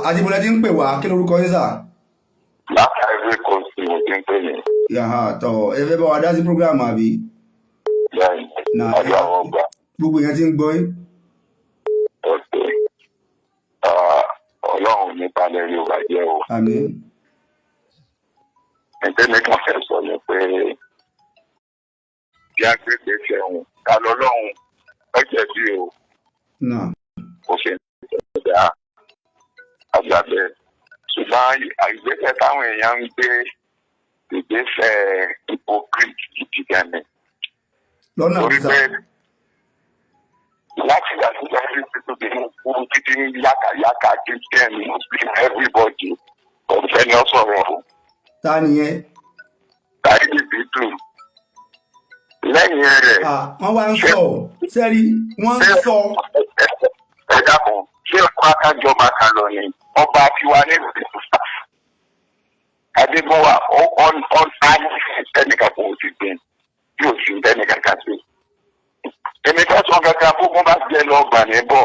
S1: Àti bọ́lá tí ń pè wá, kí lórúkọ yín sir?
S6: Láti Ivory Coast ni mo ti ń pè yín.
S1: Yàhà tọ̀, ẹ fẹ́ bá wa dá sí program àbí?
S6: Bẹ́ẹ̀ni.
S1: Na
S6: ọjọ́ àwọn ọgbà.
S1: Gbogbo èèyàn ti ń gbọ́ yín.
S6: Ọ̀sẹ̀ Ọlọ́run ní balẹ̀ Yorùbá jẹ́ o.
S1: Àmín.
S6: Ẹgbẹ́ mi kàn fẹ́ sọ ni pé bí agbègbè ṣẹ̀wọ̀n ká lọ́lọ́run ó jẹ̀bi o.
S1: Náà.
S6: Òfin ìjà àgbàbẹ́. Ṣùgbọ́n ìgbésẹ̀ táwọn èèyàn ń gbé, ìgbésẹ̀ hypocrite gidi gan ni.
S1: Lọ́nà
S6: Torí
S1: àbúsà.
S6: pé láti ìgbà tí wọ́n fi tóbi kú títí yákàyákà, Christian, Muslim, everybody, ọ̀fẹ́ ni ó sọ̀rọ̀ o.
S1: Ta nìyẹn?
S6: Saheed Shittu. Lẹ́yìn rẹ̀,
S1: Ah, wọ́n wá ń sọ sẹ́rí, wọ́n ń sọ.
S6: Ẹ dákun, ṣé ọkọ akájọba kan lọ ni ọba tiwa ní ìlú Adébọwà ọ̀n ẹnìkan kò sì gbìn tí ò sí ẹnìkan kan sí. Èmi fẹ́ sọ kankan, gbogbo bá jẹ́ lọ gbà ní bọ̀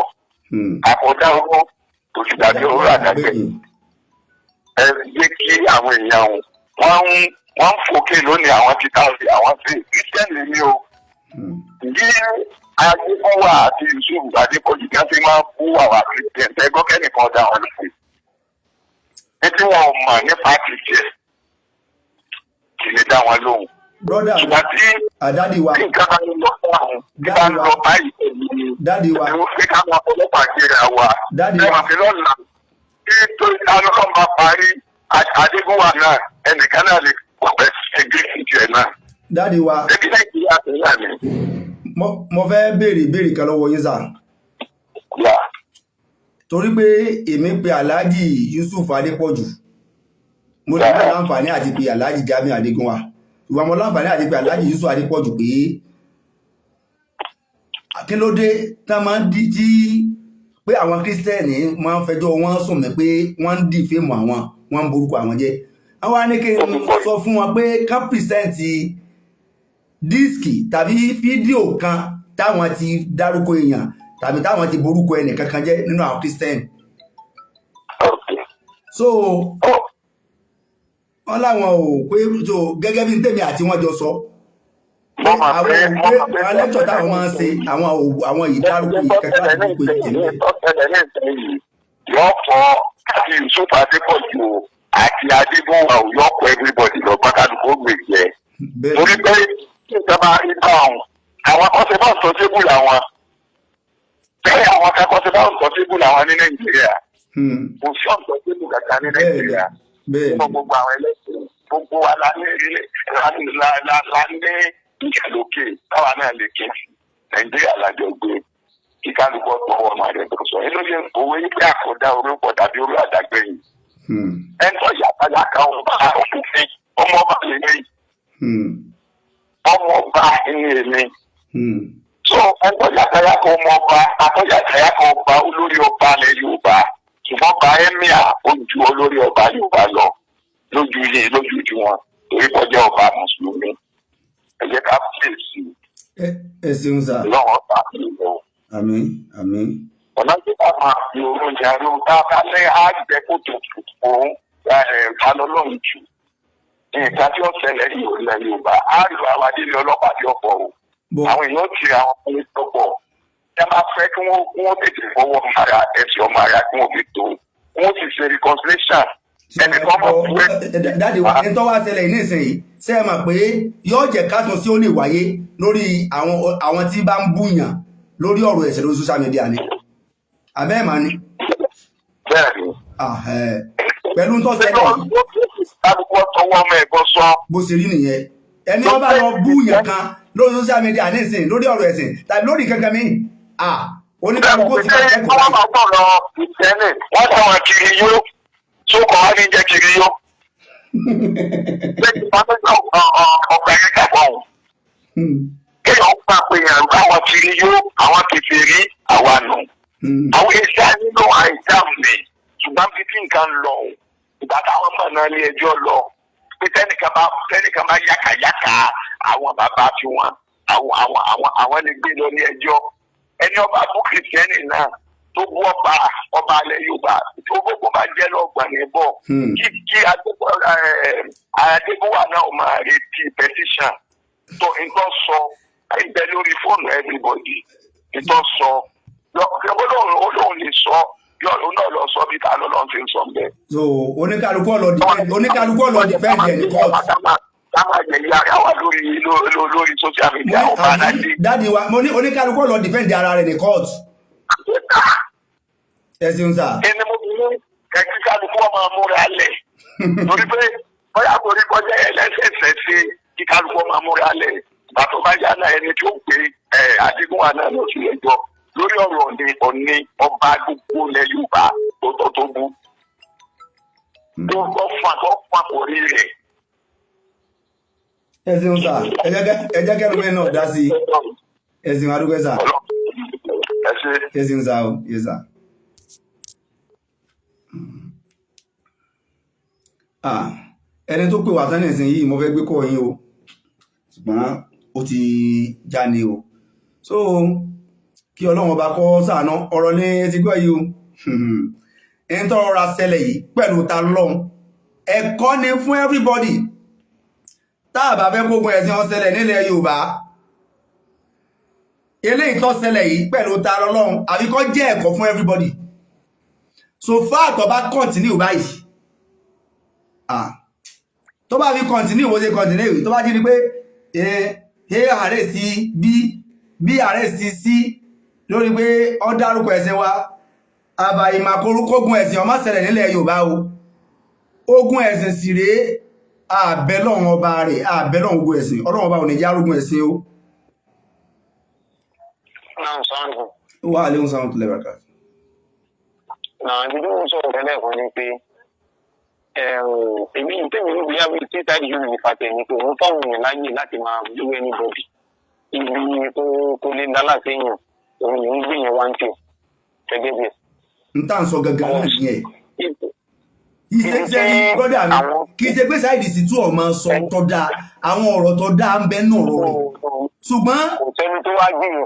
S6: àkọ́dá owó kò sì dàbí owó àdàgbẹ́. Ẹ jẹ́ kí àwọn èèyàn wọ́n ń fòkè lónìí, àwọn ti ká sí àwọn sí Christian lèmi o. Bí Adébọwà àti Yusuf Adépọ̀jù kan ti máa ń bú àwa Christian, tẹ́gbọ́n kẹ́nìkan dá wọn lóhùn ní tí wọn ò mọ̀ nípa Christian kì í lè dá wọn lóhùn.
S1: Brother mi.
S6: Ṣùgbọ́n tí
S1: Daddy wa.
S6: tí nǹkan bá ń lọ fún àwọn tí bá ń lọ báyìí pẹ̀lú
S1: Daddy wa.
S6: ẹ̀rọ pé káwọn ọlọ́pàá gbéra wa.
S1: Daddy wa.
S6: Ẹ mà fi lọ́la tí tó alọ́kàn bá parí Adégúnwà náà, ẹnìkan náà lè kọ̀pẹ́ ẹgbẹ́ ìjẹ náà.
S1: Daddy wa.
S6: Ẹbí Nàìjíríà tó yà mí.
S1: Mo fẹ́ béèrè ìbéèrè kan lọ́wọ́ yín, sir.
S6: Yà.
S1: Torí pé èmi pe Alhaji Yusuf Adépọ̀jù, mo ní bá láǹfààní àti pe Alhaji Jamiu Adégúnwà, ìwà mo láǹfààní àti pe Alhaji Yusuf Adépọ̀jù pé kí ló dé tá máa ń di tí pé àwọn Christian máa ń fẹjọ́ wọn sùn mí pé wọ́n ń dì fíìmù àwọn, wọ́n ń borúkọ àwọn jẹ́. Àwọn á ní kí n sọ fún wọn pé ká present disc tàbí fídíò kan táwọn ti dárúkọ èèyàn tàbí táwọn ti borúkọ ẹnì kankan jẹ́ nínú àwọn Christian. So wọ́n láwọn ò pé, so gẹ́gẹ́ bí tèmi àti wọn jọ sọ pé
S6: Mo mọ̀
S1: àwọn
S6: pé
S1: ò
S6: mo
S1: pé
S6: mọ̀ pé
S1: àwọn lẹ́tọ̀ táwọn máa ń ṣe, àwọn ò àwọn yìí dárúkọ yìí kankan láti borúkọ èèyàn jẹ́ níbẹ̀.
S6: Tọ́sẹ̀lẹ̀ ní ìsẹ́yìn yóò fọ àti Yusuf Adépọ̀jù o àti Adégúnwà o, yóò kọ everybody lọ pákálukú gbèjẹ.
S1: Bẹ́ẹ̀.
S6: Torí pé ìjọba ibà ọ̀hún, àwọn akọ́ṣẹ́ bá ń sọ tébù làwọn bẹ́ẹ̀, àwọn akọ́ṣẹ́ bá ń sọ tébù làwọn ní Nàìjíríà. Kò sí ọ̀sán tébù kankan ní Nàìjíríà nínú gbogbo àwọn ẹlẹ́sìn. Gbogbo wa la ní ilé la ní ìkàlókè táwa náà lè ké sí. Nàìjíríà lájọ gbé, kí kálukú ọ̀pọ̀ ọmọ rẹ̀ tó sọ yìí ló ṣe òwe yìí pé àkọ́dá orúkọ tàbí orú àdàgbẹ̀yìn. Ẹni tó yàtàyà kan ọba òfin ọmọ ọba lè ní ọmọ ọba ní èmi. So ẹni tó yàtàyà kan ọmọ ọba, àtọ́yàtàyà kan ọba, olórí ọba ilẹ̀ Yorùbá, ṣùgbọ́n ọba emir ó ju olórí ọba Yorùbá lọ lójú ilé lójú ju wọn, torí kọjá ọba mùsùlùmí. Ẹ jẹ́ ká fèsì.
S1: Ẹ ṣeun, sir.
S6: Lọ́wọ́ tàbí lọ.
S1: Àmín, àmín.
S6: Ọ̀nà tí ká máa fi oró yàrá tá a bá ní àgbẹ̀ kòtò fún ìfanọlọ́run jù nǹkan tí ó ṣẹlẹ̀ ní ilẹ̀ Yorùbá, á lọ àwọn adélé ọlọ́pàá tí ó pọ̀ o. Àwọn èèyàn ti àwọn ọkùnrin tó pọ̀ tí a máa fẹ́ kí wọ́n tètè fọwọ́ ara ẹ̀sìn ọmọ ara kí wọ́n fi tó, wọ́n sì ṣe reconciliation. Ẹnìkan mọ̀ pé
S1: Daddy wa, ẹni tó wá ṣẹlẹ̀ yìí nísìnyí, ṣé ẹ mọ̀ pé yóò jẹ́ kátún sí ó lè wáyé lórí àwọn tí bá ń búyàn lórí ọ̀rọ̀ ẹ̀sẹ̀ lórí social media ni àbẹ́ ẹ̀ máa ní?
S6: Bẹ́ẹ̀ ni.
S1: Pẹ̀lú tó ṣẹlẹ̀ yìí.
S6: Kálukú ọtọwọ́ ọmọ ẹ̀gbọ́n sọ.
S1: Bó ṣe rí nìyẹn. Ẹni wọ́n bá lọ búyàn kan lórí social media nísìnyí lórí ọ̀rọ̀ ẹ̀sìn tàbí lórí kankan mi, oníkálukú ti máa kẹ́kọ̀ọ́.
S6: Wọ́n máa gbọ́dọ̀ ìtẹ́lẹ̀ wọ́n táwọn kiri yó tó kọ́ wá ní jẹ́ kiri yó. Bẹ́ẹ̀ni, wọ́n fẹ́ ọgbà yẹn kàbọ̀ ọ̀hún. Kéèyàn gbà pé yàn àwọn kiri yó, àwọn kèfèrí, àwa nù. Àwọn iṣẹ́ nínú àìsàn mi, ṣùgbọ́n bí tí nǹkan lọ o, ìgbà táwọn mọ̀ náà ilé ẹjọ́ lọ pé tẹ́nìkan bá yákàyákà àwọn bàbá tiwọn, àwọn lè gbé lọ ní ẹjọ́. Ẹni ọba bú Christian náà tó bú ọba alẹ́ Yorùbá tó gbogbo bá jẹ́ lọ́gbọ̀n ní bọ̀ kí Adégúnwà náà máa retí petition tó nǹkan sọ ẹgbẹ́ lórí fóònù everybody nǹkan sọ olóhùn lè sọ yọ náà lọ sọ bí ta ló lọ́n ti ń sọ bẹ́ẹ̀.
S1: So oníkálukú ọlọ defend ẹ̀ ní court.
S6: Ká máa yẹ ìyá wa lórí social media ọba aládé.
S1: Daddy wa, mo ní oníkálukú ọlọ defend ara rẹ̀ ní court. Ẹ ṣeun, sir.
S6: Ẹni mo fi ní Ẹ kí kálukú wọn máa múra lẹ̀, torí pé bóyá torí kọjá ẹlẹ́sẹ̀sẹ̀ ṣe, kí kálukú wọn máa múra lẹ̀. Bàtọ́ bá yá náà, ẹni tí ó pè ẹ Adigun àná lọ sí ẹjọ́ lórí ọ̀rọ̀ Ọ̀ní, ọba gbogbo ilẹ̀ Yorùbá tó tọ́ tó bú tó kọ́ fún àtọ́ fún àkórí rẹ̀.
S1: Ẹ ṣeun sà. Ẹ jẹ́ kẹ́nu mi náà dá sí i. Ẹ ṣeun, adúgbò sà.
S6: Ẹ ṣe.
S1: Ẹ ṣeun sà o. Yes sà. Ah, ẹni tó pè wá tán nísìn yìí, mo fẹ́ gbé kọ́ yín o, ṣùgbọ́n ó ti já ni o. So kí Ọlọ́run ọba kó ṣàánú. Ọ̀rọ̀ ní ẹ ti gbọ́ yìí o. Ẹni tó rọra ṣẹlẹ̀ yìí pẹ̀lú ta lọ́hùn, ẹ̀kọ́ ni fún everybody. Tá a bá fẹ́ kógun ẹ̀sìn ó ṣẹlẹ̀ nílẹ̀ Yorùbá, eléyìí tó ṣẹlẹ̀ yìí pẹ̀lú ta lọ́hùn, àbí kó jẹ́ ẹ̀kọ́ fún everybody. So far tó bá continue báyìí, ah, tó bá fi continue bó ṣe continue, tó bá jí ni pé A arrest B, B arrest C lórí pé ó dárúkọ ẹ̀sìn wa, àbàìmà kógun ẹ̀sìn ọmọ ṣẹlẹ̀ nílẹ̀ Yorùbá o. Ogun ẹ̀sìn sì rèé, àbẹ́lọ́run ọba rẹ̀, àbẹ́lọ́run ogun ẹ̀sìn. Ọlọ́run ọba ò ní já rógun ẹ̀sìn o.
S5: Náà sọ́ọ̀nù.
S1: Wà á léwu sáwọn tó lẹ́bàá kan.
S5: Náà ibi tí mo sọ̀rọ̀ tẹ́lẹ̀ kan ni pé èmi tèmi ló bóyá bíi tí táyì yóò fa tẹ̀ ni pé òun fáwọn èèyàn láyè láti máa bú anybody, ibi kó lè dá láti èèyàn, òun ló ń gbé yẹn wá ń tẹ̀ gẹ́gẹ́ bí ẹ̀.
S1: N tá à ń sọ gangan náà nìyẹn. Kì í ṣe ṣe brọ́dà mi, kì í ṣe pé Saheed Shittu ọmọ sọ tó dáa, àwọn ọ̀rọ̀ tó dáa ń bẹ nù ọ̀rọ̀ rẹ̀, ṣùgbọ́n
S5: kò sẹ́ni tó wá gbìyànjú,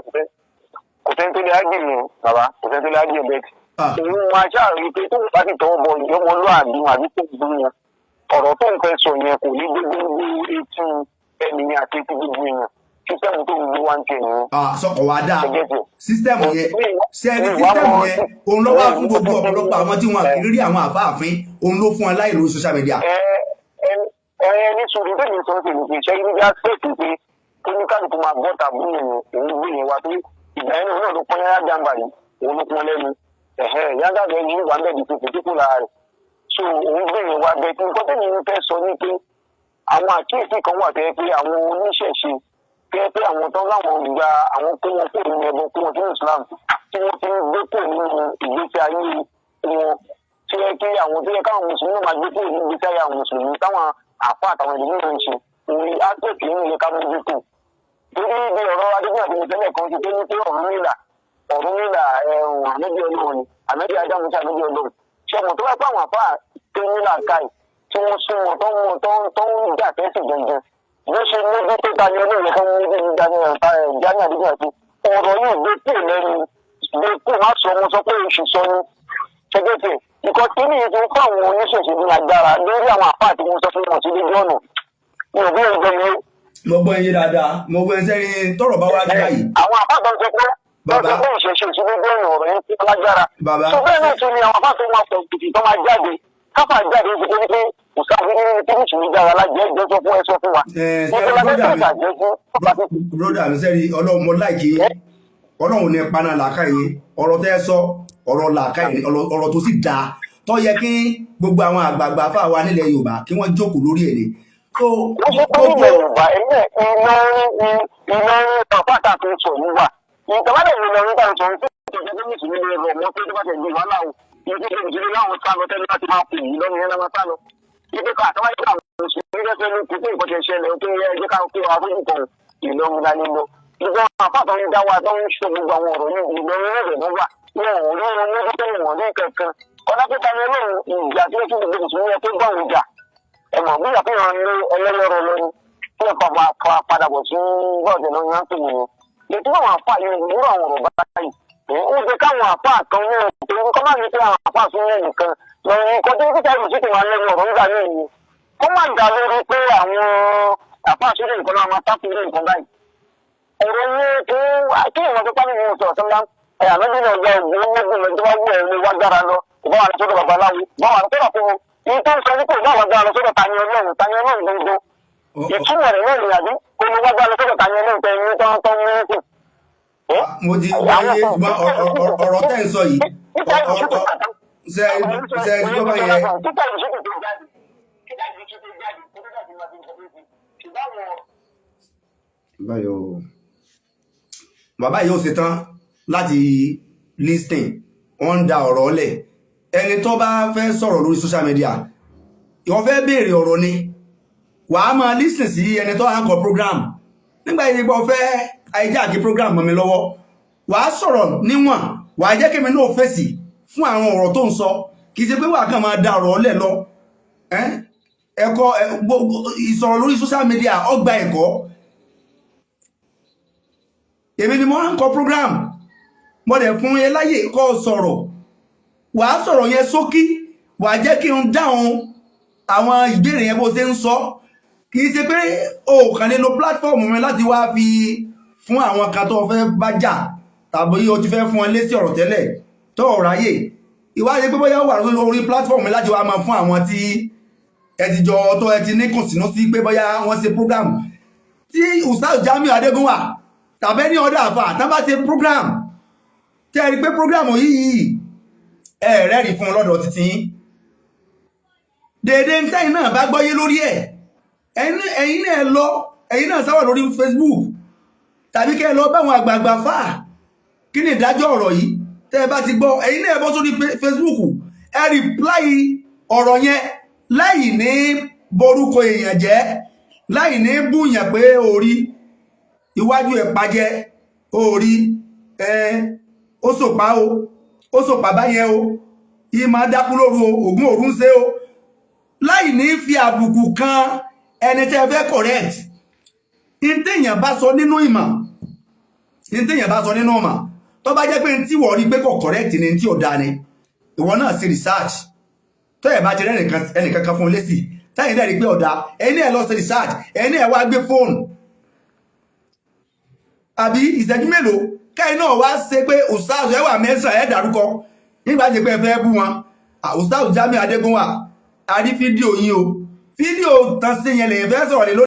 S5: kò sẹ́ni tó lè á gbìyànjú, bàbá, kò sẹ́ni tó lè á gbìyànjú bẹ́ẹ̀. Òun máa ṣáà rí i pé tóun bá sì tọwọ́ bọ ìjọmọlúàbí àbí tó gbé wọn, ọ̀rọ̀ tó ń fẹ́ sọ yẹn kò ní gbé gbogbo etí ẹnìyàn àti etí gbogbo èèyàn. System tó ń gbé wá ń tẹ̀ nìyẹn.
S1: Sọkọ̀ wá dáa. System yẹn, sẹ́ẹ̀rí system yẹn, òun ló wá fún gbogbo ọ̀pọ̀lọpọ̀ àwọn tí wọn kì í rí àwọn àfáàfin, òun ló fún wọn láì lórí social media.
S5: Ẹ ẹ ní sùúrù, tèmi sọ sí ni pé ṣé ibi aspect pé oníkálukú máa bọ́ tàbí yẹn, òun gbé yẹn wá pé ìgbà yẹn náà ló pọ́n yára jàǹbá yìí, òun ló pọ́n lẹ́nu yára bẹ́ẹ̀ ní wà bẹ́ẹ̀ di kòkò tó kù lára rẹ̀. So òun gbé yẹn wá bẹ́ẹ̀. Tí nǹkan tèmi ń fẹ́ sọ ni pé àwọn àkíyèsí kan wà tẹ́ pé àwọn oníṣẹ̀ṣe, tẹ́ pé àwọn tán láwọn gba àwọn kó wọn kúrò nínú ẹbọ, kó wọn sínú Islam, tí wọ́n ti ń gbé kúrò nínú ìgbésí ayé wọn, tí yẹ kí àwọn tó yẹ káwọn mùsùlùmí máa gbé kúrò nínú ìgbésí ayé àwọn mùsùlùmí, táwọn àfa àtàwọn ìdílé náà ń ṣe, òun aspect nínú ilé ká mójútó. Torí bí ọ̀rọ̀ Adigun àti mùsùlùmí kan ti tó ní pé Ọ̀rúnmìlà, Ọ̀rúnmìlà ẹ̀hún ànábì Ọlọ́run ni, ànábì Ádámù sí ànábì Ọlọ́run. Ṣé ọmọ tó bá pa àwọn àfa tó ní làákàyè, tí wọ́n sún wọn tó ń mọ tó ń jà tẹ́sí gangan bó ṣe mójú tó ta ni Ọlọ́run kan mójú ní Daniel Jamiu Adigun àti ọ̀rọ̀ yìí gbé kúrò lẹ́nu, gbé kúrò, má sọ ọmọ sọ pé oṣù sọ ni ṣẹgẹ́tì nǹkan tí ní ìtún fún àwọn oníṣẹ̀ṣe ní agbára lórí àwọn àfa àti wọn sọ fún wọn sí lójú ọ̀nà mi ò bí ẹgbẹ́ mi.
S1: Mo gbọ́ yín dáadáa, mo gbọ́ yín. Sẹ́yìn tọ́rọ̀ bá wá dé báyìí.
S5: Àwọn àfa kan sọ pé
S1: Bàbá.
S5: wọ́n sọ pé ìṣẹ̀ṣe sí lójú ọ̀nà, ọ̀rọ̀ yẹn fún lágbára.
S1: Bàbá.
S5: Tó bẹ́ẹ̀ náà tún ni àwọn àfa tó máa pọ̀ tìtì tó máa jáde káfà jáde ó ti pé pé kò sáfì nínú tí mùsùlùmí dára lájẹ́ ẹjọ́ sọ fún ẹ sọ fún wa.
S1: Ẹ
S5: Nítorí
S1: brọ́dà
S5: lábẹ́
S1: mi,
S5: ìtàjẹ́ fún
S1: brọ́dà mi, sẹ́rí Ọlọ́run, mo láìkí Ọlọ́run ní paná làákàyè. Ọ̀rọ̀ tẹ́ sọ, ọ̀rọ̀ làákàyè, ọ̀rọ̀ tó sì dáa tó yẹ kí gbogbo àwọn àgbààgbà fáwa nílẹ̀ Yorùbá kí wọ́n jókòó lórí ẹ̀ ni. So
S5: Wọ́n ṣe pé
S1: gbogbo
S5: nílẹ̀ Yorùbá ẹ̀mí iná iná pàpàtà tó sọ yìí wà ìtàwádà ìlú lọ́rùn tá à ń sọ fún ìtọ́jú tó mùsùlùmí lè rọ̀ mọ́ pé tó bá tẹ̀ gbé wàhálà o, ìdí tó mùsùlùmí láwọn sá lọ tẹ́lẹ̀ láti máa pè yìí lọ́rùn yẹn láwọn sá lọ. Ibi ká àtàwọn ìgbà mùsùlùmí lẹ́sẹ̀ ló kú pé nǹkan ti ṣẹlẹ̀ ó tó yẹ ẹjẹ́ ká kó wa fún nǹkan Ìlọrin lálẹ́ lọ. Gbogbo àwọn àpá tó ń dá wa tó ń ṣe gbogbo àwọn ọ̀rọ̀ yìí, Ìlọrin náà lè wà, wọn ò rí wọn mójútó, wọn rí kankan. Ọlápẹ́ta ni Ọlọ́run ìjà tí ó tún gbogbo mùsùlùmí yẹ kó bá òun jà, ẹ mọ̀ bí àfihàn ní ẹlẹ́lọ́rọ̀ lórí tí wọ́n pa padà bọ̀ sí bọ́ọ̀dù ló ń yàn tó nìyẹn. Ètò àwọn àfa yìí nírú àwọn ọ̀rọ̀ báyìí, ó jẹ́ káwọn àfa kan ní ọ̀tọ̀ kọ́ máa ní pé àwọn àfa fún wọn nìkan lọ́wọ́ nǹkan tó ń kíkà ìlú títí máa lẹ́nu ọ̀rọ̀ nígbà míì ni kó má dá lórí pé àwọn àfa àṣírí nǹkan náà máa tákù ní nǹkan báyìí. Ọ̀rọ̀ yẹn tó kí ìwọ̀n tó pálí ní oṣù ọ̀sán ńlá ẹ̀ ànábì náà gba ògùn méjì lọ tó bá wù ẹ̀ lè wá gbára lọ ìbá wà lọ́sọ́dọ̀ babaláwo, bá wà lọ́sọ́dọ̀ fún un ní tó ń sọ ní kò bá wà gbára lọ́sọ́dọ̀ tani Ọlọ́run, tani Ọlọ́run gbogbo ìtumọ̀ rẹ̀ náà nìyàbí kó ló wá gbára lọ́sọ́dọ̀ tani Ọlọ́run tẹ̀ ní tán tán ní kù.
S1: Mo ti wáyé, ṣùgbọ́n ọ̀rọ̀ tẹ́ ń sọ yìí, Ṣe ṣe gbọ́ bá yẹn?
S5: Títà ìṣèkù tó jáde, títà ìṣèkù tó jáde, títà ìṣèkù tó jáde, ṣùgbọ́n àwọn
S1: Báyọ̀, bàbá yìí ó ṣe tán láti listen. Wọ́n ń da ọ̀rọ̀ lẹ̀. Ẹni tó bá fẹ́ sọ̀rọ̀ lórí social media, ìwọ fẹ́ béèrè ọ̀rọ̀ ni, wàá máa listen sí ẹni tó anchor program. Nígbà yìí gbọ́ fẹ́ hijack program mọ́ mi lọ́wọ́, wàá sọ̀rọ̀ níwọ̀n, wàá jẹ́ kémi náà fèsì fún àwọn ọ̀rọ̀ tó ń sọ. Kì í ṣe pé wàá kàn máa da ọ̀rọ̀ lẹ̀ lọ. Ẹ̀kọ́ ìsọ̀rọ̀ lórí social media, ọgbà ẹ̀kọ́. Èmi ni mo anchor program, mo dẹ̀ fún ẹ láyè kó sọ̀rọ̀. Wàá sọ̀rọ̀ yẹn ṣókí, wàá jẹ́ kí n dáhùn àwọn ìbéèrè yẹn bó ṣe ń sọ. Kì í ṣe pé o kàn lè lo platform mi láti wá fi fún àwọn kan tó fẹ́ bá jà, tàbí o ti fẹ́ fún wọn lésì ọ̀rọ̀ tẹ́lẹ̀ tó ọ̀rọ̀ ayé ìwádìí pé bóyá wà lórí platform mi láti wá máa fún àwọn tí ẹ ti jọ tó ẹ ti ní kùnsínú sí pé bóyá wọ́n ṣe program. Tí Ustaz Jamiu Adégúnwà tàbí ní ọ̀dọ̀ àfà tán bá ṣe program, tẹ́ ẹ rí pé program yìí ẹ rẹ́rìí fún lọ́dọ̀ títí yín, dèdè ń tẹ́yìn náà bá gbọ́yé lórí ẹ̀, ẹ̀yin náà lọ, ẹ̀yin náà sáwà lórí Facebook tàbí kẹ́ ẹ lọ báwọn àgbààgbà fà, kí ni ìdájọ́ ọ̀rọ̀ yìí? Tẹ́ ẹ bá ti gbọ́, ẹ̀yin náà bọ́ sórí Facebook, ẹ reply ọ̀rọ̀ yẹn láì ní borúkọ èèyàn jẹ́, láì ní búyàn pé orí iwájú ẹ̀ pàjẹ́ orí ẹ ó sòpá o, ó sòpá báyẹn o, yìí máa dákú lóru o, ògún òru ń ṣe o, láì ní fi àbùkù kan ẹni tẹ́ fẹ́ correct. Ìtẹ̀yàn bá sọ nínú ìmọ̀, ìtẹ̀yàn bá sọ nínú ìmọ̀, tó bá jẹ́ pé tí wọ́n rí pé kò correct ni, tí ò dáa ni, ìwọ náà ṣe research. Tó ẹ̀ bá ti rẹ́ ẹnìkan kan fún un lésì, táyìn náà rí pé ọ̀dà, ẹni ẹ̀ lọ ṣe research, ẹni ẹ̀ wá gbé fóònù àbí ìṣẹ́jú mélòó kẹ́yìn náà wá ṣe pé Ustaz ẹ̀ wà mẹ́sàn ẹ̀ dárúkọ nígbà tí pé ẹ fẹ́ bú wọn. Ustaz Jamiu Adégúnwà, a rí fídíò yín o, fídíò tán sí yẹn lèyìn fẹ́ sọ̀rọ̀ lé lórí.